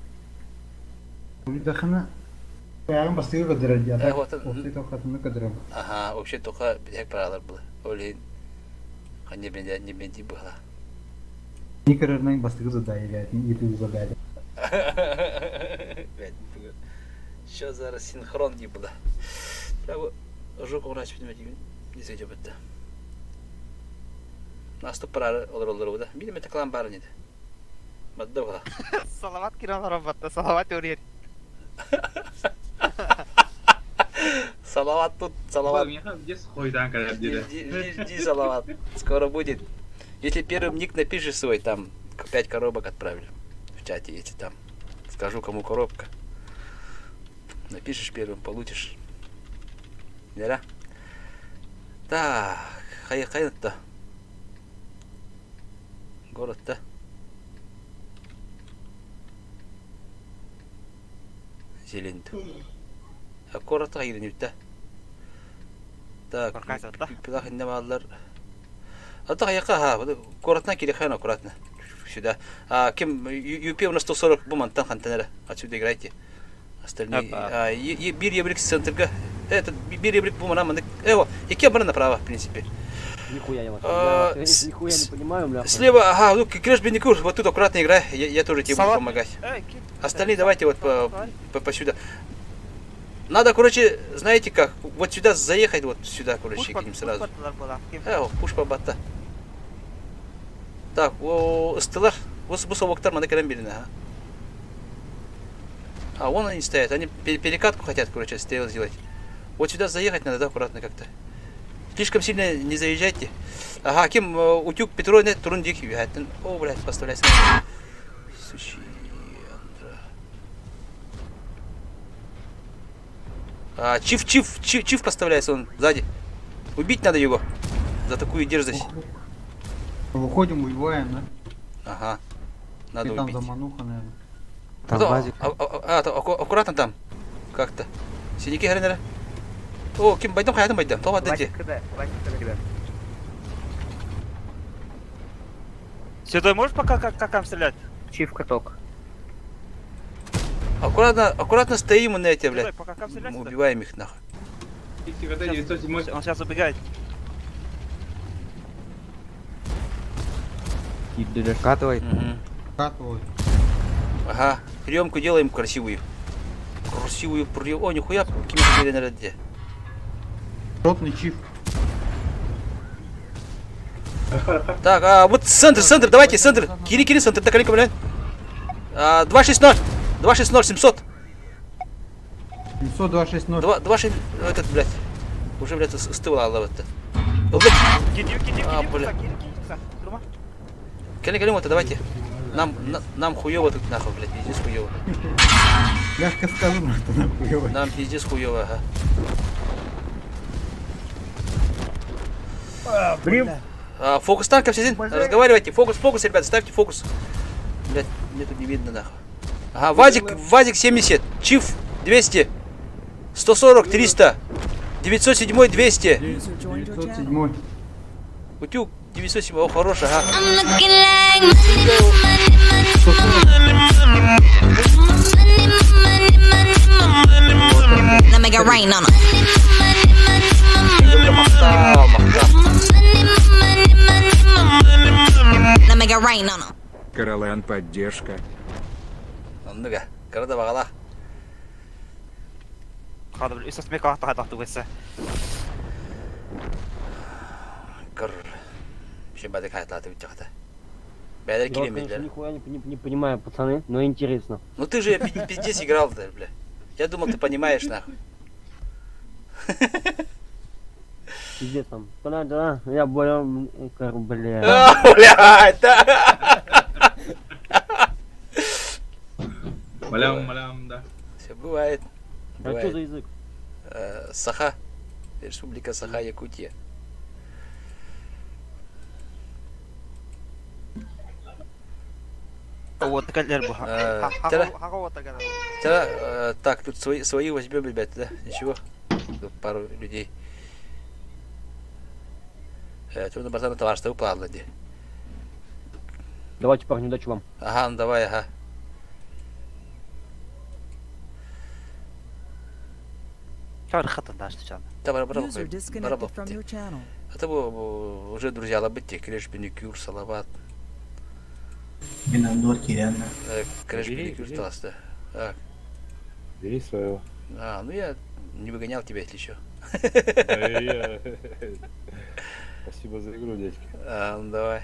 Дахана Бәрін бастығы көдіреді, Э, а вот, так осы тоқатыны көдірем. Ага, вообще только бек паралар было. Олин. Не блин, не блин, было. Никерернең бастығы задайы, ютуб задайы. Что за синхрон не было? Право, жук урач билмедим. Не сөйдө бітті. Наступ парары олар олар да. Билме таклан барын edi. Бадда була. Салават киралар батта, Салават өрер. Салават тут, Салават. Здесь хуй танка Жди, жди, жди, Салават. Скоро будет. Если первым ник напишешь свой, там 5 коробок отправлю в чате, если там скажу, кому коробка. Напишешь первым, получишь. Лера? Так, хай хай то. Городта. Зелень. А городта кайрын Так, пилах инне бааллар. А так ха, аккуратно кирихэн аккуратно. Сюда. А, ким ЮП у нас 140 бу мантан хантан эрэ. Отсюда играйте. Остальные. А, бир ебрик центрга. Этот бир ебрик бу манан мандык. Эво, икки бары направо, в принципе. Нихуя я вас. Нихуя не понимаю, бля. Слева, ага, ну Креш Бендикур, вот тут аккуратно играй, я, я тоже тебе буду помогать. Остальные давайте вот по, по, по сюда. Надо, короче, знаете как, вот сюда заехать, вот сюда, короче, к ним сразу. Э, пуш по батта. Так, о, ыстылар. Бу, бу совоктар маны кэлэн билин, ага. А, вон они стоят, они перекатку хотят, короче, стрел сделать. Вот сюда заехать надо, да, аккуратно как-то. Слишком сильно не заезжайте. Ага, ким утюг Петро не турундик. О, блядь, поставляй сразу. Сучи, Андра. А, чиф, чиф, чиф, чиф поставляется он сзади. Убить надо его за такую дерзость. Выходим, убиваем, да? Ага. Надо И там убить. замануха, наверное. Там Ну, вазик. А, а, а, аккуратно там. Как-то. Синяки хренера. О, ким байдам хаятым байдам. Това дайте. ребят. Седой, можешь пока как, как там стрелять? Чиф каток. Аккуратно, аккуратно стоим на эти, блядь. Пока как стрелять Мы убиваем их нахуй. Он сейчас убегает. Вкатывай. Вкатывай. Ага, приемку делаем красивую. Красивую прием. О, нихуя, ким на где. Ротный чиф. Так, а вот центр, центр, давайте, центр. Кири, кири, центр, так, блядь. А, 260, 260, 700. 700, 260. 2, 2, 6, этот, блядь. Уже, блядь, ыстыла алла-то. А, блядь. Кэлин, кэлин, вот, давайте. Нам, на, нам хуёво тут нахуй, блядь, пиздец хуёво. Мягко сказано, что нам хуёво. Нам пиздец хуёво, ага. Блин. А, фокус танков, сидит. Разговаривайте. Фокус, фокус, ребят, ставьте фокус. Блядь, мне тут не видно нахуй. Ага, Вазик, Вазик 70, Чиф 200, 140, 300, 907, 200. 907. Утюг 907, о, хорош, ага. Каролан поддержка. Оннуга, карада бағала. Хады, үс асмек ағата хатақты өсі. Кыр. Вообще бадык хайтлаты бит жақта. Бәдер Я, конечно, киремедлер. нихуя не, не, не понимаю, пацаны, но интересно. Ну ты же пиздец играл, да, бля. Я думал, ты понимаешь, нахуй. Пиздец там. Да, да, я понял, бля. А, блядь, да. Малям, малям, да. Все бывает. А что за язык? Саха. Республика Саха, Якутия. Вот калер бу. Так, тут свои, свои возьмем, ребята, да? Ничего. Тут пару людей. Тут на базарный товар, что упала, где. Давайте, парни, удачи вам. Ага, ну давай, ага. Давай, User disconnected from your channel. Это уже друзья лабытте, Креш Беникюр, Салават. Бинандор Киряна. Креш Беникюр остался, да. Бери своего. А, ну я не выгонял тебя, если еще. Спасибо за игру, дядьки. А, ну давай.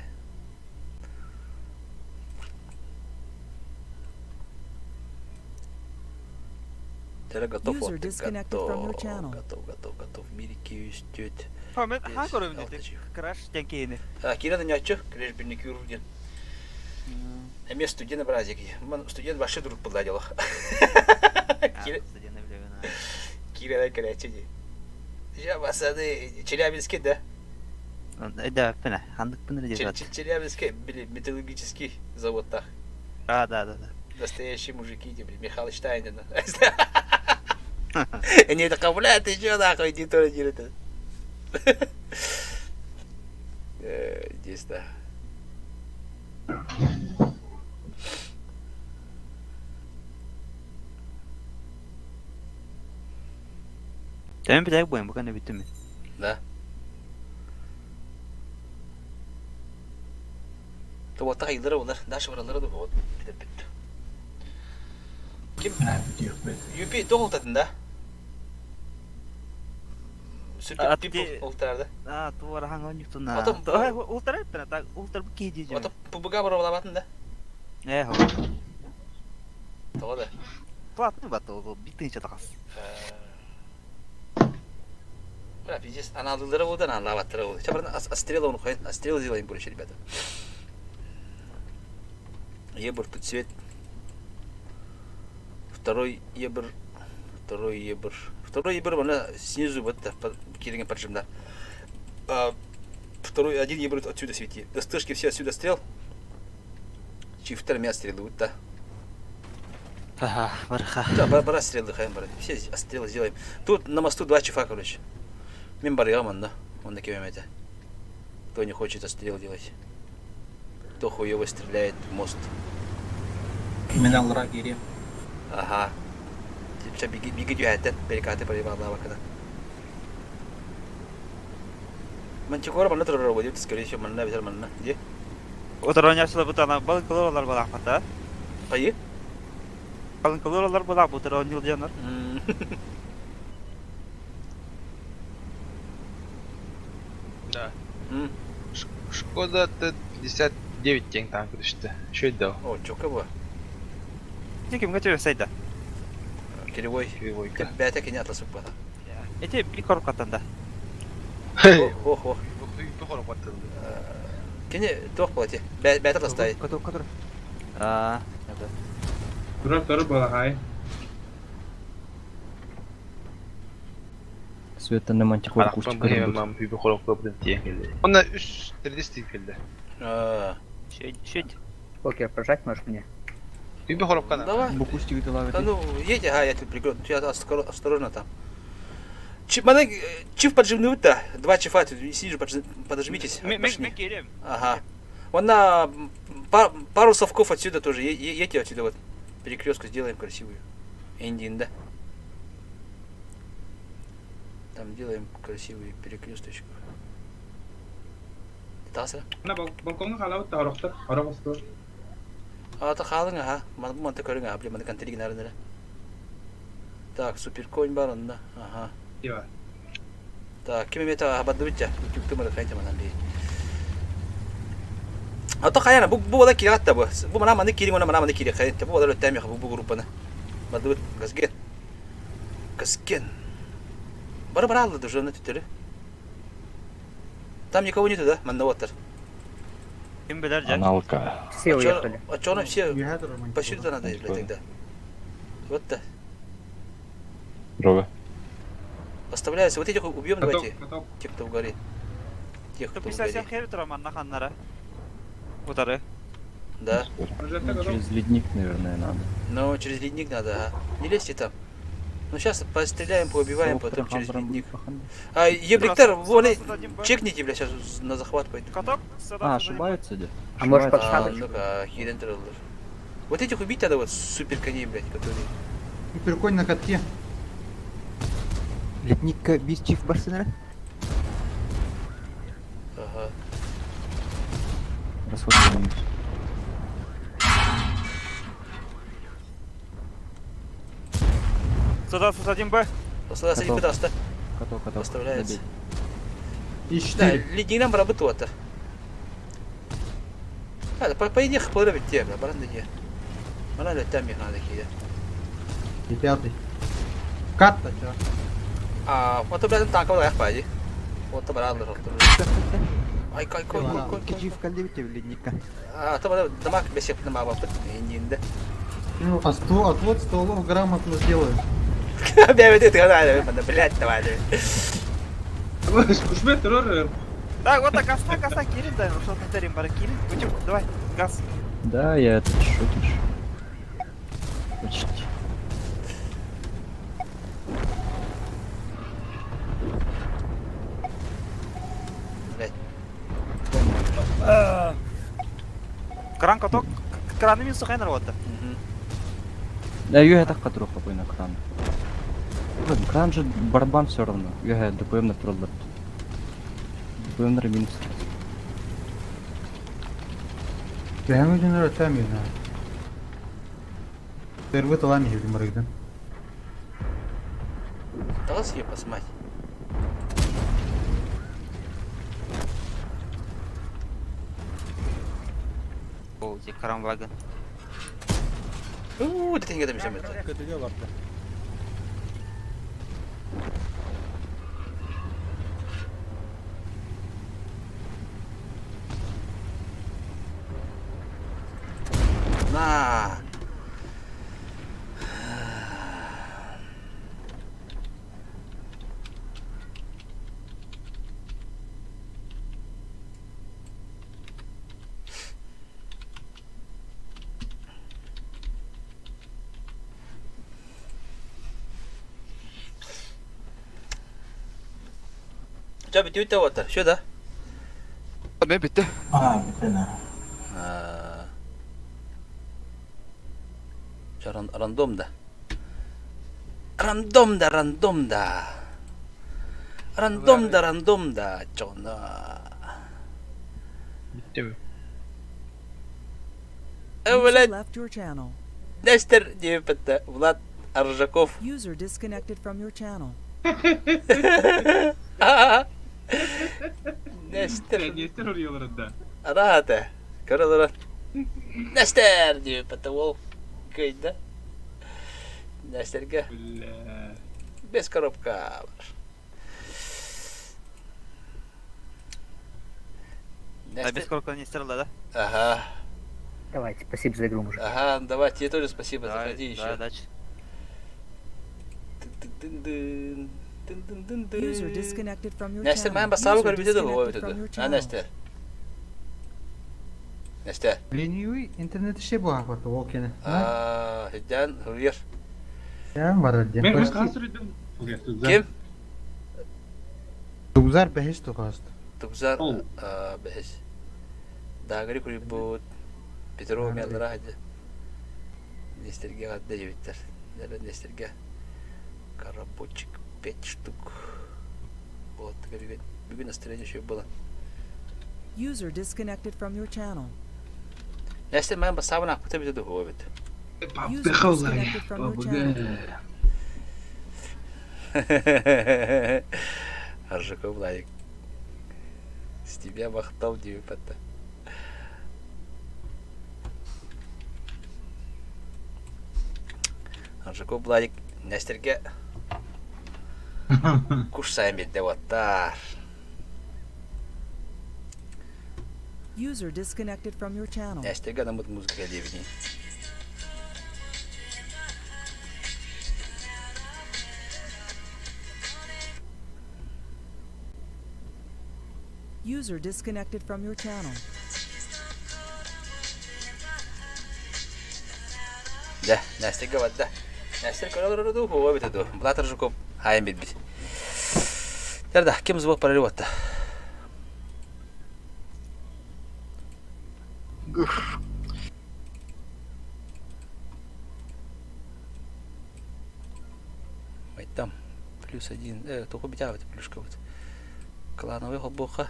Теперь готов, User вот, disconnected from your готов, channel. готов, готов, готов. Мирики үстет. Мен ха көрөм деди. Краш тенкейни. А, Кирана не отчё, Креш Беникюр ден. Эме студент бразик. Мен студент вообще друг подладил. Кирана короче. Я басады Челябинске, да? Өйдөөбөппүн ээ. Ханныкпын эрэ диэбэт. Челябинский били металлургический заводтаах. А, да, да, да. Настоящие мужики, типа, Михалыч Тайнин. Они такая, бля, ты чё нахуй, иди тоже диир это. Здесь, да. Төмөн бүтээх буйан бу кэннэ бүттүм мин. Да. Туота хайдара булар, Даша бараллара да вот бүтэрбит. Ким? Юпи тоҕ ултатын да? Супер пип ултарар да? А, туора хаҥа ньуктуна. Ултарар так ултар бу киһи дии. Ото ПБГ барабалабатын да? Э, хо. Тоҕо да? Платный бат ол бир тыынча тахас. Бля, пиздец, аналылары болды, аналабаттары болды. Сейчас, брат, острел он ходит, острел сделаем, короче, ребята. Ебр тут цвет. Второй ебр, второй ебр. Второй ебр, она снизу, вот, киринга поджимда. А, второй, один ебр отсюда свети. СТшки все отсюда стрел. Чифтер меня стрелы, вот, да. Ага, барха. Да, бара стрелы, хайм, бара. Все стрелы сделаем. Тут на мосту два чифа, короче. Мен барыам онно. Онно кем это. Кто не хочет отстрел делать. Кто хуево стреляет в мост. Мин аллара киириэм. Ага. Сейчас беги, беги түһээттэн, перекаты барыбаалаабаккына. Мантикора манна турар будет, скорее всего, манна битер манна. Где? Утароньясыла бутана балыҥкалар олар балаахпата. Хайы? Балыҥкалар олар балаах бутароньил дьонор. Да. Шкода Т-59 диэн танк түстэ. Үчүгэй да О, чөкө бу. Ити кимгэ түбэсэй да? Кривой. Кривойка. Бэйэтэ кини атласыппата. Ити бир коробкаттан да. Ох, ох. Кини туох буолла ити? Бэйэтэ атластай. Который? Аа, это. Турар турар балахай. Света на мантикор Харахпын быһыймам хүбү хорокка тиийэн кэллэ. Онно үс тридцать тиийэн кэллэ. Шить. Покер прожать можешь мне? Хүбү хоропка на. Давай. Букустик Да ну, едь, ага, я тут прикрою. Я осторожно там. Чип, чиф поджимный-то, два чифа, снизу подожмитесь. Ага. Вон на пару совков отсюда тоже, едьте отсюда вот. Перекрестку сделаем красивую. Индин, да? Там делаем красивую перекресточку. Таса. На балконга халабыт та орохтор, орох остур. Ата халың аха, ман манта көрүң аха, блин, маны контригин арынара. Так, суперконь бар онна, ага. Ива. Так, ким эмиэ бардыбыт дьэ, үтүктүм эрэ хайта манан бии. Ато хайана бу бу бала киират да бу. Бу мана маны киириң, она мана маны киири хайын. Бу бала өттәм бу бу группаны. Бардыбыт газген. Газген. Бары бара алды уже на түтөрү. Там никого нету, да? Манна оттар. Ким билэр дьэ? Аналка. Все уехали. А чё нам все посюда надо, блядь, тогда? Вот да. Здорово. Оставляется. Вот этих убьем, Каток, давайте. каток. Тех, кто в горе. Тех, кто в 57 горе. хери турар манна ханнара. Утары. Да. Ну, через ледник, наверное, надо. Но через ледник надо, ага. Не лезьте там. Ну сейчас постреляем, поубиваем, потом через ледник. А, Ебриктер, вон, чекните, бля, сейчас на захват пойду. Каток? А, ошибаются, где? А может А, подсадочку? ну-ка, херен треллер. Вот этих убить надо, вот супер коней, блядь, которые... Суперконь на катке. Ледник бир чиф барсынара. Ага. Расход Сюда, сюда, один Б. Сюда, садись, пожалуйста. Каток, каток. Оставляется. И Да, 4. ледник нам работает. А, по, по идее, хпылыры битте, бля, баран да Мана лөттәм механа киде. И пятый. Катта, чё? А, вот блядь, танка аяқ бади. Вот баралар вот. Ай, кай, кой, кой, кой. Чиф калды бите ледникка. А, то бара дамак бесеп нама бапыт, индинде. Ну, а ствол, отвод стволов грамотно сделаем. Бля, вот это надо, блядь, давай. Ушбе турар. Так, вот так, газ, так, газ, так, Кирин, дай, ну что ты бары, Кирин, утюг, давай, газ. Да, я этот шутишь. Почти. Блять. Кран каток, краны мин сухай нарвата. Да, я так катруха на кран. Блин, кран же барабан все равно. Я ДПМ на троллер. ДПМ на минус. Бэһэҥ үдүнэр өттөм юна. Первый талам иһилим барыгдан. Далась ее посмать. О, где крамваген. Уу, дэтинге да мешем это. Көтүгө барда. На. Ча бүтүтэ вот, что да? Мен битте. А, бүтэн. Рандом да. Рандом да, рандом да. Рандом да, рандом да. Чона. Bitti mi? User Блядь. left your channel. Нестер диэппэтэ Влад Аржаков. User disconnected from your channel. Нестер. Нестер oluyorlar Араата. Көрөлөрө. Нестер диэппэтэ ол кыйда. Нестерге. Без коробка бар. А без коробка не стерла, да? Ага. Давайте, спасибо за игру, мужик. Ага, давай, тебе тоже спасибо, Давай, заходи да, еще. удачи. Тын-тын-дын, тын-тын-дын-дын. User disconnected from your Нестер, channel. мен басабы User көрбүтэ да disconnected from your А, channel. Нестер. Нестер. Ленивый интернет ише буга барды ол кene. А, Хидян, Хурьер. Я бар дем. Мен мен сүрдüm. Ким? Тугзар бэһис тугаст. Тугзар, бэһис. Дагри курибут. Петров мелдера хаджа. Нестерге гадда жебиттер. Дәрі Нестерге. Коробочек 5 штук. Вот, бүгін, бүгін настроение еще было. User disconnected from your channel. Нестер, мен басабын ақпыта бітеді хуа бит. User disconnected from your channel. Аржаков Владик. С тебя махтал диэппэтэ. Аржаков Владик Нестерге куш сайын бетте оттар. User disconnected from your channel. Нестерге адамыт музыка дебини. User disconnected from your channel. Да, Нестерге бадда. Нестер көрөлөрү хуа битеду. Влад Аржаков хайын бит бит. Терда, ким звук прорыв отта? Ой, там плюс один. Только битя вот плюшка вот. Клановый хобоха.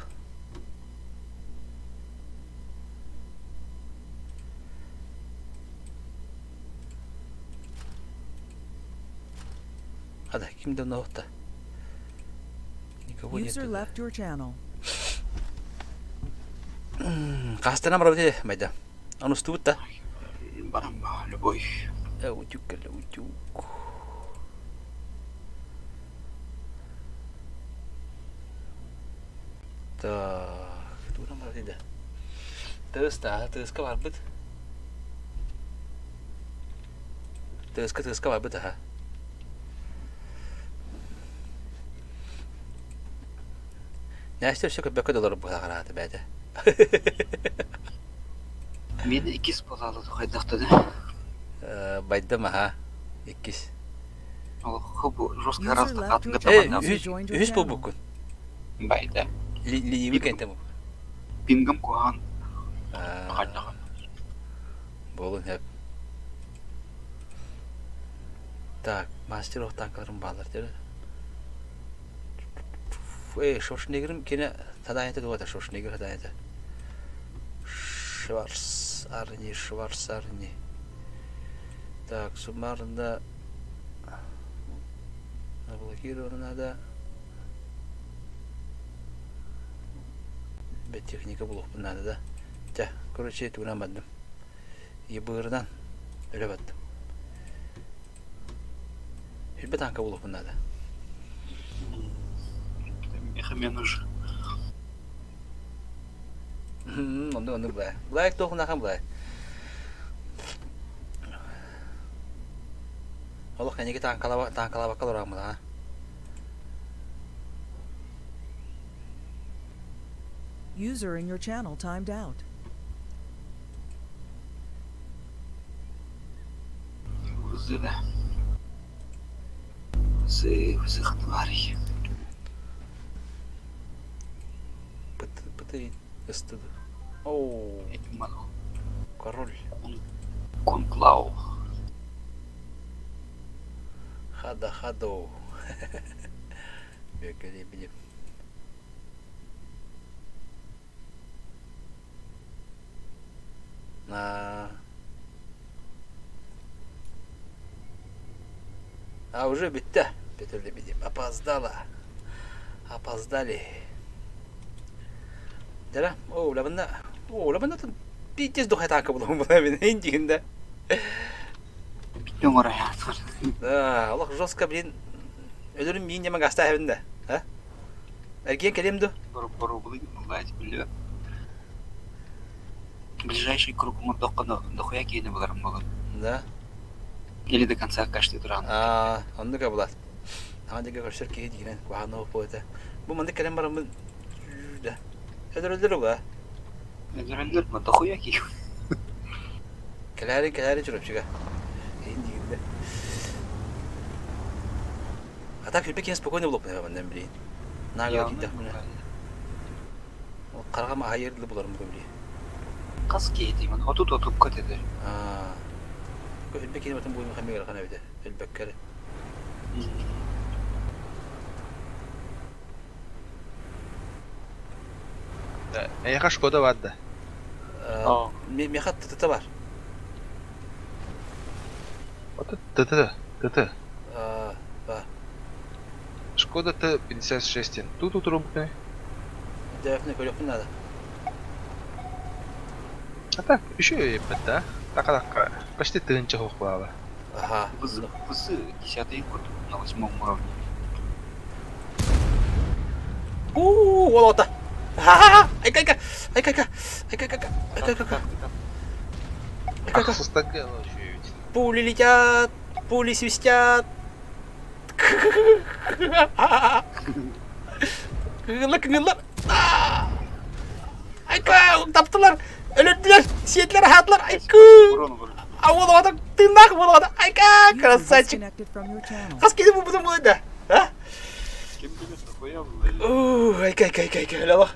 Ада, ким давно отта? Никого нет. User left your channel. Кастана марабы майда. Аны устубут да. Любой. Утюг кэллэ, утюг. Так, тура марабы да. Тыс да, тыска барбыт. Тыска, тыска барбыт, аха. Настя өссө көрбөккө да олорор быһаҕараата бэйэтэ. Мин иккис буолаалы хайдахтана. Байдым аха иккис. Олоххо бу жестко раз Үһүс буолбуккун. Байда. Ленивый кэнтэ бу. Пингам куһаҕан. Хайдаҕын. Буолун хөп. Так, мастер ох танкаларым баалар деді. Эй, Шварценеггерим кини хадаайата дуо Шварценеггер хадаайата. Шварц Арни, Шварц Арни. Так, суммарно заблокировано надо. Техника булуохпун надо да. Чэ, короче, тугунан бардым. Ебырынан өлө баттым. Хүлбэ танка булуохпун наада. Мехамен уже. Оннук оннук былай. Былай туохунахан былай. Олох кэнники танкалаба танкалаабакка олораммыт аа. User in your channel timed out. Вызывы. Вызывы тварей. Пыты ыстыды. Оу. Король. Конклау. Хада хадоу. Бекали билим. А уже бүттэ. Петр Лебедев. Опоздала. Опоздали. Дара, о, лабында, о, лабында тут пиздец духатака было мин индигинде. Бүттүң орая Да, олох жестко, блин. Өлөрүм миин дема гаста хэбинде. А? Эргиэн кэлиэм ду? Ближайший круг дохуя киһини буларым буолар. Да. Или до конца каждый туран. Аа, оннук булат. Аҕа диэки көрсөр киһи диинэн куһаҕан буолта. Бу маннык кэлэн бараммын да. Өлөрөллөр уга. Өлөрөллөр ма дохуя киһи. Кэлээри кэлээри Чурапчыга. Иһин диигин А так Филиппе киһи спокойно булуохпун манна билигин. Наага киирдэхпинэ. Хараҕым аһайар дылы буларым бу билигин. Хас киһитимин отут отукка тедер. Аа. Өлбө киһи батын буйун хамыгар хана бите. Өлбөккөр. Эйиэхэ Шкода бар да? Миэхэ ТТ бар. ТТ, ТТ. Бар. Шкода Т-56 Тут утрубный. Дәфне көрүөхпүн наада. А так, еще и да? Так, так, почти тысяча хохлала. Ага. Высы десятый год на восьмом уровне. У, уолота. Ха-ха-ха! Айка-айка! Айка-айка! Айка-айка! Айка-айка! Айка-айка! Пули летят, пули свистят. Кыҥылла кыҥыллар. Айка, таптылар, өлөрдүлэр, сиэтилэр, аһаатылар. Айку! А уолоҕото тыыннаах уолоҕото. Айка, красавчик. Хас киһи булбутум буолуй да? А? Айка, айка, айка, айка, өлө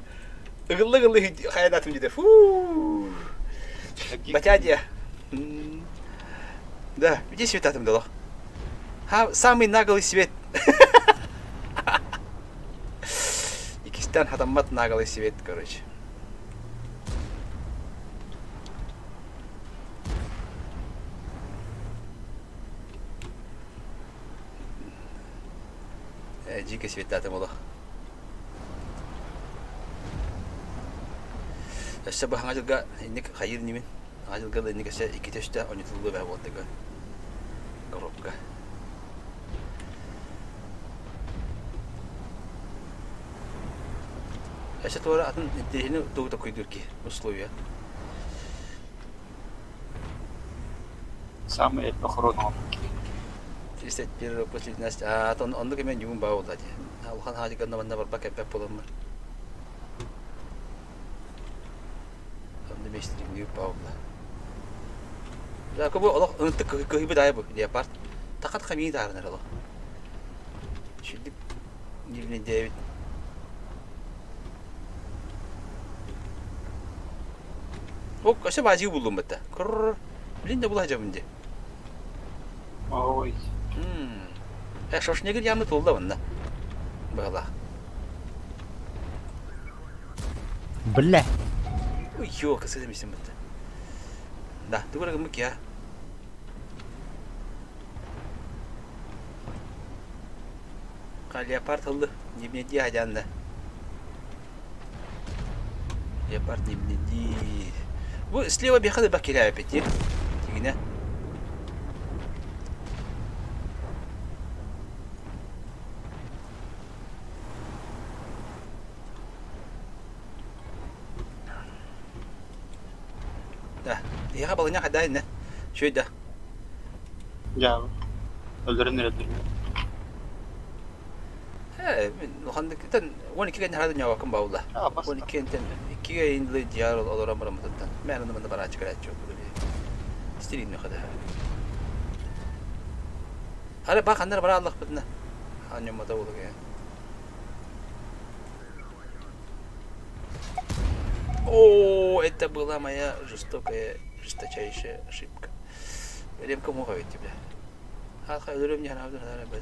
Ыгылла ыгылла хайанатым диде. Фу. Батядия. Да, иди светатым дало. Самый наглый свет. Икистен хатаммат наглый свет, короче. Дикий светтатым олох. Өссө бу хаҥа дьылга инник хайыыр инибин. Хаҥа дьылга да инник өссө иккитэ үстэ онньутуллуо бää буолтага. Коробка. Өссө туора атын интэриэһини тугу токуйдуур киһи условия. Самый элбэх урон 31 после 12. А, оннук эмиэ ньуун баа буолла дии. Улахан хаадьыганна манна барбак эппэт буоламмын. Эмэ Павла. Бу олох ынтык кыһыйбыт аайы бу леопард. Тахат хамии таарынар олох. Шүрдүк нивнедевит. О, өссө баазыы буллум бытта. Курр. Блин да була жабын де. Ой. Э, шошнегир ямы тулда онна. Быһалаах. Бля. Ой, ё, кысыда мисин бытта. Да, тугура гыммык я. Леопард ыллы, небнеди адянда. Леопард небнеди. Бу слева бехады бакеля опять, Тигине. Да, яга балыня хада инне. Шөй да. Жабы. Өлдөрөн эрэллэр. Э, мен хандыктан 12 ген харады нявакын баула. 12 гентен 2 ге инли дияр олорон барамытыттан. Мен аны мында барачы кирәчү. Стилин хада. Хары бак аннар бара Аллах битне. Аньомата болуг. О, это была моя жестокая, жесточайшая ошибка. Ремка муха ведь тебя. Ха, өлөрөм не ханабды ханабды.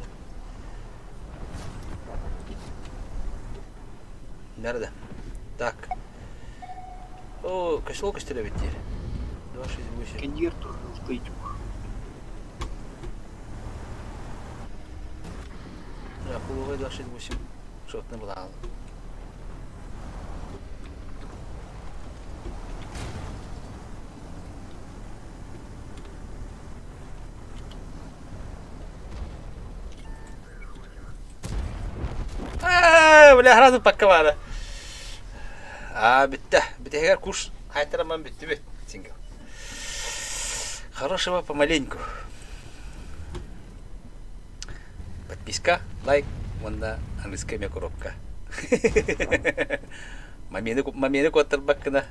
Nerede? Так. О, кошелок көстөрө бит 2, 6, 8. Кендир тургылтыйчук. Да, полугай 2, 6, 8. Шотны была. Бля, сразу пакковала. А, бітті. Бітегер куш. Хайтараман бітті бит. Сингл. Хорошего помаленьку. Подписка, лайк, онда английская ме коробка. Мамени мамени коттар баккына.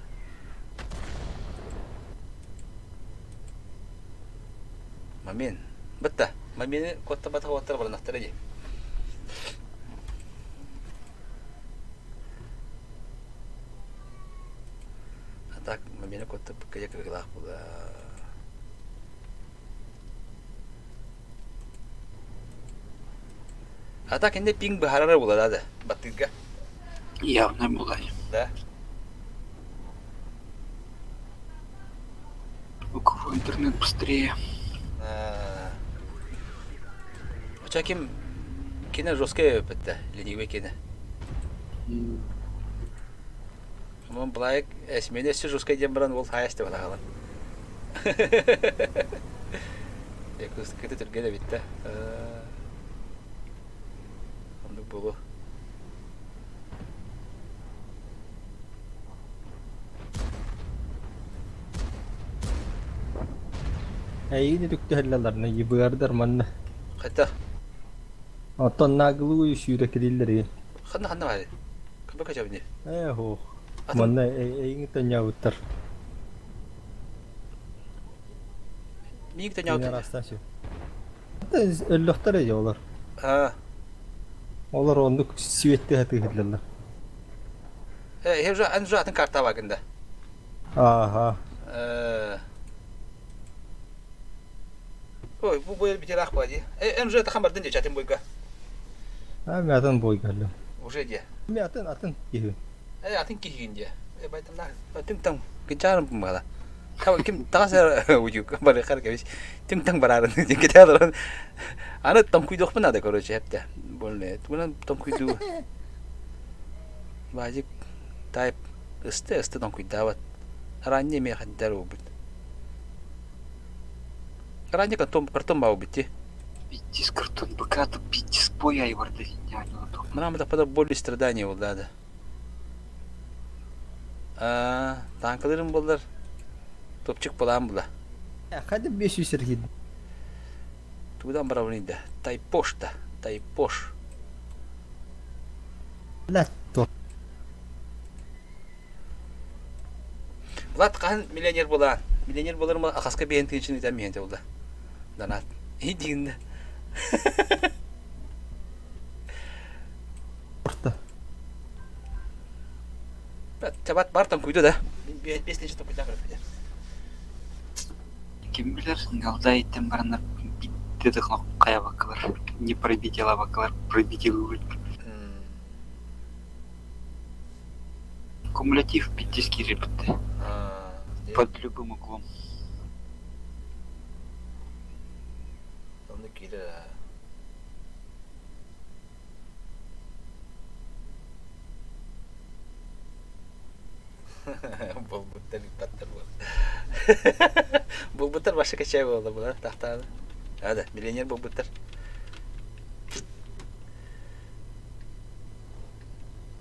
Мамин. Бітті. Мамени коттар бата коттар баранахтар ди. А так мамени коттар бакка кыргылах була. А так инде пинг бахарара була да. Баттыга. Явно булай. Да. У кого интернет быстрее? Оча ким кине жесткая бітті, ленивый кине. Амон былайык эсмене өссө жесткая диэн баран ол хайасты балагалан. Якус кыты түргене битте. Оннук болу. Эйигин үтүктүһэллэлэрнэ ебыардар манна. Хайта. Оттон наглую сүүрэкириллэр Ханна ханна бары. Кыбы качабыни. Э хо. Манна эйигин тоньябыттар. Миик тоньябыттар. Арастан Өллөхтөр эже олар. А. Олар оннук сүйетти хатыһыллар. Э, хевжа анжа атын карта багында. Ага. Э. Ой, бу бой битер ах бади. Э, эн уже тахан бардын де чатын бойга. А мен атын бойга. Уже де. Мен атын атын киһи. Э, атын киһигин де. Э, байтамна. Түм таң кичарым бала. Кам ким тагаса уюк бары хар кебиш. Түм таң барарын ден кетер. Аны там куйдох надо, короче, хепте. Больно. Тугунан там куйду. Бажик тайп ысты ысты там куйдават. Ранне ме хаддар убит. Ранне картон картон ба убит. Пиздец, картон богато, пиздец, боя и Мына да пада боль страдания ол да. А, танкаларым болдар. Топчик болам була. Хadi 500 сергид. Тугдан барабын Тайпош да, тайпош. Ла то. Влад хаһан миллионер буолаан? Миллионер буоларым ахаска биэһин тыынчын ыытан миһэн буолла. Донат. Иһин Чабат бартан куйду да. Бес тыынчы токуйда көрөппүтэ. Ким билэр, Галда иттен бараннар битте хайабаккалар, не пробитие лабаккалар, пробитие Кумулятив пиздец киирбит. Под любым углом. Онно киирэр Булбуттар ыыппаттар буол. Булбуттар башы кэчээ буолла була тахтааны. А да, миллионер булбуттар.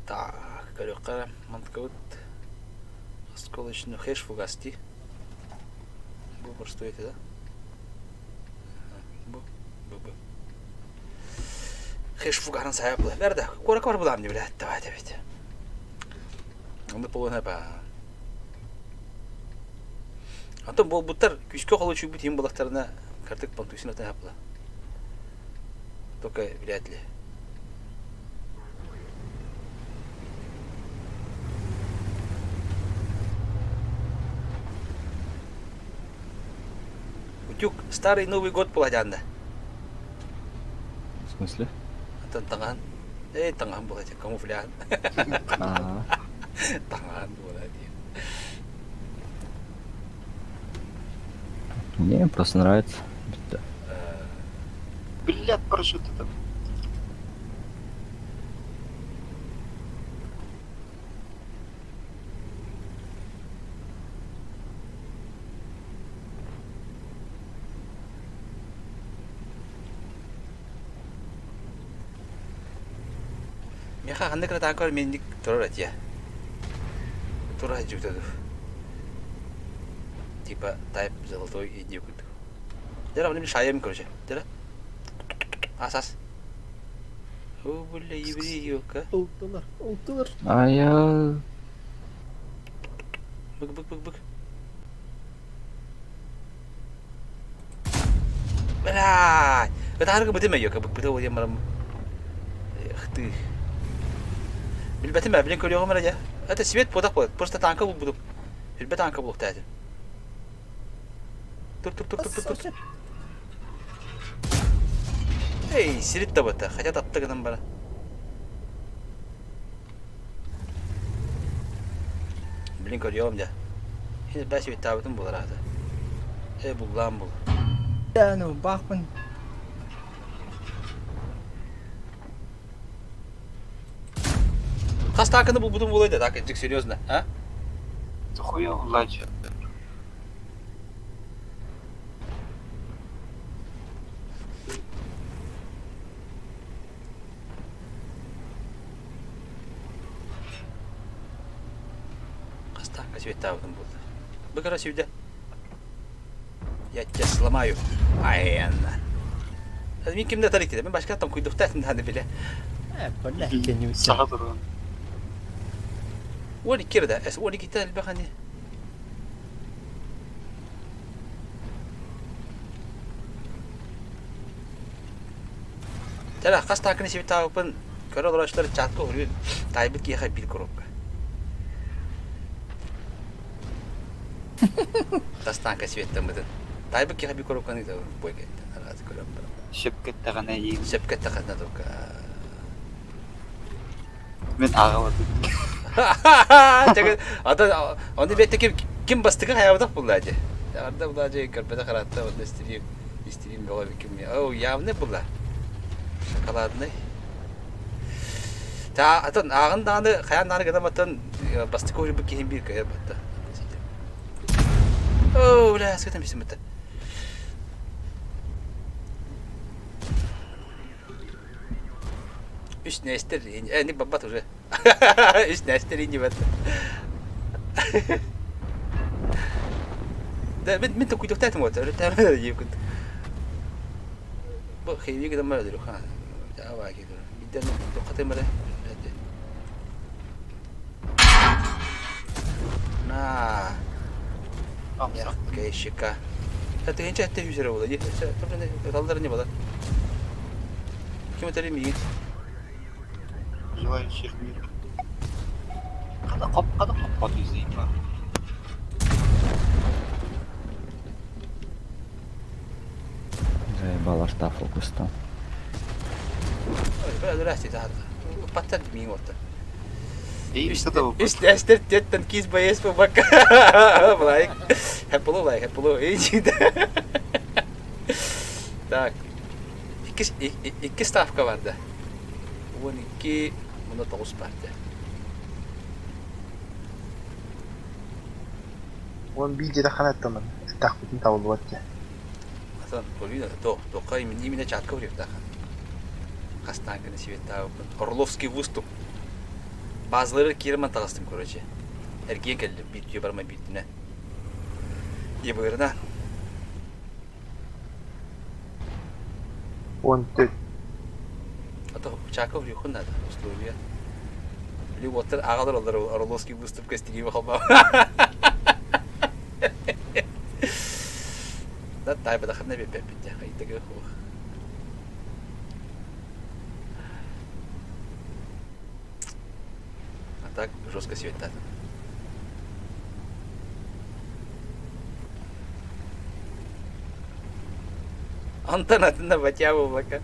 Так, көрүөххэ манткабыт осколочный хэш фугас дии. Бу простой это, да? Бу, бу, бу. Хэш фугаһын сайа була. Бәрді, курака бар булам не блядь, давай давай. Онда полуна ба. Антон буолбуттар күүскэ холочуйбут иһин булахтарына картык понтуйсун атын хапла. Только вряд ли. Утюг старый Новый год буладянда. В смысле? Антон таҥаһын. Эй, таҥаһын буладя, камуфляж. Таҥаһын буладя. Мне просто нравится. Блядь, парашют это. Миэхэ ханнык эрэ таанкар минник турар этиэ. Тура сылдьыбыта дуу. Типа тайп золотой иди курдук. Дьэ, аны шаем короче. Дьэ. Ас ас. О, бля, еврей елка. Ултылар, ултылар. А я... Бык, бык, бык, бык. Блядь! Ытаарга бытым өйөкө быкпыта уйан барам. Эх ты. Билбэтим ээ, билин көрүөҕүм эрэ дьэ. Это свет буотах буолат. Просто танка булбутум. Билбэ танка булуохта этим. Тур тур тур тур тур тур. Эй, сирит да бата. Хотя тапты гынан бара. Билин көрүөҕүм дьэ. Хин бэс үөттаабытым буолар аата. Ээ буллаам бул. Ну, баахпын. Хас таакыны булбутум буолуой да, так, серьезно, а? Хуя Владь. Хастаакка светтаабытым буолла. Бу кара сүүдэ. Я тебя сломаю. Айанна. Мин кимде тарик Мен башка там куйдухтаатын дааны биле. Саха турун. 12 да. Эс 12 элбэх ани. Чэ, хас таакыны сибитаабыппын көрө олороочулар чатка уһуруйун таайбыт киһиэхэ биир коробка. Хас тааҥка светтаммытын. Таайбыт киһиэхэ биир коробканы ыытабын бой кэнниттэн араас көрөн баран. Сөпкө эттэҕинэ иин. Сөпкө эттэххинэ только Мин ааҕабын. Ата оны бетте ким ким бастыгы хайабытах булла дии. Арда була дии көрбөтө харатта онно истириим истириим бөҕө ким О, явный була. Шоколадный. Та атын ааҕын даҕаны хайаан даҕаны гынан баттан бастакы уһуйбут киһим биир көйөр батта. О, бля, сытым бисим битте. Үс нестер, э, не бабат уже. Үс нестер не бат. Да, мен мен токуйдуктаатым вот, өрүтәм дип кут. Бу хейли гынан бара дөрү хан. Жаба кидер. Биден токатым бара. На. Мягкая щека. Тыһыынча 700 эрэ буолла дии. Ыталлар не буолар. Ким этэрий миигин? Желающих нет. Хата хоп, хата хоп, хот изима. Заебал аж фокус там. Ой, бля, здрасте, Паттан миигин отта. Үс Эстер теттен кис боец по бока. Лайк. Хэппелу лайк, хэппелу. Так. Икки ставка барда. 12 муна 9 барды. Он биир хаан эттэмэн, эттэхпитин табыллыбат дии. Асан, Полина, то, тоққа именно чатка урефтаха. Хастан гына светтаабыппын. Орловский выступ. Базалары киирман таҕыстым, короче. Эргиэн кэллим, биир түйэ барма биирдинэ. Ебырына. 14. А то чака урехун надо, условия. Или вот аҕалар олар Орловский выступка стигиби холба. Да тайбадахына беппеппит хайдагы хуох. А так жестко светат. Антон атына батя облака.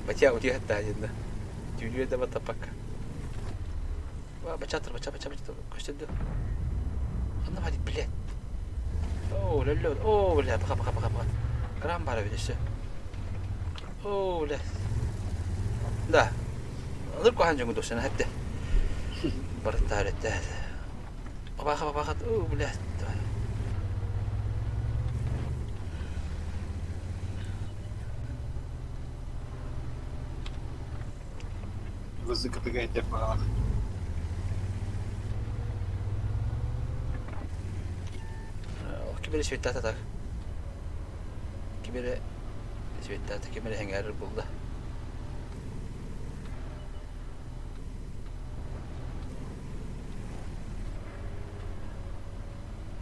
Батя утиһаттаанинна. Түүлүө да батапакка. Бачатыр, бача, бача, бача, көстөдү. Ханна бадит, блядь. О, лөллө, о, бля, пока, пока, пока, пока. Грамм бара бит О, бля. Да. Алыр куһаан дьоҥу досена хэпте. Барыттаар этте. Бабаха, бабаха, о, бля. Вызыкытыга этэр баҕалаах. Ким эрэ светтаата так. Ким эрэ светтаата, ким эрэ эҥээрэр булла.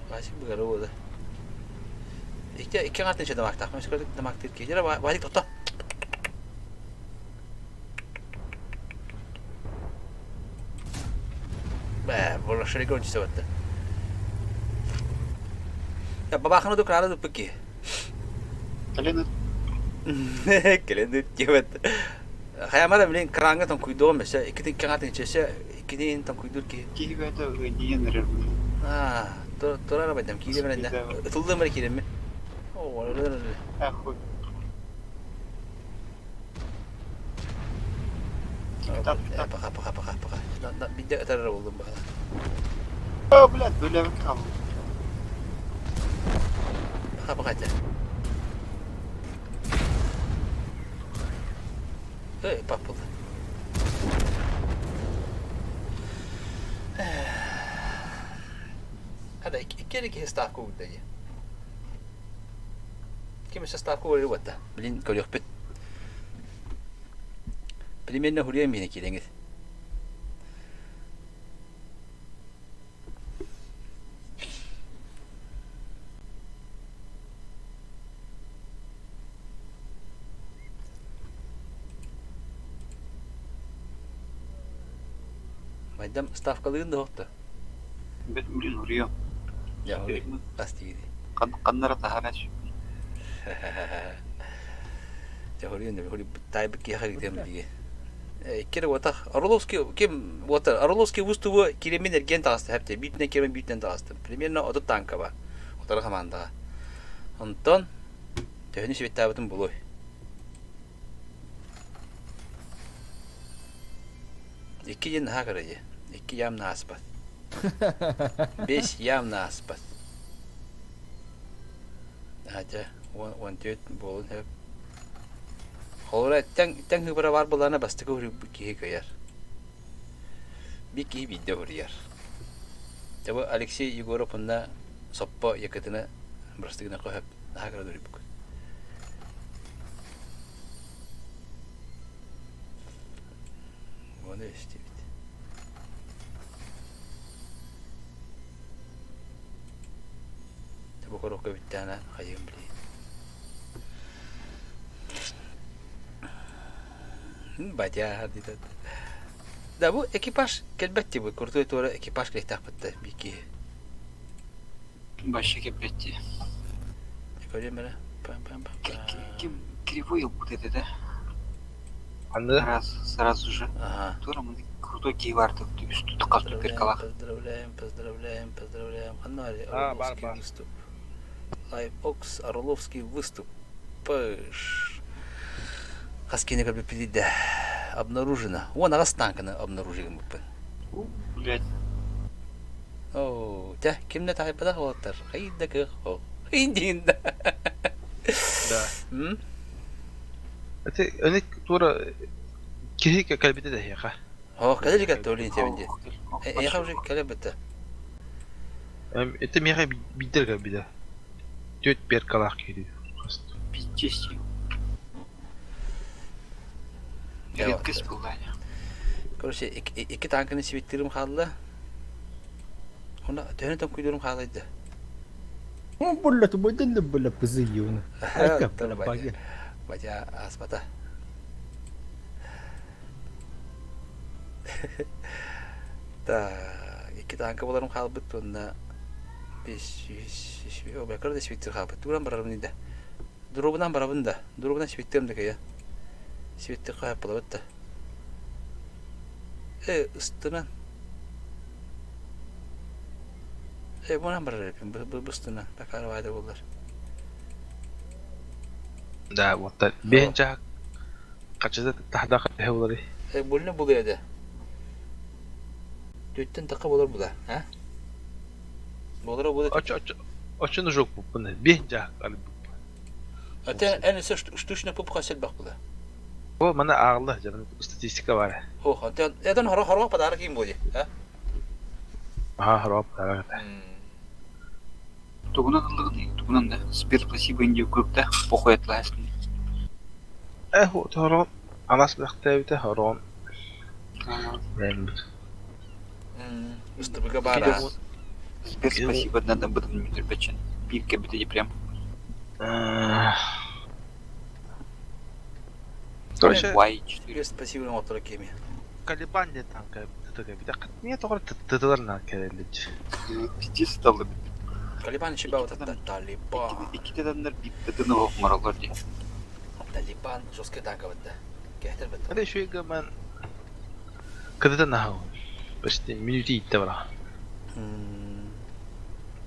Васик быгара буолла. Икки икки аҥаартан ичэ дамаактаах. Мен дамаактыыр киһи. Васик тохто. Бээ, була шерегон чисаватта. Я бабаханы ду краны ду пыки. Кэлэн Кэлэн диэбэт. Хайамара блин краҥҥа тоҥкуйдуом өссө иккитин кэҥэтин өссө иккитин тоҥкуйдуур киһи. Киһи бэйэтэ ыанньыйан эрэр. Аа, турар абайдам киирэ беренде. Ытыллыым эрэ киирэмми. Оо, Ахуй. Пока, пока, пока, пока. Биирдэ ытар эрэ буоллум баҕала. О, блядь, бөлөбүт хаалла. Пока, пока этэ. Эй, паппылда. Хада икки эрэ киһи ставка уурда дии. Ким өссө ставка уурар Блин, көрүөхпүт. Примерно хуруйа миэнэ киирэҥит. Майдам ставкалыын да охто. Бэт блин уруйа. Я хуруй. Хас тиийди. Ханнара таһарач. Дьэ хоруйун хоруй таайбыт киһиэхэ ыытыам дии. Икки уотах Орловский ким вот Орловский выступу киремин эргиэн таҕыста хэпте бииртэн киремин бииртэн таҕыстым. Примерно 30 танка бар. Утары хамаандаҕа. Онтон төһөнү светтаабытым булуй. Икки диэн наһаа кыра дии. Икки явно ааспат. Бес явно ааспат. Хата 14 буолун сөп. Холобура тэҥ тэҥ хыбара баар буоллаҕына бастакы уһуруйбут киһи кыайар. Биир киһи биирдэ уһуруйар. Дьэ бу Алексей Егоров уонна Соппо Якытына бырастыы гыныахха сөп. Наһаа кыра уһуруйбуккут. Оны истибит. Бу коробка бүттэҕинэ хайыам билиий. Батя диэтэ. Да бу экипаж кэлбэт дии бу крутой туора экипаж кэлиэхтээхпит да биир киһи. Вообще кэлбэт дии. Көрүөм эрэ. Пам-пам-пам. Ким кривой ылбыт этэ да? Аны Сразу, сразу же. Ага. Тура мы крутой киһи баар үс хас Поздравляем, поздравляем, поздравляем, поздравляем. Ханна А, бар Орловский бар. выступ. Лайв Окс, Орловский выступ. Пыш. Хас киинэ көрбүппүт да обнаружено. Уон аҕыс танканы обнаружигын буппун. Блять. Оо, дьэ, ким да таайбатах уолаттар. Хайда кыах ол. Индиин да. Да. М? Это они тура киһи кэлбитэ да эһиэхэ. Оо, кэлэ илик этэ олин тебин дии. Эйиэхэ уже кэлэ битэ. Это миэхэ биирдэр кэлбитэ. Түөрт перкалаах киһи. Пиздец. Редкость была. Короче, икки танканы сибиттирим хаалла. Онно төһөнү тоҥкуйдуурум хаалайда. Булла тубайдан булла пызыюна. Айка баги. Батя аспата. Так, икки танка буларым хаалбыт уонна 500 обякар да сибиттир хаалбыт. Тугунан барарым да. Дурубунан барабын да. Дурубунан сибиттиэм да кыйа. Сибиттир хааппалабыт да. Э, ыстынан. Э, бунан барар эпин, быстынан. Такар болар. Да, вот так. Бэһин чаһа хачыта таһдаах эһэ булары. Э, булна булуя да. Түттен такка болар була, а? Болара була. Очо очо очо нужок буппун. Бэһин чаһа алып Ата эн өсө штучно пуп хасел бак була. Бу мана ааҕылла дьон статистика бар. Хо, ата эден хоро хоро подарок им були, а? Аха, хоро подарок. Тугунан ыллыгын, тугунан да. Сбер, спасибо, Индия группта. Похуй атлаһасын. Э, хорон анас бэхтээбитэ хорон. Бэйбит. Ыстыбыга бара. Сбер, спасибо, надо будет Дмитрий Биир кэбитэ прям. Короче, Y4. Спасибо, оттора кеми. Калибан де танка тытыга бит. Не тоҕор тытылар на кэлэллич. Пиздец стало. Талибан еще бау Талибан. Иккитэ даннар биттэтин оһох дии. Талибан жесткая танка бытта. Кэхтер бытта. Это еще и мен кыдыта нахау. Почти минути итте бара.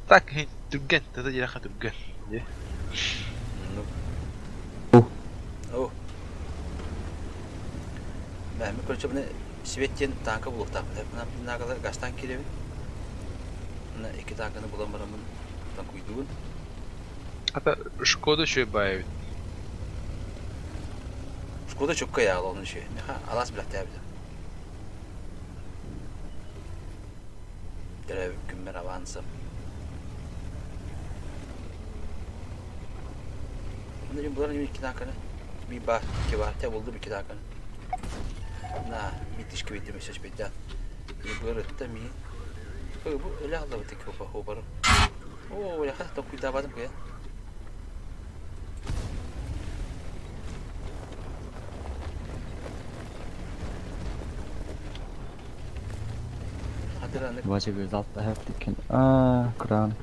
Так, түргэн, тыта дьирэхэ түргэн. Де. О. Бәһми короче бuni светтен танка булуктап. Мына нагала гастан киребин. Мына икки танканы булан барамын. Танкуйдугун. Ата Шкода еще баевит. Шкода чөккө яғыл onun şey. Меха алас биләктәбит. Дәрәбіп күммер авансым. Мына булар неме икки танканы. Bir бар, iki бар. Те булду икки танканы. На, битишки битти месеч битти. Bir бырытта ми. Ой, бу эле алла битти копа хобар. О, я хат токуйда бадым куя. Вася говорит, завтра хефтикен. А, кран.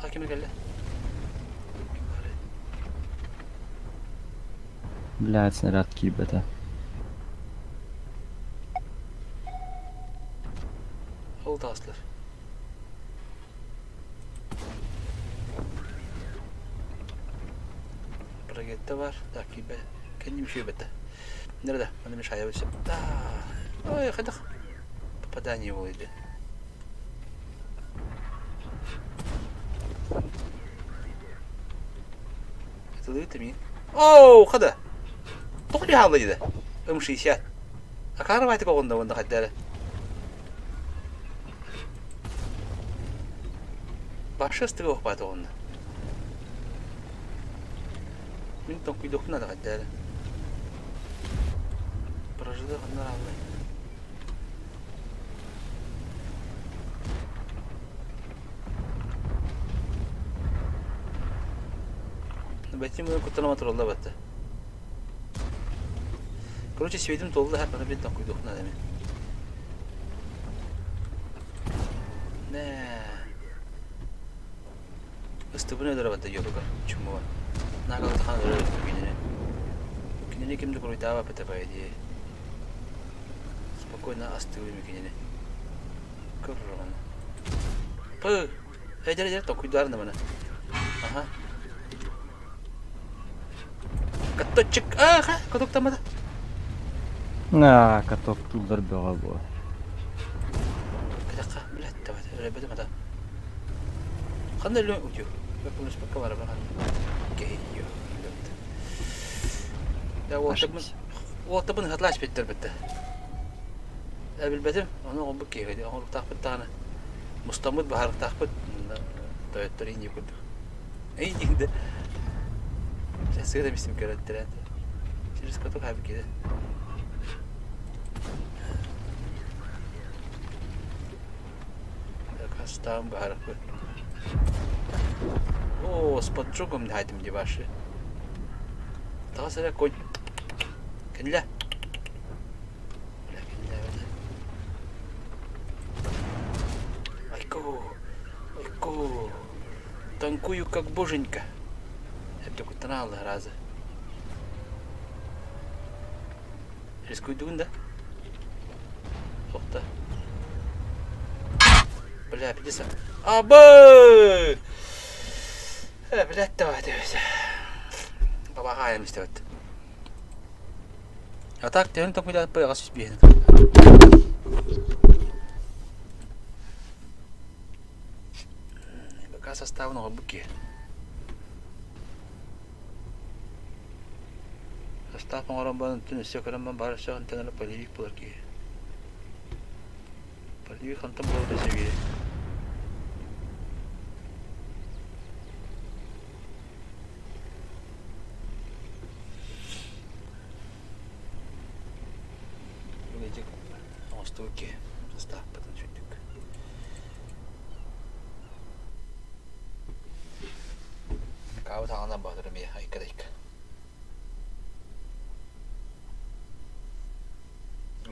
Хаким келди. Блядь, снаряд кибета. Ол таслар. Проекты бар. Так, кибе. Kendim şey бетте. Nerede? Bana bir şey yapacağım. Да. Ой, хайдах. Попадание болды. Это дает ми. Оу, хада. Тоқли халы еді. М60. Акары байтык оғында онда қайдары. Башы ыстығы оқпады оғында. Мен тоқи доқына да қайдары. Гаражда ханна ааллай? Бэтим куттанама туралла батта. Короче, светим толла хап ана бин такуйдух надо мен. Нэ. Ыстыбын өлөрө батта йолугар. Чумуа. Нагалта хан өлөрө кинини. Кинини ким да буруйдаабат бата по идее. Спокойно астыыбын кинини. Көрөр аны. Пы! Эдер эдер токуйдаар маны. Аха. Каточек. Аха, каток тамада. На, каток туллар бөҕө буо. Катакка, блядь, давай, өлөбөтүм ата. Ханна өлүөн утю. Бөкүнүспэккэ барабын ханна. Кэһиийио. Да уолтабын уолтабын хатлааш биттер битте. Билбэтим, ону оҕолбут киһи оҥоруктаахпыт даҕаны мустаммыт баһарыктаахпыт тойоттор инньэ курдук. Эйдиҥ да сыа да мистим көрөттөрө. Через каток хабы киде. Хастаан баһарыкпыт. О, с поджогом дайдым дебаши. Тағас эрэ конь. Кэннилэ. Бля, кэннилээбэтэ. Айко, айко. Танкую как боженька. Эбдэ куттана разы. Рискуйдугун да? Тоқта. Бля, 50. Абы! Э, блядь, давай, давай. Бабаҕаайым истэбит. А так, төһөн токуйдаатпай аҕас биэһин. БК составын оҕорбут киһи. Состав оҥорон баран түн өссө көрөн баран баар өссө хантан эрэ полевик буолар киһи. Полевик хантан буолар өссө Бүгүн оҥостубут киһи составпытын сүрдүк. Каабыт аҕана баатыр эмиэ айка-дайка.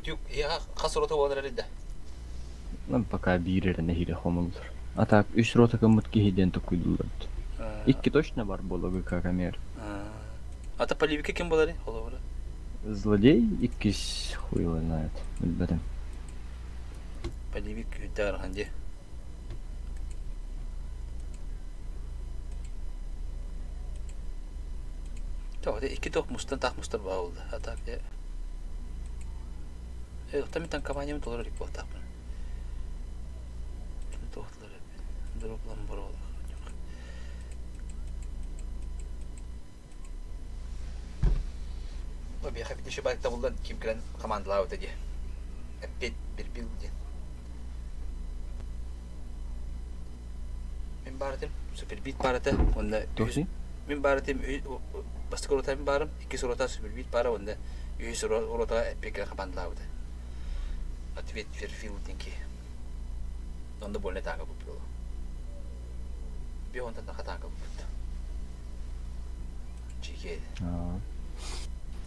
Утюг эһиэхэ хас рота буолан эрэрий да? Пока биир эрэ нэһиилэ хомуллар. А так үс рота гыммыт киһи диэн токуйдуллар. Икки точно бар буолуо ГК-камер. Ата полевика ким буоларый холобура? Злодей иккис хуй его знает. Билбэтим. Полевик үрдээх дии. Тоҕо икки тох мустан таах мустар баа буолла. А так дьэ Э, оттон мин танкованием толору илик буолтаахпын. Туохтулар дроплан боруолах. Обиэхэ битиши байта буллан ким кэлэн командалаабыта дии. Эппиэт бирбил диэн. Мин баар этим, супербит баар этэ, уонна мин баар этим, бастакы урута мин баарым, иккис урута супербит баара уонна үһүс урута эппиэккэ командалаабыта. Ответ Ферфил диэн киһи. Онно больно таага булбут Биэ онтон таха таага булбут. Чике.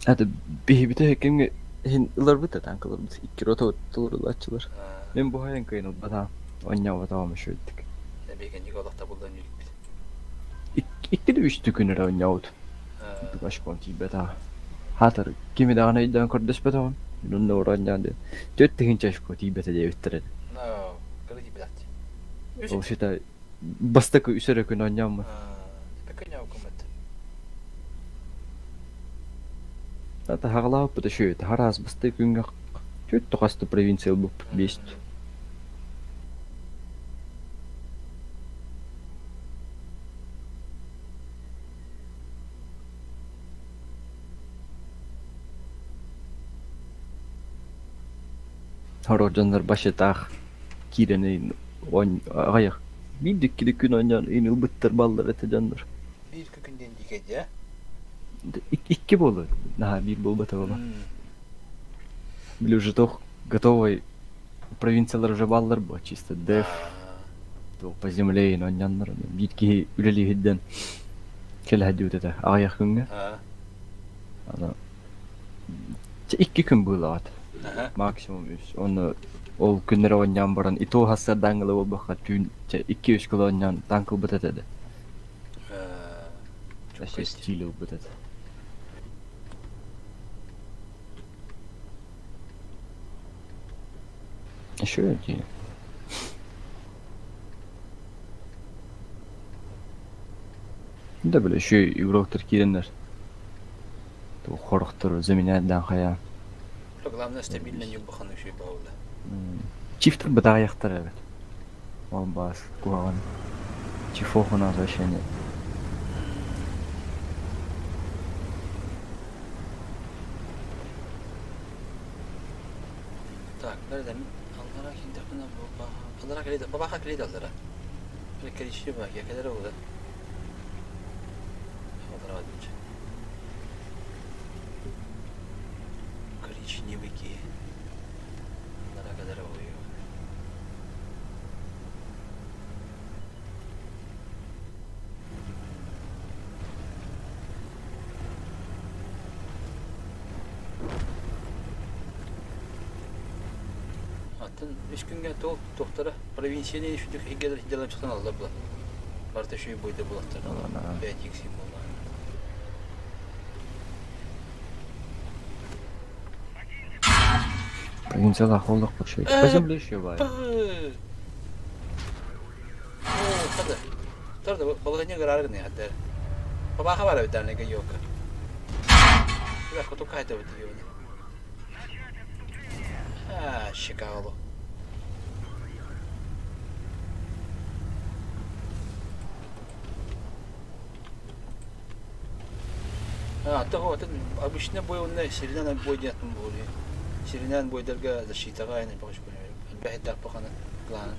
Это биһибите кимҥэ иһин ыларбыт да танкаларбыт икки рота толорулааччылар. Мин бу хайан кыайан ылбатаҕым. Онньообатаҕым үчүгэйдик. Бэйгэнньик олохто буллан үөрбүт. Икки да үстүү күн эрэ онньообут. Башкон тиийбэтэх. Хаатар кими даҕаны өйдөөн көрдөспөтөҕүм. Онно оронньоон диэн түөрт тыһыынча очко тиийбэтэ диэбиттэр этэ. Кыра тиийбэтэхти. Ол считай бастакы үс эрэ күн оонньооммун. Пекеньоокуммут. Таһаҕалаабыппыт үчүгэй таһараас бастакы күҥҥэ түөрт тоҕоста провинция ылбыппыт биэст. Сорох дьоннор башытаах киирэн аҕыйах биир да икки да күн оонньоон ыйын ылбыттар баллар этэ дьоннор. Биир күн диэн дии дии Икки буолуо наһаа биир буолбата буолуо. Били уже туох готовый провинциялар уже бааллар буо чисто деф туох по земле онньоннор биир киһи үлэлииһиддэн кэлэ сылдьыбыт этэ аҕыйах күҥҥэ. Аны чэ икки күн быылаҕат максимум үс. Онно ол күннэри оонньоон баран и то сарсыардаҥҥы буолбакка түүн чэ икки-үс кыла оонньоон танк ылбыт этэ да. Вообще стиль ылбыт этэ. Еще один. Да, бля, еще игроктар киирэннэр. Хорохтор заменять хайа. Главное стабильно не бахан еще баулы. Чифтер бытаайахтар эбит. Ол баас куһаҕан. Чифох у нас вообще нет. Так, nerede? Аллара киндехпина Аллара кэлиде, бабаха кэлиде аллара. Бile келişi bak, yakalere oldu. Аллара бадынча. Коричневый ки. Аллара кадара ою. Атын үс күҥҥэ туох туохтара провинцияны үчүгэй эйгэлэр дьалымсытан алла була. Барыта үчүгэй буйда булаттар бэйэтик символлаан. Провинциялаах буоллахпыт шөй. По земле еще баар. О, хада. Тарда балыгыня гыраар гына хаддар. Бабаха бар эбит даанега йока. Бля, коту кайта бит йоны. А, Чикаго. А, того, атын обычно бой онно сиринэн бой диэтин буолуй. Сиринэн бойдарга защитаҕа айан баҕаш бэһиддаах бахана планын.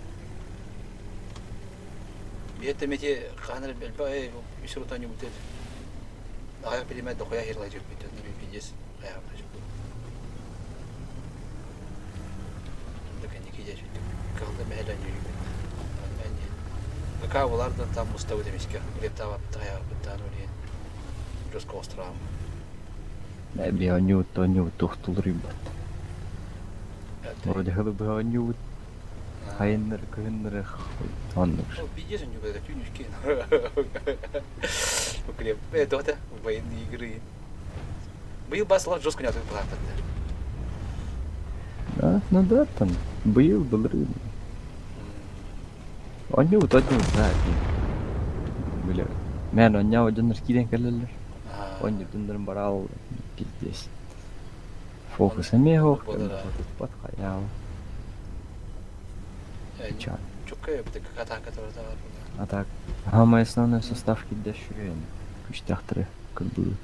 Биһиэттэ мети хаанар элбэ үс рутан юбутет. Аҕайах билимэ дохуя хирлай жүппүт, пиздец хайаабыта жүппүт. Кэнники дьэ кыһылда мэһэлэн үөрүүбүт. Кака булардан там мустабыт эмискэ. Глебтаабаппыт хайаабыттаан улиен. Жестко остроам. Бля, оонньуубут оонньуубут туохтулуруйбат. Вроде хылы быһа оонньуубут. Хайыннары кыһыннары оннук. Пиздец у него это тюнюшки. Глеб, это военные игры. Быйыл бас олар жестко не атып Да, ну да, там быйыл былырыын. Оонньуубут оонньуубут да. Бля, мэн оонньообут дьоннор киирэн кэлэллэр. Оонньуурдуннарын бараал пиздец. Фокус эмиэ суох, туппат хайаал. Чукка атака А так, самое основное состав кирдэ шүөн. Күстээхтэрэ кырбыы.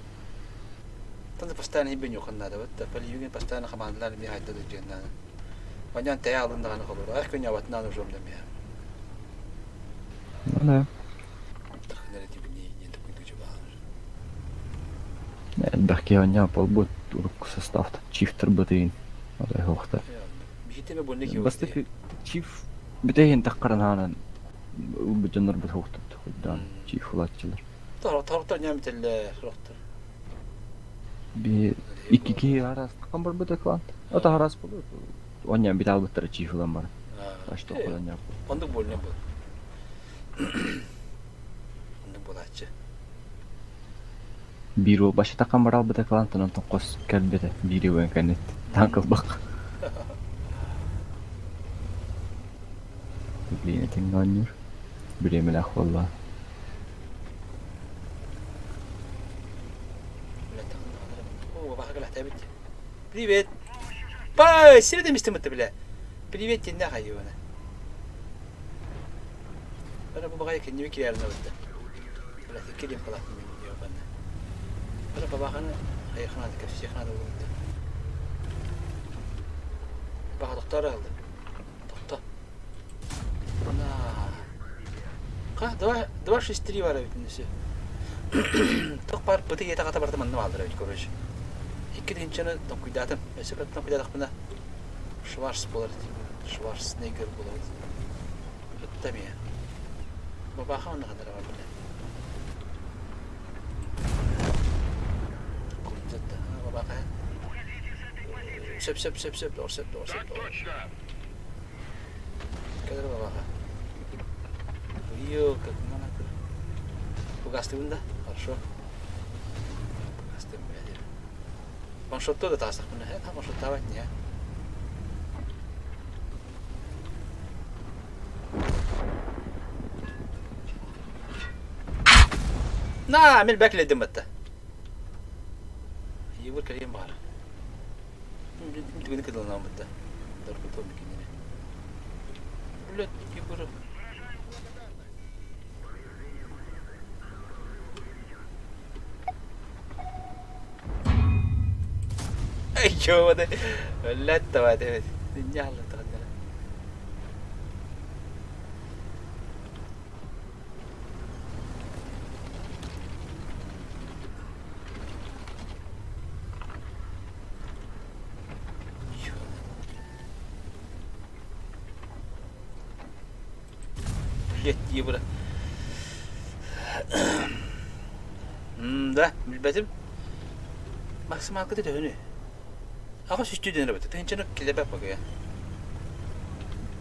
Танда постоянно ибен надо. Вот полиюген постоянно командалар ми хайда дыженна. Ванян тая алындаҕаны холур. Ах күн ябатынан уже мия. Ну да. Тахнere тибини не такой дуча Элбэх киһи оонньоон буолбут урукку составта чифтер бытыйын. Отой суохтар. Бихитеме бонне ки Бастакы чиф бүтэһин таххаранаанан ылбыт дьоннорбут суохтар хойдаан чиф улааччылар. Тор нямтелле рохтор. Би икки киһи араастахан барбыта клан. Ото араас буолуо. Оонньоон бит албыттара чиф ылан баран. Башта оонньоон. Ондук больне был. Ондук булааччы. Биир уол башта такан баралбыта клантан онтон хос кэлбитэ биири уон кэннит танк ылбак. Блин, этиҥ оонньуур. Бириэмэлээх буолла. Привет. Па, сире мистем бля. Привет, тенне хайвана. Бара бу багай кеннеби кирәрне битте. Бля, кирим кала мен ёбана. Бара бабаханы хайхана кепсихана битте. Баха доктор алды. Тохто. На. Ка, 2 2 6 3 бар бит инде. Тох бар быты ете ката барды манны алдыра бит, короче. Икки тыһыынчаны тоҥкуйдаатым. Өссө кыра тоҥкуйдаатахпына Шварц буолар этим. Шварценеггер буолар этим. Ытта эмиэ. Бабааха манна ханна эрэ баар Кунзетта. Бабааха. Сөп сөп сөп сөп doğru сөп doğru сөп doğru. Кэлэр бабааха. Ё, как надо. Пугастыбын да? Хорошо. Пугастым, блядь. Маршрутту да таастахпына, э, маршруттаабат не. На, мен бәк ледим батта. Егор кэлиэн баҕар. Түгүнү кыдыланаан батта. Доргутуом кинини. Блядь, Егор. Ёбаный, блядь, давай, давай. Не Блядь, ебра. Да, билбэтим. Максималка төһөнү? Аҕа сүстүү дэнэр эбит. Тыһыынчаны киллэрбэт бакыйа.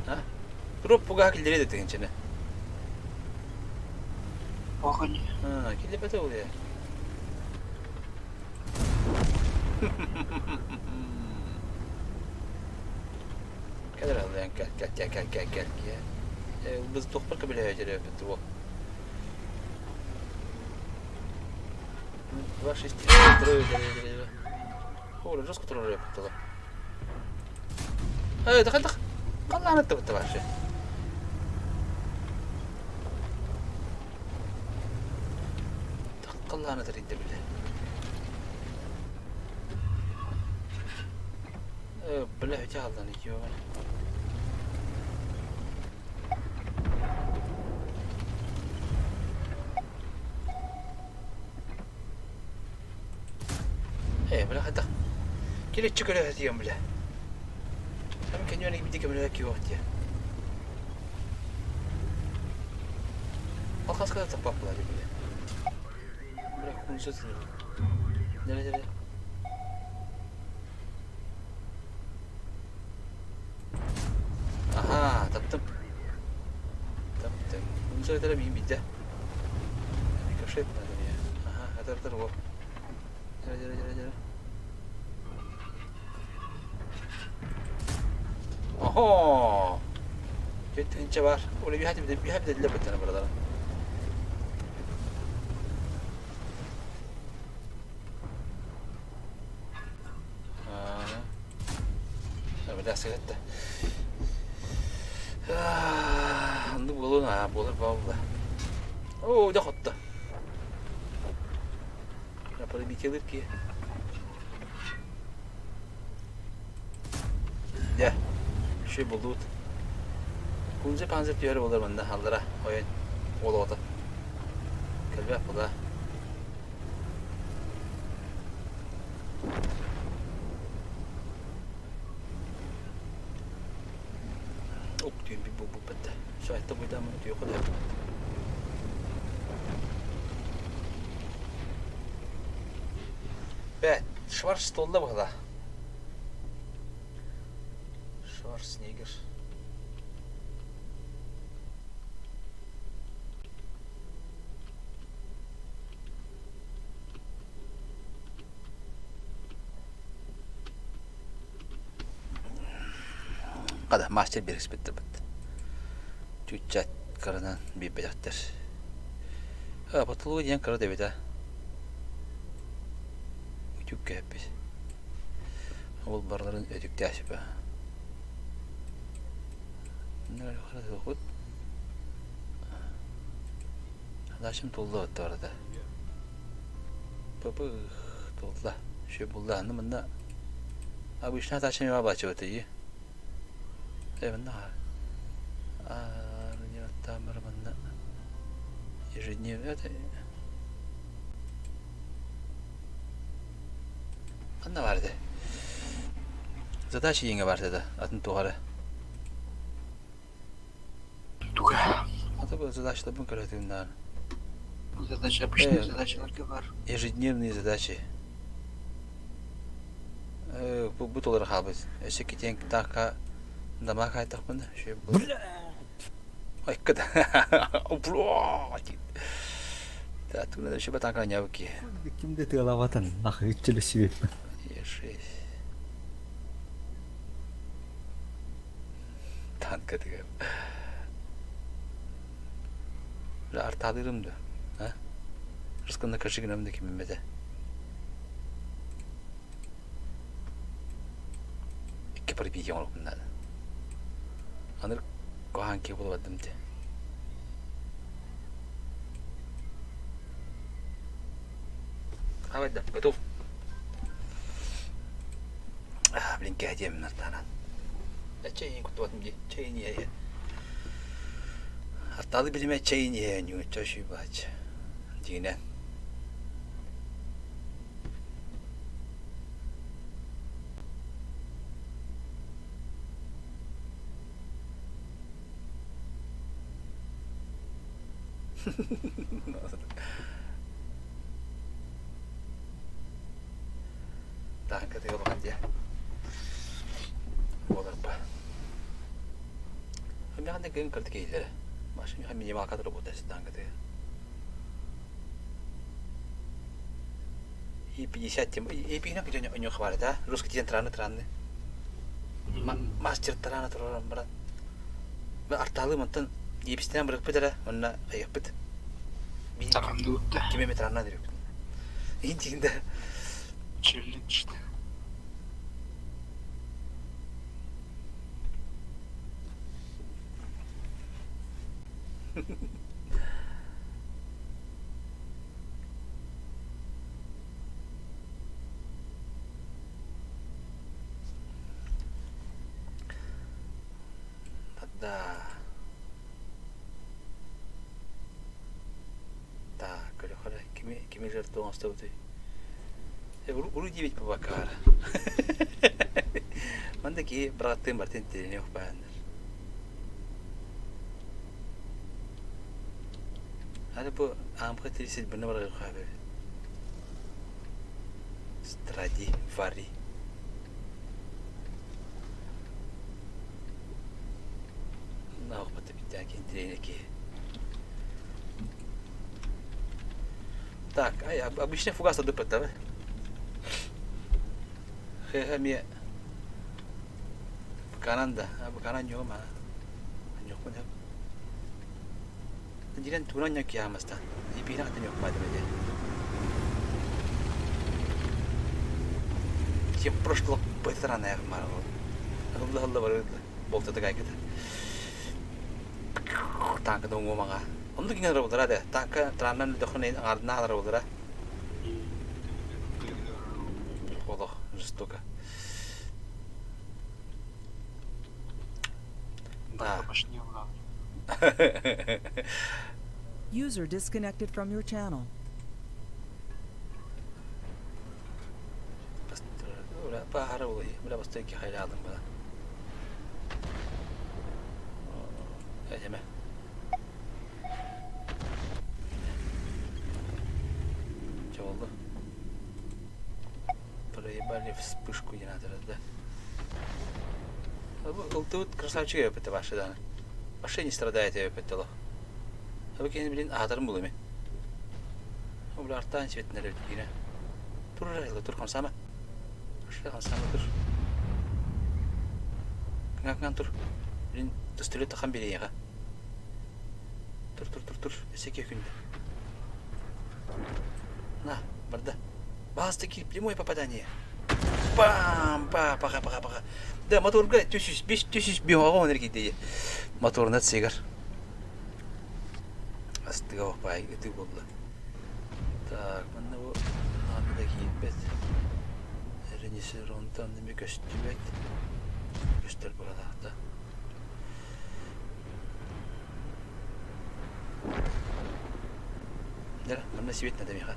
А? Туруп пугаһа киллэриэ да тыһыынчаны. А, киллэрбэтэ ол я. Кэлэр аллайан кэл кэл кэл кэл кэл кэл кэл. Біз тохпар көбүлэһэ эбит ол. Два, шесть, три, три, три, три, три. Оля, жестко турар эбит Э, дах, дах. Қалланы табытта вообще. Қалланы тарыйда биле. Э, бля, өте алдан екеуі. Э, бля, хайдах. Келеччи көрө тием, бля. Там кенёник биди көмөлө киох тие. Алқаска да таппап була бля. Бля, кунса Дере, дере. Аха, таптым. Таптым. Кунса өтөрө миин бидде. Рикошет надо мне. Ага, атар атар во. Дере, дере, дере, дере. Охо! Түтүнче бар. Оля bir hadi bir bir hadi dediler bir buralara. Бля, сыгытта. Ну буолун аа буолар буолла. Оо, да хотто. Пробителыр ки. Дьэ, үчүгэй буллубут. Кунзе панзер түһэр буолар манна аллара ойон уол оҕото. Кэлбэх була. Ук түүн би бу бу бэтте. Сайта буйдаамын түйө кодайып. Бэт, Шварц толла быһыла. Шварценеггер. Хада мастер биэриспиттэр бит. Чуччат кыранан биэрбэтэхтэр. Потолуга диэн кыра да эбит а. Үтүк кэһэппит. Ол барыларын өтүктээсипэ. Дачам тулла барда. Папых тулла. Еще булла. Аны мында обычно дачам яба бачыбыт ии. Э мында тамыр мында ежедневно это. Ханна баар этэ? Задача диэҥҥэ баар этэ да, атын туох эрэ. Туга? Ата бу задачаларбын көрөтүм даҕаны. Задача обычные задачаларга бар. Ежедневные задачи. Бу бу толору хаалбыт. Өссө китиэн таакка дамаак айтахпын да. Айка да. Да, туна еще батака нявки. Ким да тыалабатын, нахуй үччүлү сибиппин. Е6. Танка деген. Арталырым да. А? Рыскында кашыгынам да кимимете. Икки пробитие оҥоруохпун наада. Аны куһаҕан киһи буолбатым дии. Давай да, готов. Блин, кэһэтиэм нартаанан. Чэйин куттубатым дии. Чэйин иһэ. Артаалы билимэ чэйин иһэ ньуучча шүйбач. Дьиҥинэн. Таанка тыа дьэ. Буоларба. Миэхэ да кыын кырдык иһиллэрэ. Машина миэхэ минималка работает танка тыа. И 50 тем и пихна где у него хватит, а? Русский день траны траны. Мастер тарана тураран баран. Артаалы мантан ебистинэн бырыкпыт эрэ, онно хайыппыт. Ким эме таранна дирекпит. Интигинде. Челлендж. Да. Так, көрөхөрө кими кими жертва оҥостобутуй? Уру диэбит бабакаара. Манна киһи быраттыын бартын тириниэх бааннар. Аны бу аамка тирисит бына барыахха эбит. Стради, вари. Наахпата биттээкин тренеки. Так, ай, обычный фугас адыппыт Хэ-хэ эмиэ быкаанан да, быкаанан ньуом аа. Ньуохпун сөп. Дирен тугунан ньок киһамастан. Ипиһин атын ньуохпаатым этэ. Чем прошло бытаранаях марал. Ылла-ылла барыгыт болтата гайката. Танкада уҥуомаҕа. Оннук иҥэн ырабылара да. Танка траннан өлдөххүнэ аҥардына ырабылара. Олох жестоко. Да. User disconnected from your channel. Баһара улай, бля бастайки хайраадым бала. Эдеме. Че болду? Проебали вспышку генератора, да? Ылтыбыт красавчик эппитэ башы дааны. Вообще не страдает эппитэ Абы кини блин аатарын булуми. Бу артаан светинер киирэ. Тур ыла тур хамсаама. Хамсаама тур. Кыңа тур. Блин тустулу тахан бириэҕэ. Тур тур тур тур. Өссө күндэ. На, барда. Баас-таки прямое попадание. Пам, па, паха, паха, паха. Да, моторга түсүс, биш түсүс биоҕа онер кийдии. Моторунат сигар. Астыга баай ытыы буолла. Так, манна бу наада да киирбэт. Ренесеронтан эми көстүбэт. Көстөр быһалаахта. Дьэ, манна свет надо миэхэ.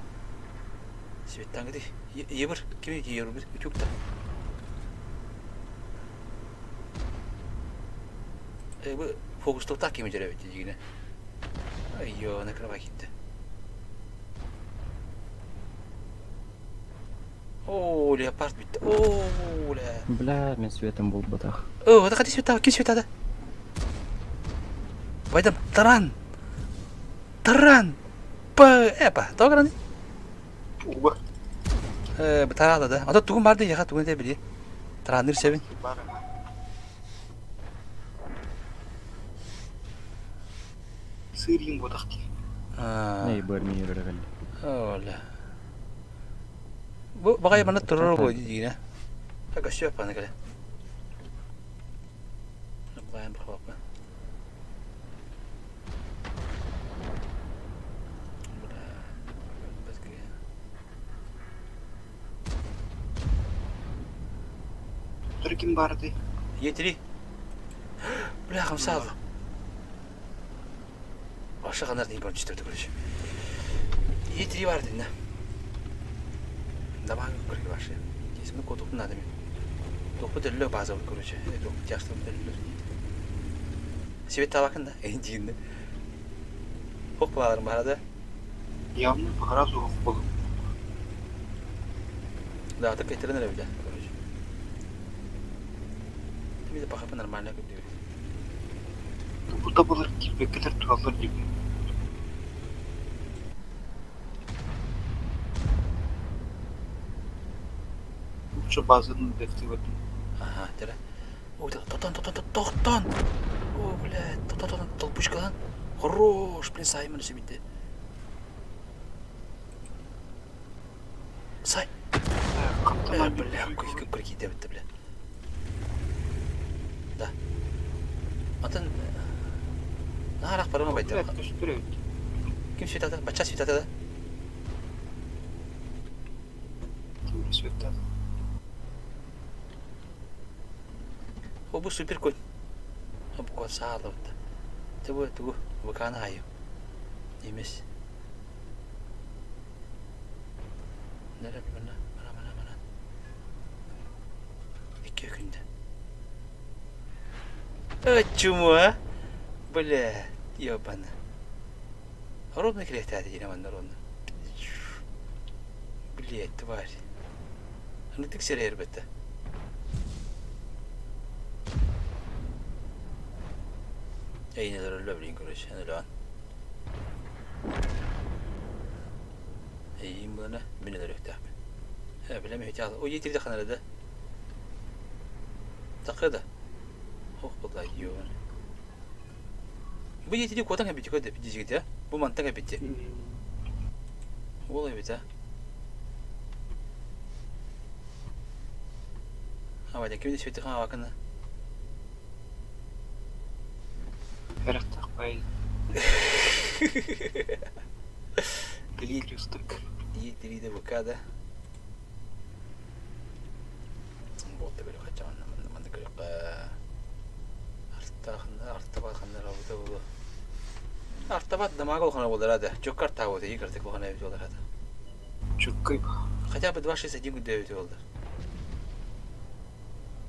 Светтаҥгыты Ебыр кими тиийэрбит үтүктэ. Бу фокустуктаах кими дьэрэ эбит дигинэ. Айё, накрывай китте. О, леопард битте. О, бля. Бля, мен светом булбатах. О, это хати света, ким света да? Пойдем, таран! Таран! П, эпа, тоҕо Уга. Э, тараада да. Ата тугун барды яха тугун те били. Тарааныр себин. Сырьин бодахти. Ней бөр ми өрө кэлли. Оля. Бу багай мана турар бу дигине. Так өссө паны кэле. Багайым бахапа. Тур ким барды? Е3. Бля, хамсаады. Башы қанар дейін көрін четверті короче. Е3 бар дейін, да. Дамаг көрге башы. Есімді кодуқтың надо мен. Тоқпы дөллө база короче. Тоқпы тяжты дөллө. Свет табакын да, дейін. Хоқ балаларым бар да. Явно похара суох болу. Да, так кетерин эле бile, короче. Ты пахапа нормально как диyor. Бу табалар килбеккелер тураллар дип. Лучше базаны дефтивать. Ага, тере. Ой, тотон, тотон, тотон. О, блядь, тотон, тотон, толпучка Хорош, блин, Саймон себе. Сай. Э, бля, какой какие бля. Да. Атын Нарах барама байта. Ким светата? Бача светата да? Ким светата? О, бу супер конь. Бу саалабыт. Тугу тугу буканы айы. Эмес. Нere мына мына мына мына. Икки күндө. Э, чуму, а? Бля, ёбана. Ровно кирехтәде динаман ровно. Блять, тварь. Аны тиксерер бетте. Эйнелер өлө билин короче, аны Эйин буна мин өлө Э, билеме хитя. О етирде ханарада. Такыда. Ох, бла, ёбан. Бу етири котан бити көдө бити Бу мантан бити. Ол бит, а. Авадя кимде свети хан авакына. Харахтах бай. Перекресток. Етириде букада. Болта бері қачан манда көрөккө. Артахында артабахында работа болу. Артабат дамага олхана болар Чөк арта болду, екі артык олхана бит болар Чөккөй. Хотя бы 2.61 күндө бит болдар.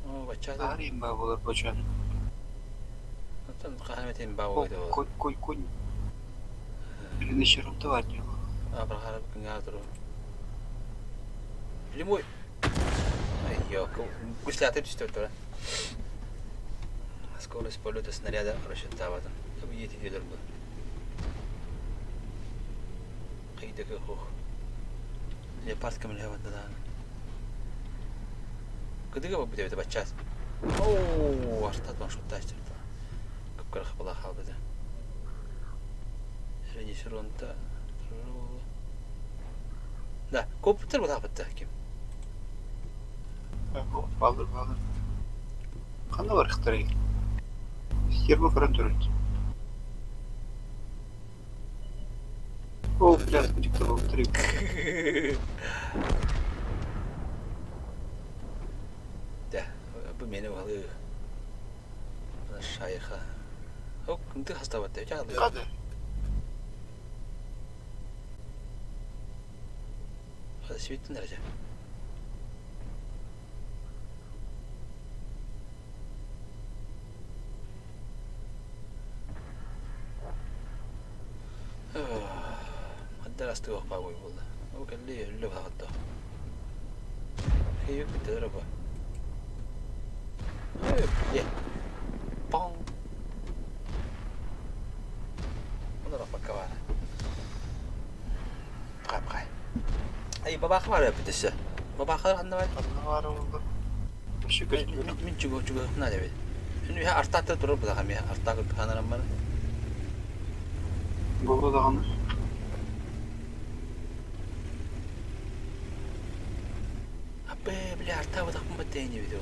О, бача. Арим ба болар бачан. Atan кахаметин ба болду. Конь конь конь. Ренешером товарник. А, прохара күнгө туру. Прямой. Ай, ё, гуслятып түстө тура. Скорость полета снаряда рассчитавата. Там ети делер бу. Кайдагы хух. Леопард кемле да. Кыдыга бу деп бачас. О, артат шутташ. Көпкөр хабала халбыды. Режиссер Да, компьютер бу тапытты ким. Балдыр балдыр. Кандай бар ыктырай? Стерва көрөн турат. О, блядь, кудик болуп турат. Да, бу мени балы. Шайха. О, кымды хастабатты. Кады. Светтин эрэ. Хаддар астыгах баа буолла. Ол кэлли өллө баҕатта. Хейүк битэр ба. Е. Пong. Онора пока бар. Пхай пхай. Ай бабаха бар өпүтүсө. Бабаха ханна бар? Ханна бар oldu. Мин чугу чугу на дебит. Үн үһэ артаатта турар будаха ми артаа ханарам бар. Болу даҕаны. Аппы бля артаа бутахпын баттайын дебит ол.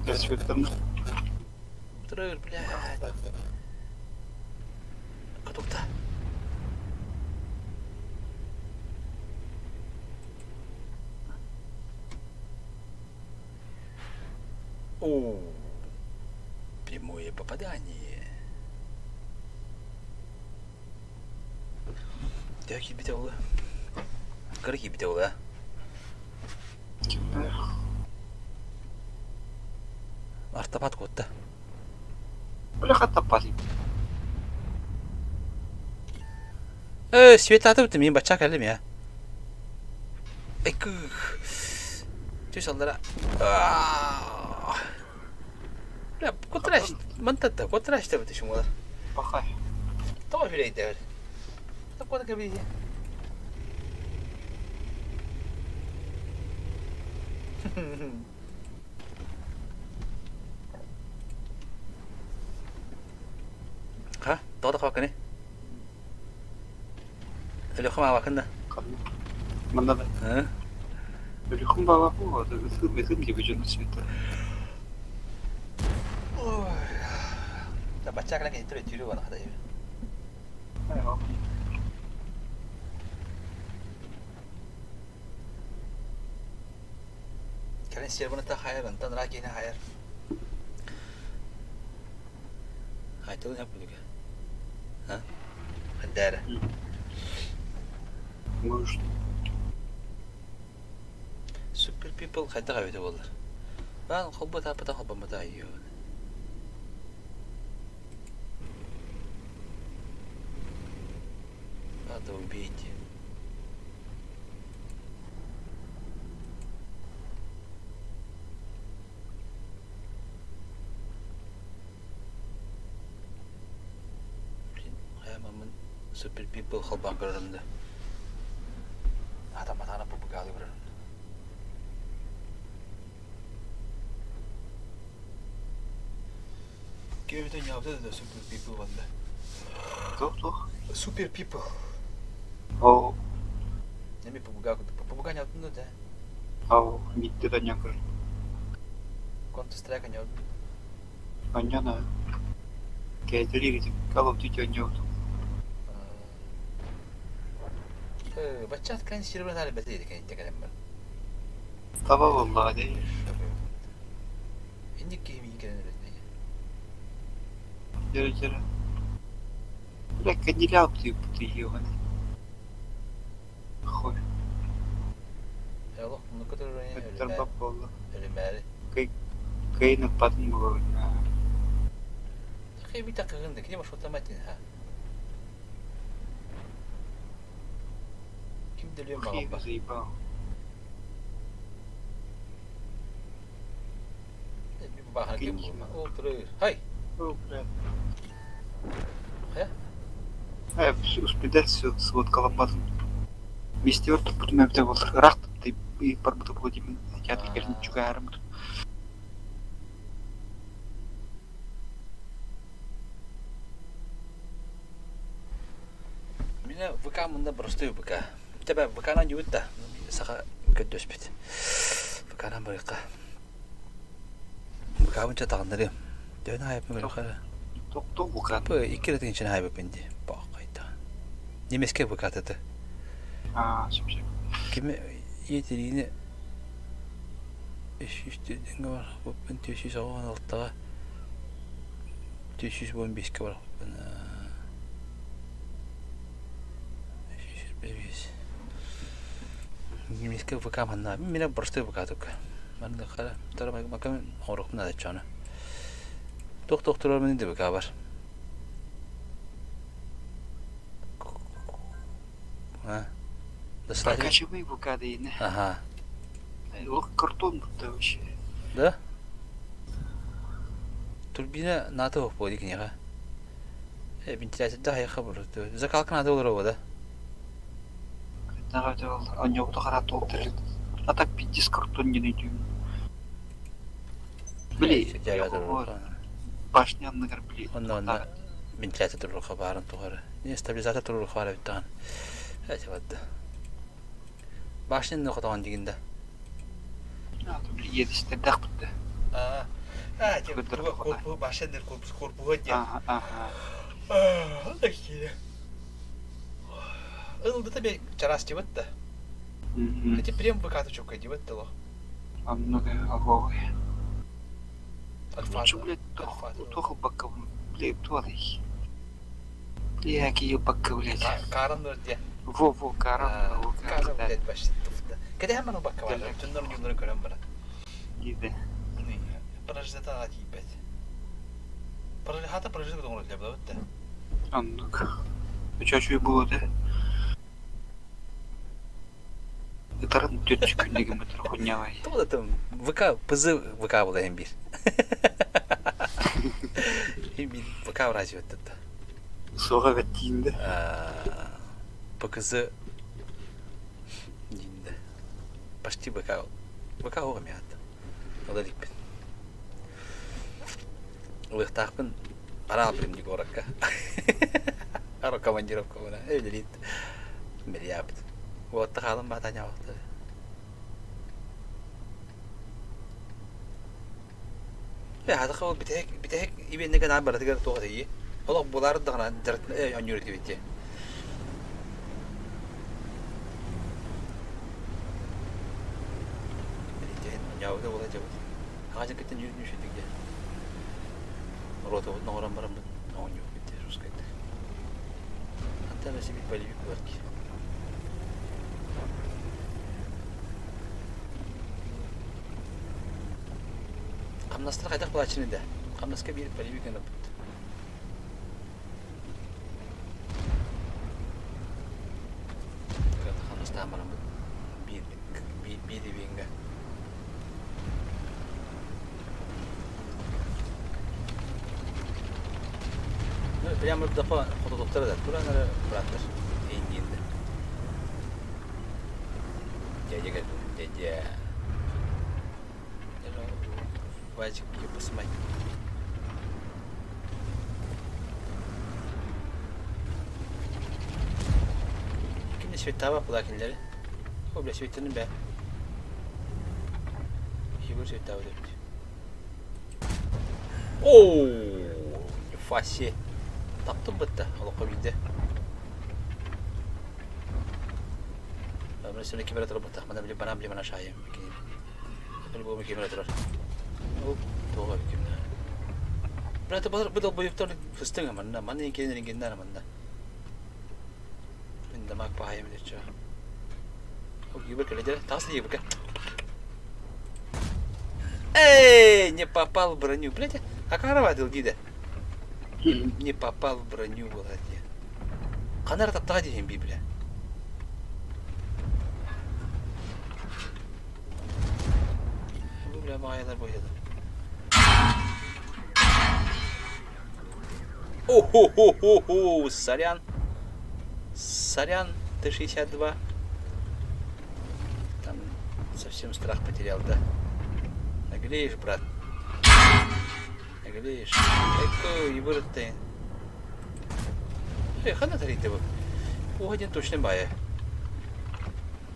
Gerçekten. Турар блядь. Катукта. О, прямое попадание. Төһө киирбитэ буолла? Кыра киирбитэ буолла. Артапат куотта. Бляха таппат. Э, Светаты мин бачча кэллим я. Эккү. Түс аллара. Бля, кутраш, мантатта, кутраш табыты шумалар. Пахай. Тоҕо үрэйдээр. Такой кабине. Ха, тоҕо да хабаккыный? Өлөхүм аабакын да? Манна да. Өлөхүм баабакын буолла, ытым ытым диэби дьону света. Да бачча кэлэн киһиттэр өттүүрү буолан хата Кэлин сербаны хайар, онтон ыраах киһини хайар. Айтылын хап күлүгэ. А? Хаддара. Может. Super people хайдах эбитэ буоллар. Баан холбо тааппата холбоммото айыы. Надо убить. Блин, хайамамын Super People холбоон көрөрүм да. Атаматаана пупугаалы көрөрүм. Кебите нявда да Super People ванда. Туох туох? Super People. Оо, Неме пупуга пупуга нявдын да. оо, биитте да ньакыр. Counter Strike нявдын. Аньяна. Кээтэлиир Call of Duty анньууту. Э, баччат кэн сирбен али бэтэ кэн текенем бар. Таба буоллаҕа дии. Инник киһи миин кэлэн эбэтэ. Дьэрэ дьэрэ. Бля, канделяб ты ебаный. Хуй. Олох мунука турар Тарбап буолла. Өлүмээри. Кый кыйын ыппатын буолабын. Хей бит акыгын да кини маршрутламайтын ха. Ким делием Хей багаппа. заебал. Бахан ким Ол турар. Хай. О, бля. Хэ? Э, успедать сводкаламматын. Мистер турбутум эбитэ буоллар ыраах барбыта буолуо диэмин театр кэлин чугаарыммыт. Меня ВК мында простой ВК. Тебе ВК-нан юут да. Саха көдөспүт. ВК-нан барыкка. ВК-бынча тағындыры. Дөйін хайып мүгір Тоқтоо ВК. Бу икки рет инчен хайып бинди. Бақайта. Немеске ВК тады. Аа, сөп-сөп. Кими иетириини үс үс деңге бар. Буппын төсү соғын алтаға. 115-кэ барахпына. 125. Немецкий ВК манна. Меня простой ВК только. Манна хара. Тара макам орохпуна да чана. Тох тох турар мен де ВК бар. А? Прокачивай ВК дейне. Ага. Ол картон будто вообще. Да? Турбина НАТО ох буолуо киниэхэ. Э, вентиляторда хайаха буолар. Закалка надо олоро да? Онньоҕута хара туох А так пиздец картон диэн өйдүүбүн. Били, башня анныгар били. Онно онно вентилятор туруруха баарын тухары. Не стабилизатор туруруха баар эбит даҕаны. Эти барды. Башня нохо тоҕон дигин да. Били иэдистэрдээх бутта. Аа, аа, корпус башня дер корпус корпуга диэн. Ага, Ылбыта бе чараас дебет да. Эти прям ВК чукка дебет да ло. Много алговый. Лучше, блядь, туох бакка, блядь, туалай. Бля, какие бакка, блядь. Каран дия. Во, во, каран, во, каран, блядь, баш туфта. Кэтэһэн баран бакка бар. Түннөр ньуулары көрөн баран. Диде. Прождата тиийбэт. Хата прождата оҥороллор буолбут да. Оннук. Үчүгэй буолуо этэ. Ытарын түөрт күннүгүм ытар хунньалай. Тоҕо да там ВК, ПЗ ВК була иһин биир. Иһин биир ВК вразиваттата. Суоҕа эбэт диин да. ПКЗ диин да. Почти ВК. ВК оҕо эмиэ аата. Ыла иликпин. Ылыахтаахпын араал билим куоракка. Ара командировка буна эвлелит миллиард. Уотта хаалан баатаñаабахта. Э хатаха ол бүтэһик бүтэһик ибиэннэ гана барытыгар туох этий? Олох булаар даҕана дьарыт оонньуур этибит Оонньообута буола дьабыт. Аҕа дьыккыттан үүт нүшүдүк дьэ. Ротабытын оҥорон бараммыт оонньуохпут дии русскайдык. Антан өссө биир полевик буолар киһи. Хамнастар хайдах былааччыны да? Хамнаска биир полевик гынаппыт. Хамнастаан бараммыт биир биир ибиэҥҥэ Прямо допа хототуктара да туран эрэ бырааттар эйиин да. Дядя кэлбит, дядя. Вадик, ёпасмай. Кини Светава була кинилэри. О, бля, Светаны бэ. Егор Светава деп. Оо, фаси. Таптым бытта, олоххо биирдэ. Мына сені кемере турар быттах, мана били банан били мана шайым. По-любому кемере турар. Оп, тоға кемне. Брат, бұл долбоебтар фыстың манна, манна екенін ренгеннер манна. Мин дамак пахайым дече. О, гибер келе тас гибер. Эй, не попал в броню, блядь. А каравадил диде. Не попал в броню, блядь. Ханар таптаға деген би, бля. Бу бля баҕайылар бойдады. О-хо-хо-хо-хо, сорян. Сорян, Т-62. Там совсем страх потерял, да? Наглеешь, брат. Наглеешь. Эко, ебыр ты. Эй, хана тарите бу. Уходин точно бая.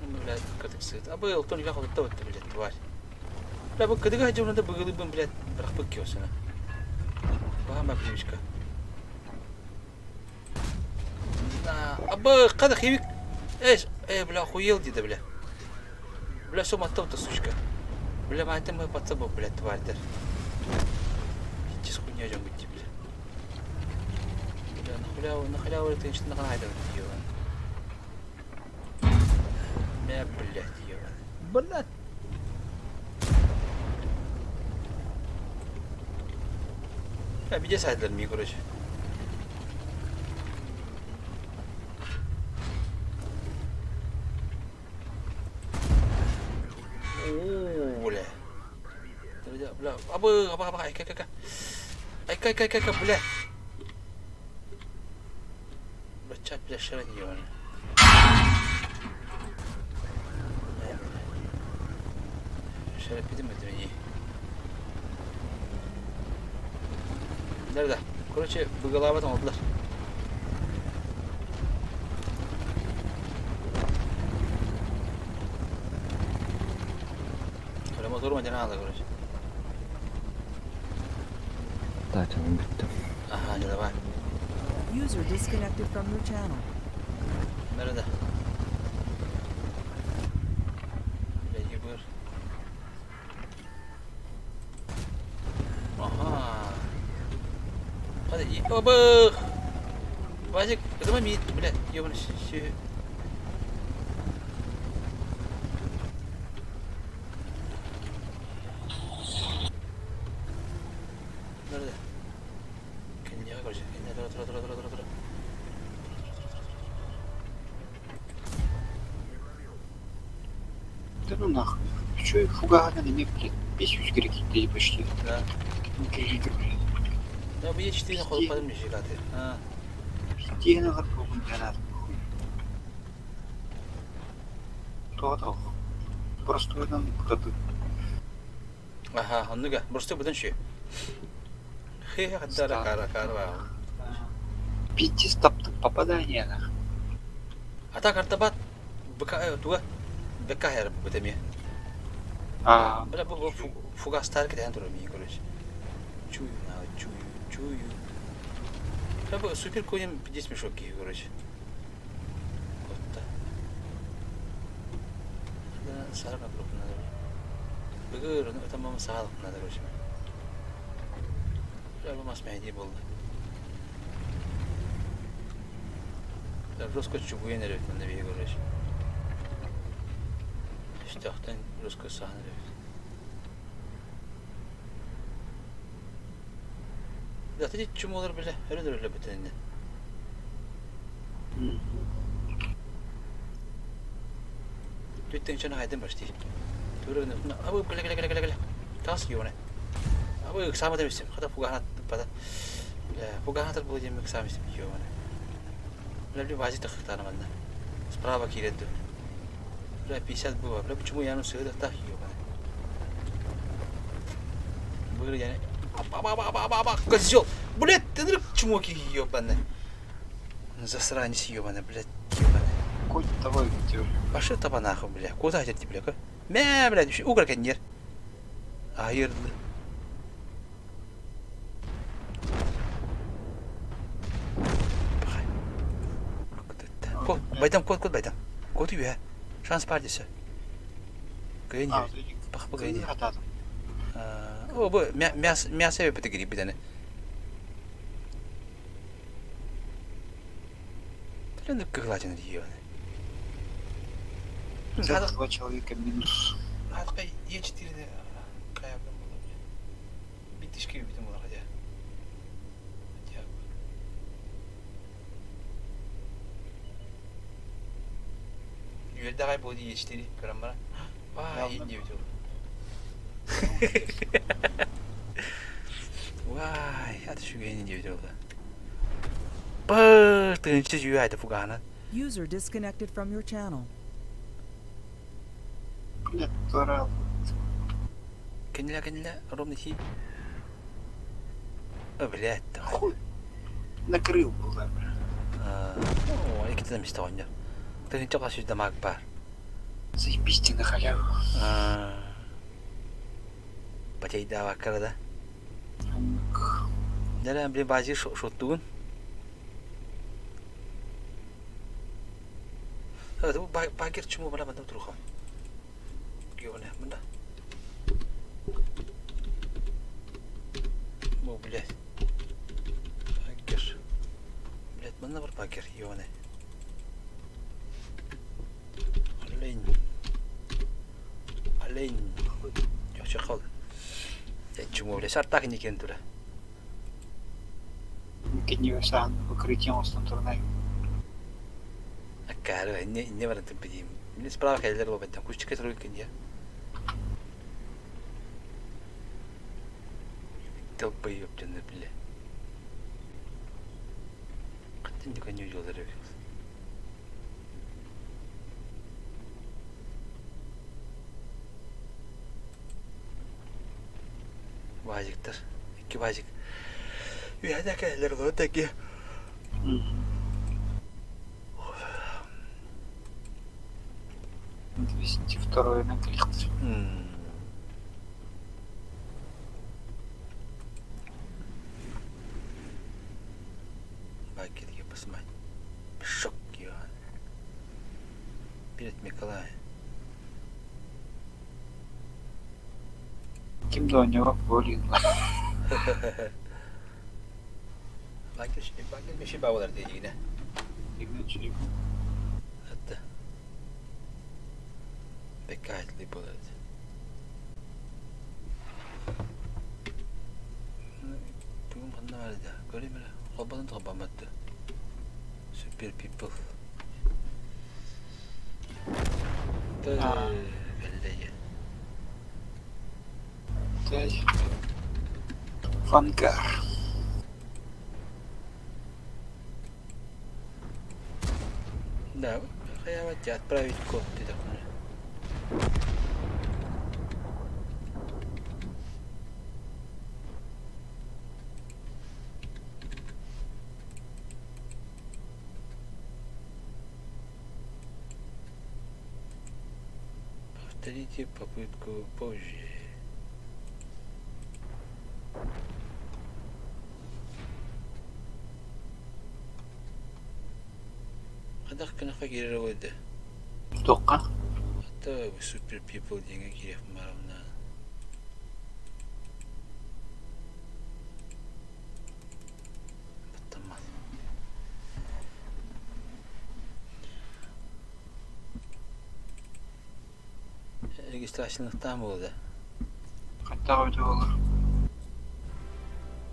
Ну, блядь, как сыт. А был, то никак вот то, блядь, тварь. Бля, бу кыдыга дьонунда быгылыбын, блядь, бырахпыт киосына. Баама привычка. Абы, қада химик. Эй, эй, бля, охуел диде, бля. Бля, все мотов-то, сучка. Бля, мать мой пацан, блядь, тварь, да. Иди с хуйня, бля. Халяву, на халяву тынчтын хайда ебан. Мэ, блядь, ебан. Блядь. Я виде сайдлар ми, короче. Оо, бля. Бля, абы, аба, аба, айка, айка, айка, айка, айка, айка, бля. Бачат, бля, шаран ебан. Шарапидим это Nerede? Короче, быгалабат oldular. Öyle motoru mu aldı короче. Zaten bitti. Aha, hadi давай. User disconnected from your channel. Nerede? Бля, ебыр. Ага. Hadi, оба! Вазик, это мид, блядь, ебаный все. Nerede? Kendine короче, kendine тура тура тура тура тура тура. Да ну нахуй. Чё фуганы на мне, блядь, 500 керек дейді почти. Да. Кредит, блядь. Да, bu 4 холод падым жигаты. А. Пиздены лар болған гранат. Тоғытал. Простойдан куда-то. Ага, оннуга. Просто бұдан шүй. Хе, хаддара кара кара. Пиздец таптым попадание нах. Ата картабат бка туга бка хер бутеми. А. Бля бу фугастар кеден туру ми короче. Чую на чую чую. Бля бу супер конем 50 мешок короче. Вот так. Да, сарга группа надо. Бүгүр, ну это мама саалык надо короче. Бля бу мас мәйди болды. Да, жестко чугуен эребит мында бии короче. Үстәхтен жестко сахан эребит. Да, ты чумолар биле, өрө дөрөлө бүтүнне. Түттен чана хайдын башти. Туры абы кele кele кele кele кele. Тас ёне. Абы сама демисим. Хата фугахат пада. Бля, фугахат бу демек самисим ёне. Бля, бля, бази тахтана манна. Справа киредду. Бля, 50 было. Бля, почему я ну сыда так ёбаный. Быр я Аба, аба, аба, аба, аба, козел! Блядь, ты ну чмоки ёбаный. Засранец ёбаный, блядь, ёбаный. Коть, давай, где? Пошел таба нахуй, бля. Куда хотите, бля, ка? Мә, блядь, угар кеннер. Айырды. Кот, байдам, кот, кот, байдам. Кот үйе. Шанс бар десе. Кыйын Пах, пах, О, бу мясо, мясо өпөтө кирип бидене. Түлөнүп кыгылачын дейбен. Два человека минус. Хатка Е4-де каябын болар. Битишке битим болар хотя. Хотя бы. Юэлдагай боди Е4 көрөм бара. Вай, не бит Вай, аты шүгейин не бит ол. Быр, тынчы жүйө айды фугана. User disconnected from your channel. Блядь, тура. Кенля, кенля, ровно хи. О, блядь, Хуй. Накрыл был, да, бля. О, эките место ойнер. Тынчы кашып дамаг бар. Заебись ты на халяву. Батайда ваккарада. Дәрә, блин, бази шоттугун. Это багер чему бана бандам туруха. Ёбаный, мында. О, блядь. Багер. Блядь, Ханна бар багер, ёбаный. Олень. Олень. Чехол. Чему, бля, сартак не кентура. Кинигэ саан укрытие оҥостон турунай. Аккаары, инне инне баран тымпидиим. Мин справа кэллэр буолбаттан куччука туруй кинья. Толпы ёптенер биле. Хаттын диканю жолдар эбит. Баажиктар. Икки баажик. Үһэ кэллэр олору тэки. 202 на кликтер. Бакетке посмотреть. Шок, Иоанн. Перед Миколаем. Ким да оонньообот буолуо. Бакет меши бабалар диигинэ. Атта. Беккаатли буолар. Бүгүн ханна бар да? Көрүм эрэ. Холбонон холбомматты. Super people. Кэллэйэ. Фангар. Да, хайаабат отправить код диэтэххинэ. Повторите попытку позже. Хайдах гынахха киирэр буолда? Туохха? Ата Super People диэҥҥэ киириэхпин баҕарабын Баттаммат. Регистрациялыктаан буолла. Хайдах эбитэ буолар?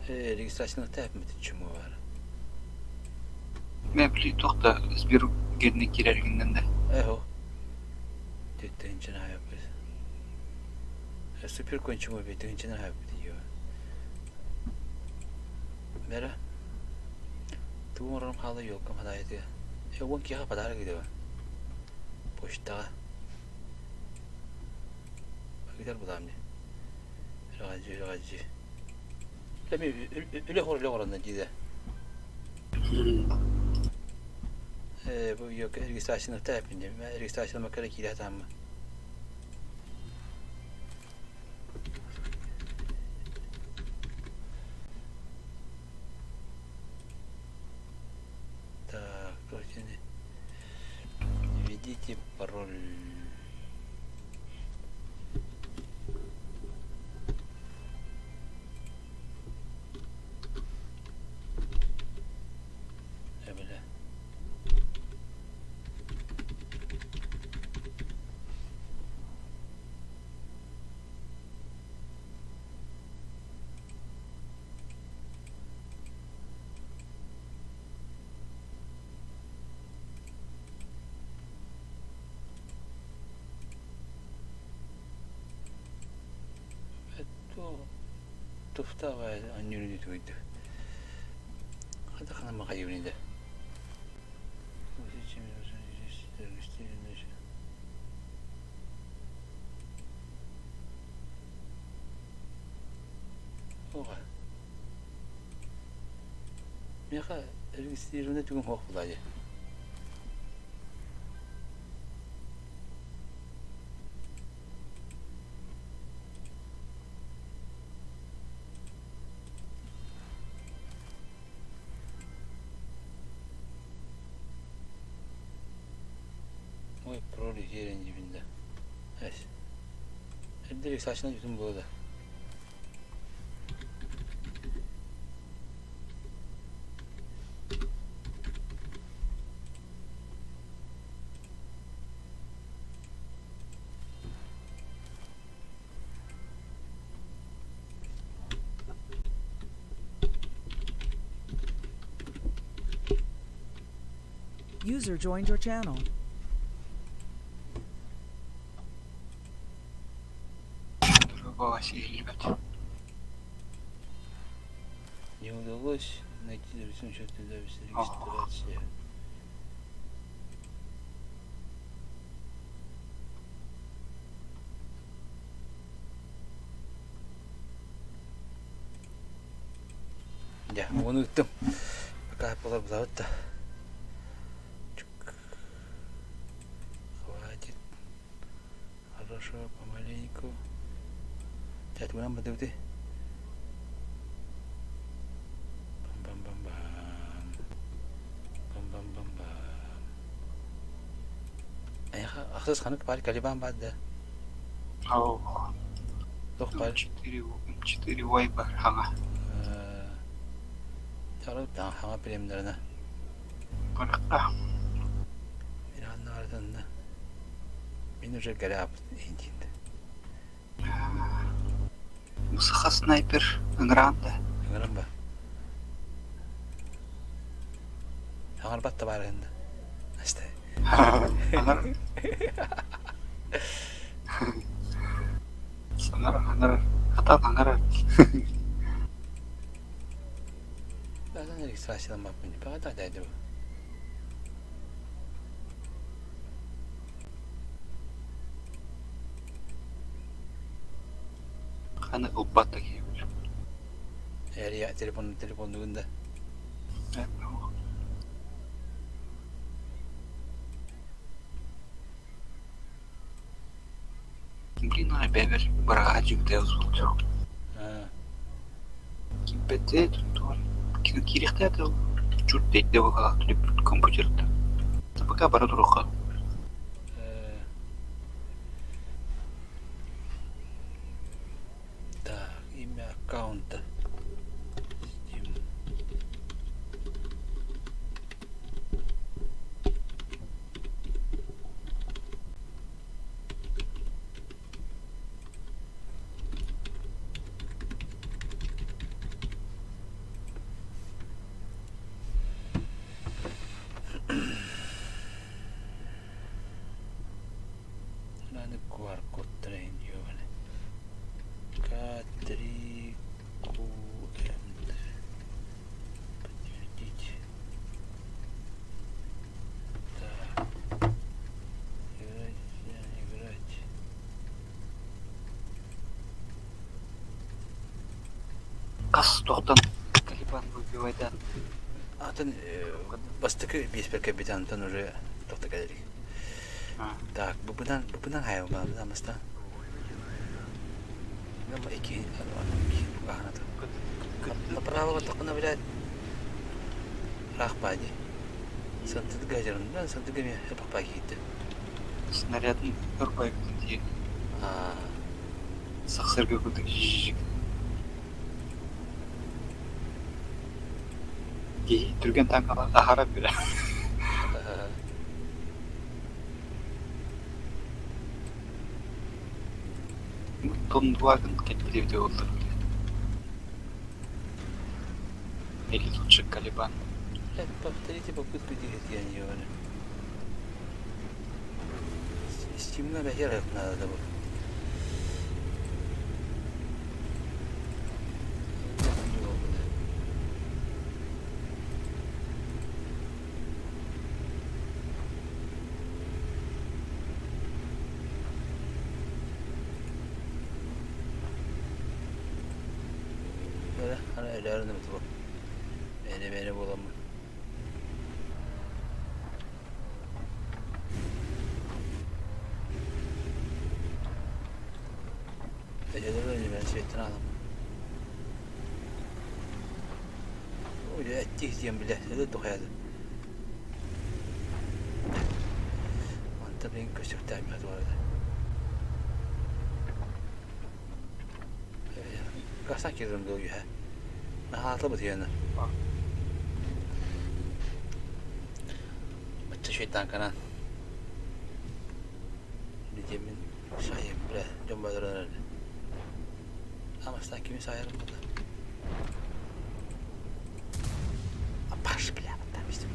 Регистрациялыктаах эппит чему баар. Мэ били туох да Сбер геннэ киирэргиннэн да. Эхо. Тыынчын хайаппыт. Супер кончума бе тыынчын хайаппыт ее. Бера. Тугу оҥорорум хаала елкам хадаайытыга. Э уон киһиэхэ подарок ыытабын. Почтаҕа. Ыытар булаам дии. Үрэҕэлдьи, үрэҕэлдьи. Эми үлэ хор үлэ оҥоронно дии да. Э бу елка регистрацияны эппин дии. Регистрацияны макара киирэ сатааммын. Так, короче, введите пароль. Э, бля. Туфта анньүрүнү түгүйдү. Хата хана махайыбын да. Оға. Меха регистрированный түгін хоқ булады. Ой, пароль yerin dibinde. Evet. Direkt saçına bütün burada. User joined your channel. Васильевич. Не удалось найти записную счетную запись регистрации. Дьэ, ону ыттым. Пока болар булабыт да. Хватит. Хорошо, помаленьку. Дядь, нам бадыбыты. Бам-бам-бам-бам. Бам-бам-бам-бам. Айха, ахсыз ханык бар, калибан бар да. Ау. Тох бар. 4 4 вайбар хаңа. Тары таң хаңа премнерine. Барыққа. Мен анна ардында. Мен уже горяп индинде. Мусаха снайпер ыңыранда. Ыңыран ба. Аңар батта бар енді. Ашта. Аңар. Саңар аңар. Хата аңар. Бәзен регистрациядан баппын. Баға да дәйді bu. Қаны ұлбатта кейбір. Eğer telefon telefonluğunda. Блин, бэбер быраға жүгді ұзылды. Киппетте тур. Кирихте это чуть дейді бұға компьютерді. Пока бара тұруға. Так, имя аккаунта. Steam. Надо QR-код трейн, ёбаный. К3 QMD. Подтвердить. Так. Играть, играть. Қас тоқтан Калибан выбивайдан. Атын бастыкы беспер капитантан уже тоқта кәлерик. Так, бубынан бубынан хайва ба бубынан баста. Гамма ики бугахната. Направо тақына блядь. Рахпади. Сантыд гадерн, да, сантыд гами хапа китте. Снарядын ырбай күтті. А. Сақсырға күтті жижик. Гей, түрген таңқала ахара бірі. Тондуагын кетпелевде oldu. Или лучше Калибан. Блядь, повторите попытку двигать я не говорю. Стимна бәхер надо да bu. Böyle hani öyle öğrendim bu. Beni beni bulamam. Öyle ben svetini alam. Öyle ettik diyen bile. Öyle dokuyadı. Mantı ben köşük termiyadı bu arada. Kaçtan girdim bu gühe. Nahatlı bu diyenler. Бачча шөйтан канан. Бидемин сайым биле дьон бадаран Амастан кими сайарым burada. Апаш бля, там есть.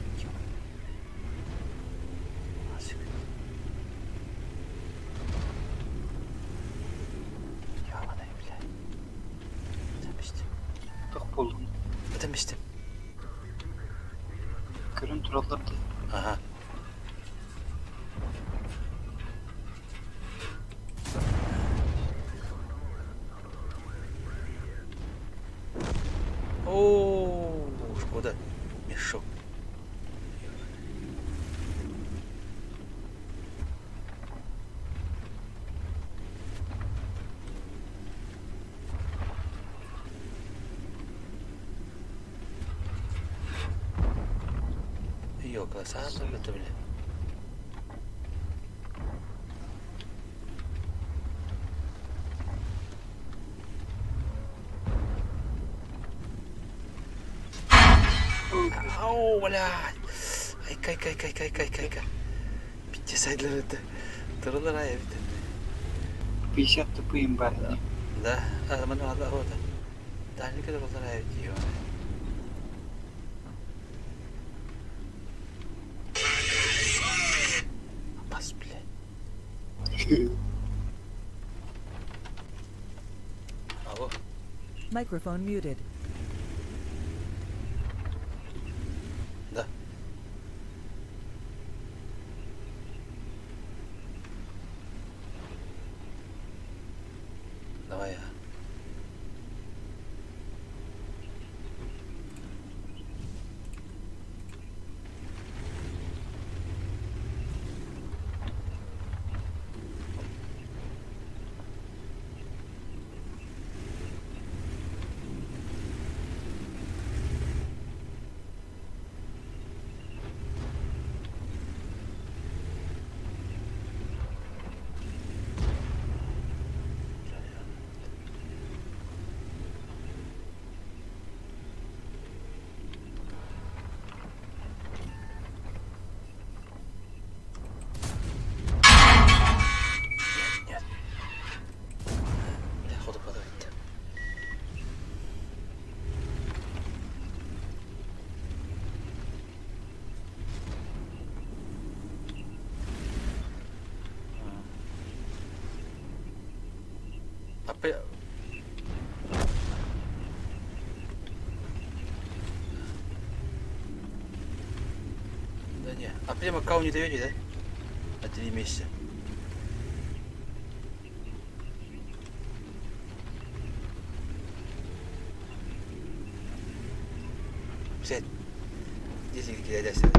Ытан бистим. Көрөн тураллар да. Аха. О, шкода. Мешок. Ёка, сам это, бля. Ау, блядь. Ай, кай, кай, кай, кай, кай, кай, кай. Пиздец, это. Турулар ай, эбит. 50 тупые барни. Да, а, маны алла хода. Дальник турулар ай, бит, Бас, блядь. Алло. Microphone muted. Да. Давай я. Нет, нет. Бля, ходу подавить. А при... Да не. А прям аккаунт не даете, да? На 3 месяца. Взять. 10 километров.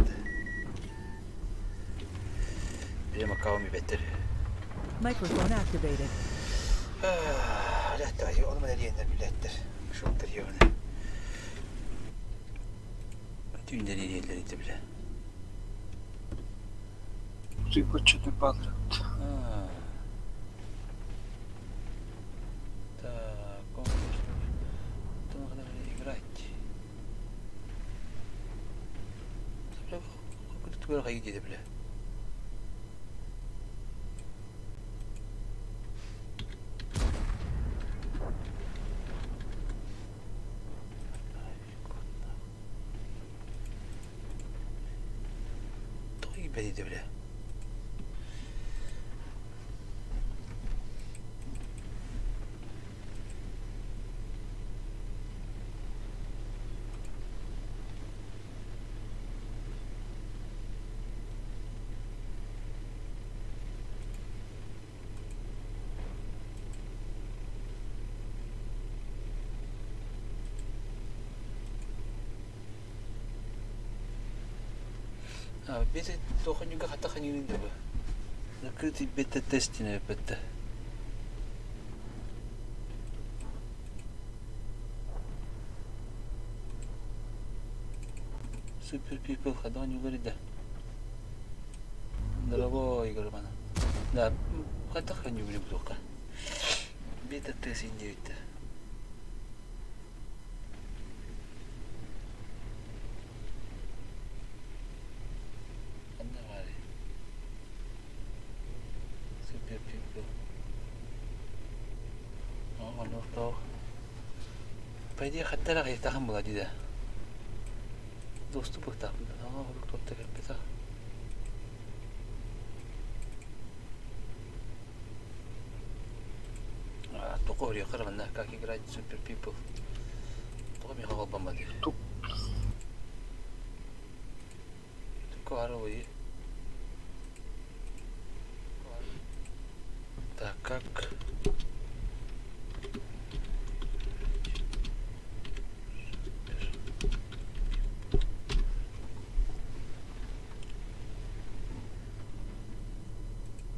Прям аккаунт беттер. Microphone activated. Блядь, оны мене диэннэр билэттэр. Шоттар ёбаны. Түүндер диэллэр ити билэ. Ты хоть что-то падает. Так, он надо играть. Бля, бля. Тоҕо бля. А, бете тохонюга хата ханюнин дебе. Закрытый бета-тестинг бета. Super people хадан юларида. Дорогой игроман. Да, хата ханюли блока. Бета-тестинг девять. Super people. Онохтоох. По идее, хаттара хайытахан була диде. Доступ быктах. Ага, хурук тотта кеппета. Токо ория караганда как играть Super People. Токо миха колбамады. Коровы. Так, как...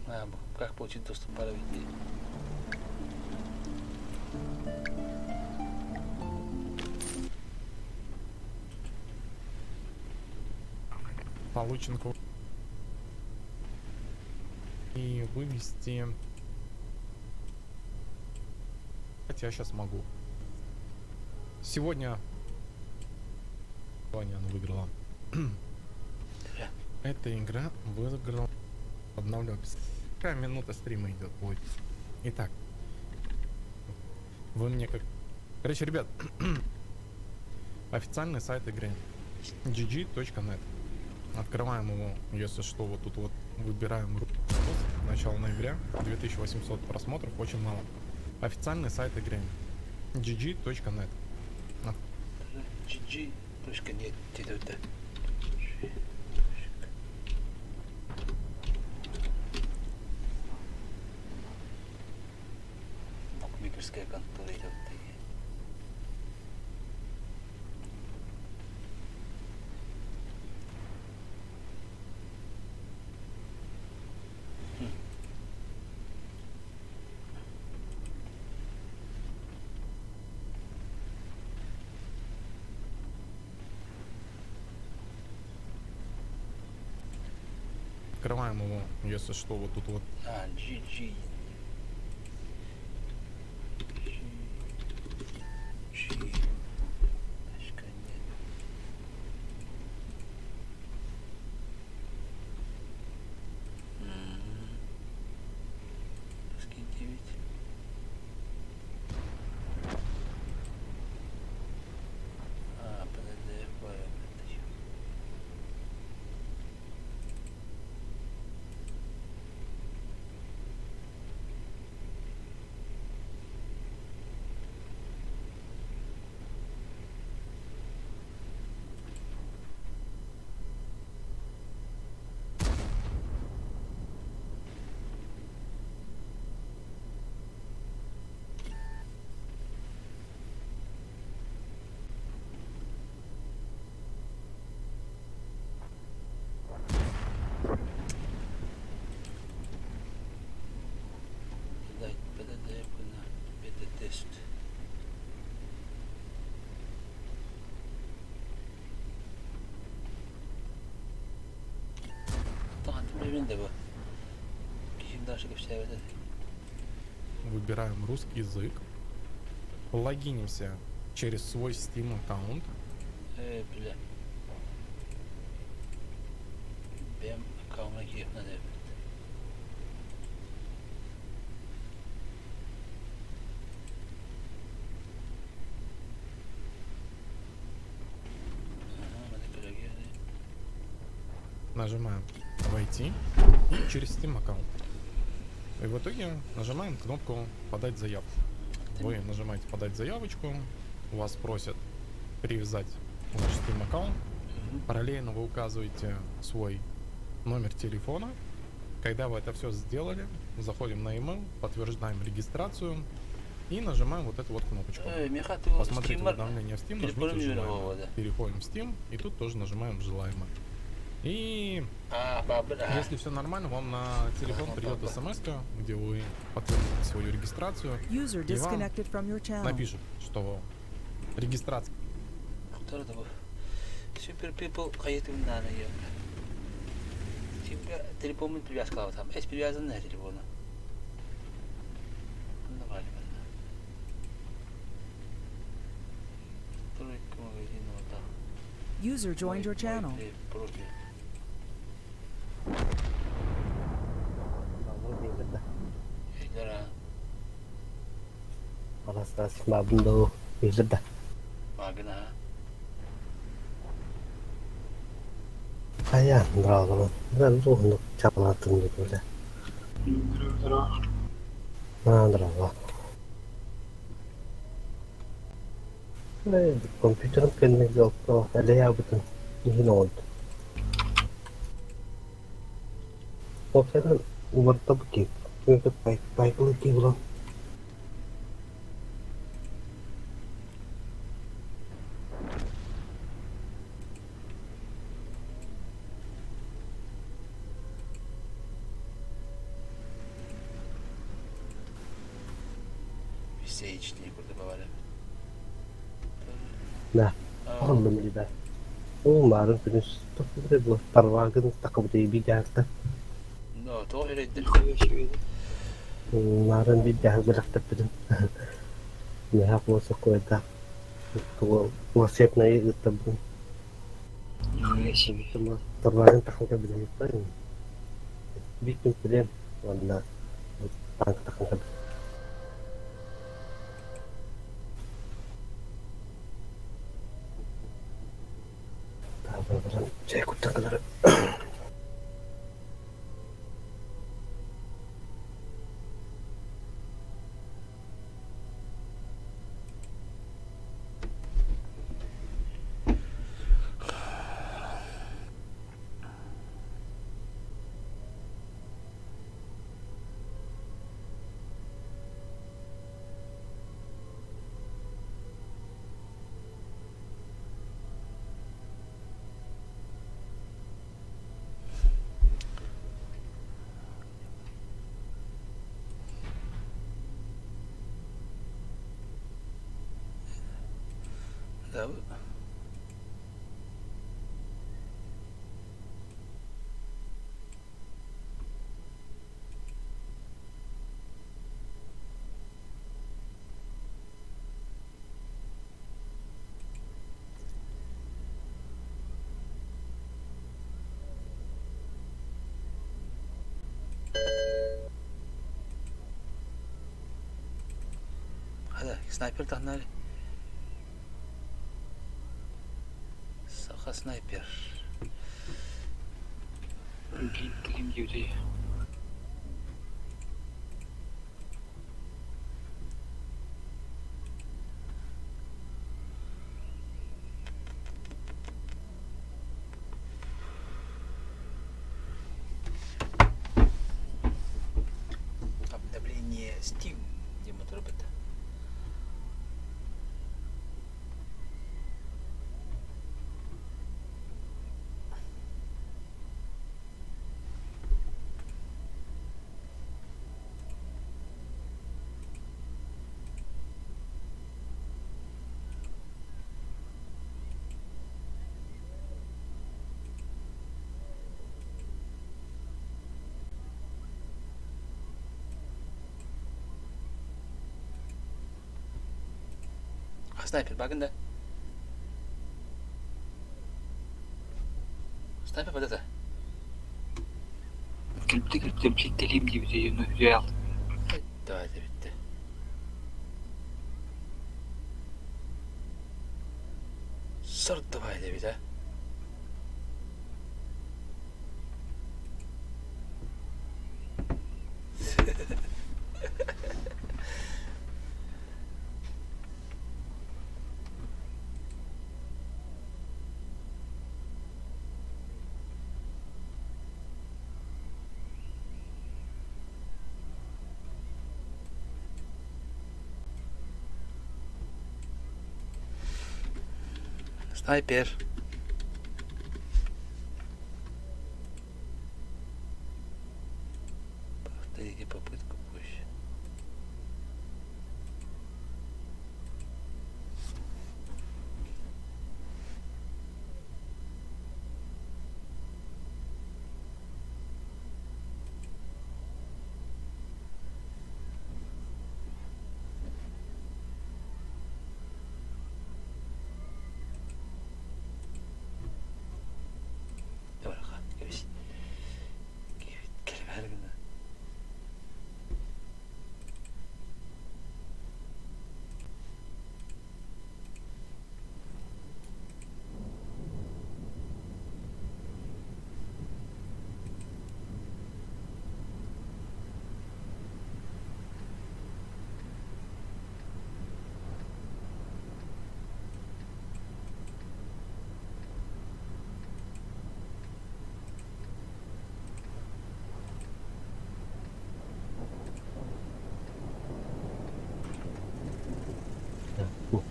А, как получить доступ пора видеть. Получен и вывести. Хотя я сейчас могу. Сегодня она выиграла. Эта игра выиграла. Обновлю. Какая минута стрима идет? Ой. Итак. Вы мне как... Короче, ребят. Официальный сайт игры. gg.net. Открываем его, если что, вот тут вот выбираем начало ноября, 2800 просмотров, очень мало. Официальный сайт игры gg.net. gg.net Букмекерская контора идет. Открываем его, если что, вот тут вот. А, GG. G. Точка нет. Русский 9. А, PDF Дать PDF на бета-тест. Выбираем русский язык. Логинимся через свой Steam аккаунт. Э, бля. Бэм аккаунна кириэх надо эбит. Нажимаем «Войти» и через Steam аккаунт. И в итоге нажимаем кнопку «Подать заявку». Вы нажимаете «Подать заявочку», у вас просят привязать ваш Steam аккаунт. Параллельно вы указываете свой номер телефона. Когда вы это все сделали, заходим на email, подтверждаем регистрацию и нажимаем вот эту вот кнопочку. Посмотреть уведомления в Steam, нажмите «Желаемое». Переходим в Steam и тут тоже нажимаем «Желаемое». И если все нормально, вам на телефон придет смс, где вы подтвердите свою регистрацию. User И вам disconnected from your channel. напишут, что регистрация Super People хайытын наана Типа телефонун привязкалабатам. Эс привязан на телефону. Стройка магазина вот так. User joined your channel. Профиль. Магна. Хайа, браво. Ben ruhunu çapalattım dedi. Браво. Компьютерым кэннигэр әлэйэ бүтүн иһин оҥордум. Уопсайынан уларыттабыт дии. Байкалы дии булан. Сеечные курдук бавары. Да, оһоллум ребят. Уу маарын күнүс тохтубута буо тарваагын такабытай бидаарта. Но тоҕо үрэйдин? Маарын бидааһы бэлэхтэппитим. Миэхэ буолса куойдаах волшебнайы ыыттарбытым. Тарваагын таханка билимиппин. Биир күн билиэм уонна танк таханка Чэй куттан кылары. Да. Hadi снайпер тахнали. Саха снайпер. Ким диэбитий? Обновление Steam диэн турбут. Снайпер багын да. Снайпер вот это. Кэлбитэ кэлбитэ билиттэлиим диэбитэ ну реал. Давайте битте. Сорт давай диэбит а. Снайпер. Повторите попытку позже.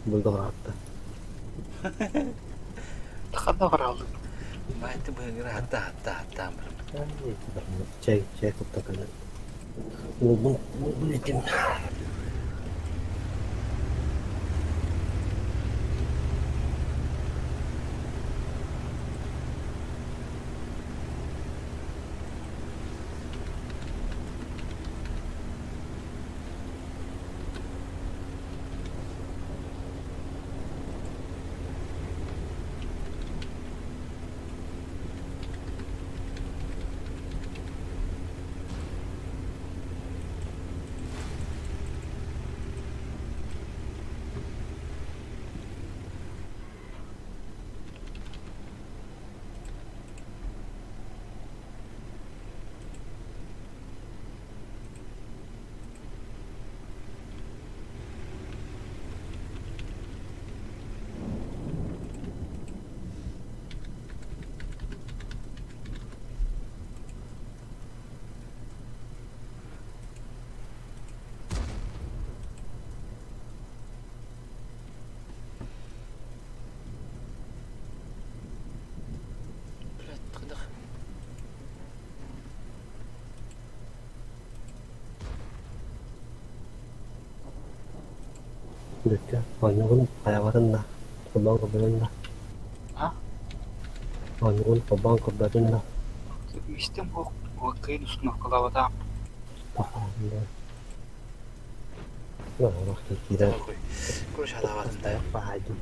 Быгалаатта. Ханна бараллы? Байты быгыра хатта хатта хатта Чай, чай кутта кэлэн. Уолбун, уолбун этим. Блядь, тыгдах. Бүккэ, оонньуугун хайабатын да, холбоон көрбөтүн да. А? Оонньуугун холбоон көрбөтүн да. Истим кыайын установкалаабатаам. Киирэн Короче, халаабатын да. баайдым.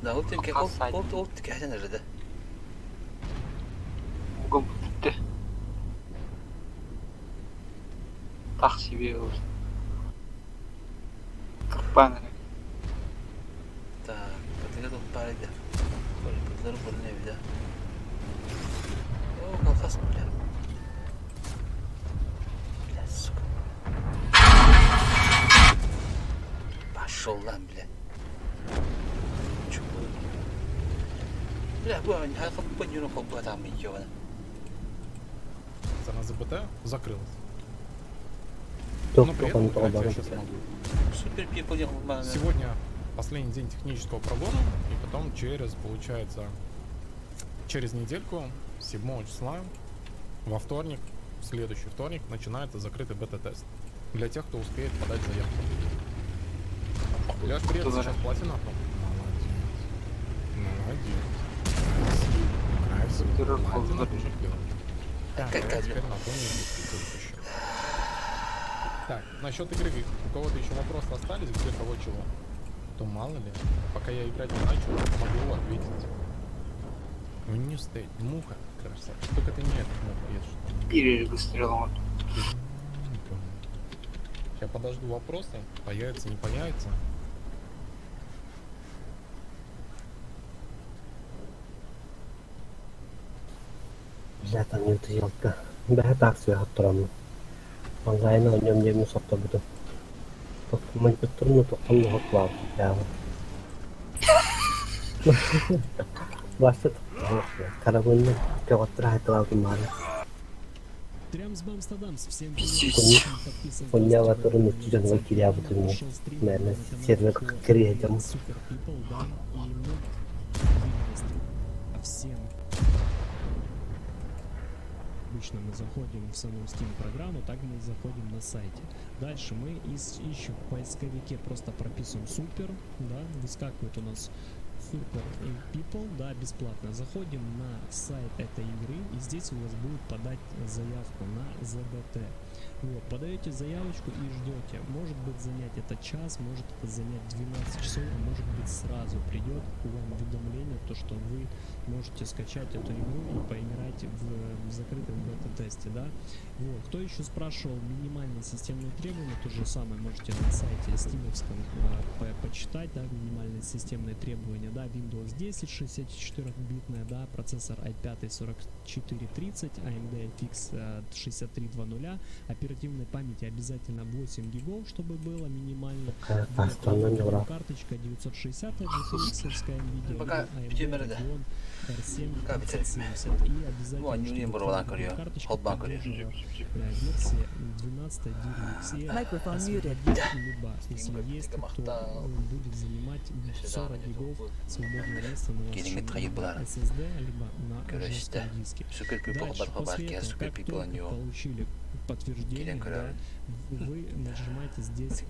Да, ол тем ол ол ол кэһэн эрэ Угам бүттэ. Так себе ол. Кырпаан эрэ. Так, патыга тут парыйда. Патылары бурун эбидэ. О, колхоз, бля. Бля, сука. Пошел лам, бля. Чего? Бля, бу хайка бу холбу там ёбана. Цена ЗБТ закрылась. Туох Но при туох этом онно играть я тоҕо сейчас могу. Супер пипл не Сегодня последний день технического прогона, и потом через, получается, через недельку, 7 числа, во вторник, в следующий вторник, начинается закрытый бета-тест. Для тех, кто успеет подать заявку. Леш, привет, сейчас платина. Молодец. Молодец. Красиво. Красиво. Платина тоже в дело. Так, Как я как теперь на тоне еще. Так, насчет игры, у кого-то еще вопросы остались, где кого чего? То мало ли, пока я играть не начал, могу ответить. Ну не стоит, муха, красавчик. Только ты не эта муха, если что. Биир выстрелом. Я подожду вопросы, появится, не появится. Бля, там не ялка. Бэһэ так свяхат тураммын. Онлайн оонньуом диэммин соттобутум. Мунньуттарым тохтон лоһут баабыт. Баста карабынны көҕөттөр хайталаабытым баара. Пиздец. Онньаҕа турун үччү дьоҥҥо кириэбитим Наверное, сервер кириэдьэм. Всем. Обычно мы заходим в саму Steam программу, так мы заходим на сайте. Дальше мы ищем в поисковике, просто прописываем супер, да, выскакивает у нас Super People, да, бесплатно. Заходим на сайт этой игры, и здесь у вас будет подать заявку на ЗБТ. Вот, подаете заявочку и ждете. Может быть занять это час, может это занять 12 часов, а может быть сразу придет вам уведомление, то что вы можете скачать эту игру и поиграть в закрытом бета-тесте, да. Вот, кто еще спрашивал минимальные системные требования, то же самое можете на сайте стимовском почитать, да, минимальные системные требования, да, Windows 10 64-битная, да, процессор i5 4430, AMD FX 6320, оперативной памяти обязательно 8 гигов, чтобы было минимально. Постоянно Вот, карточка 960 GTX, Nvidia, Пока AMD Түмэрэ да. Radeon R7 Кабитер. 3070 и обязательно, Оонньуур чтобы боруобалаан кредитная көрүө, карточка холбоон көрүө. поддерживала э, версия 12 DirectX Microphone muted. освободить, либо если есть, то он будет занимать 40 гигов свободного места на Кириҥҥит вашем хайыр булаар. SSD, либо на Көрөстө. жестком диске. Супер пипл Дальше, бар после бар этого, супер как пипл только нього. получили подтверждение, Кирен да, көрөбүн. вы нажимаете здесь.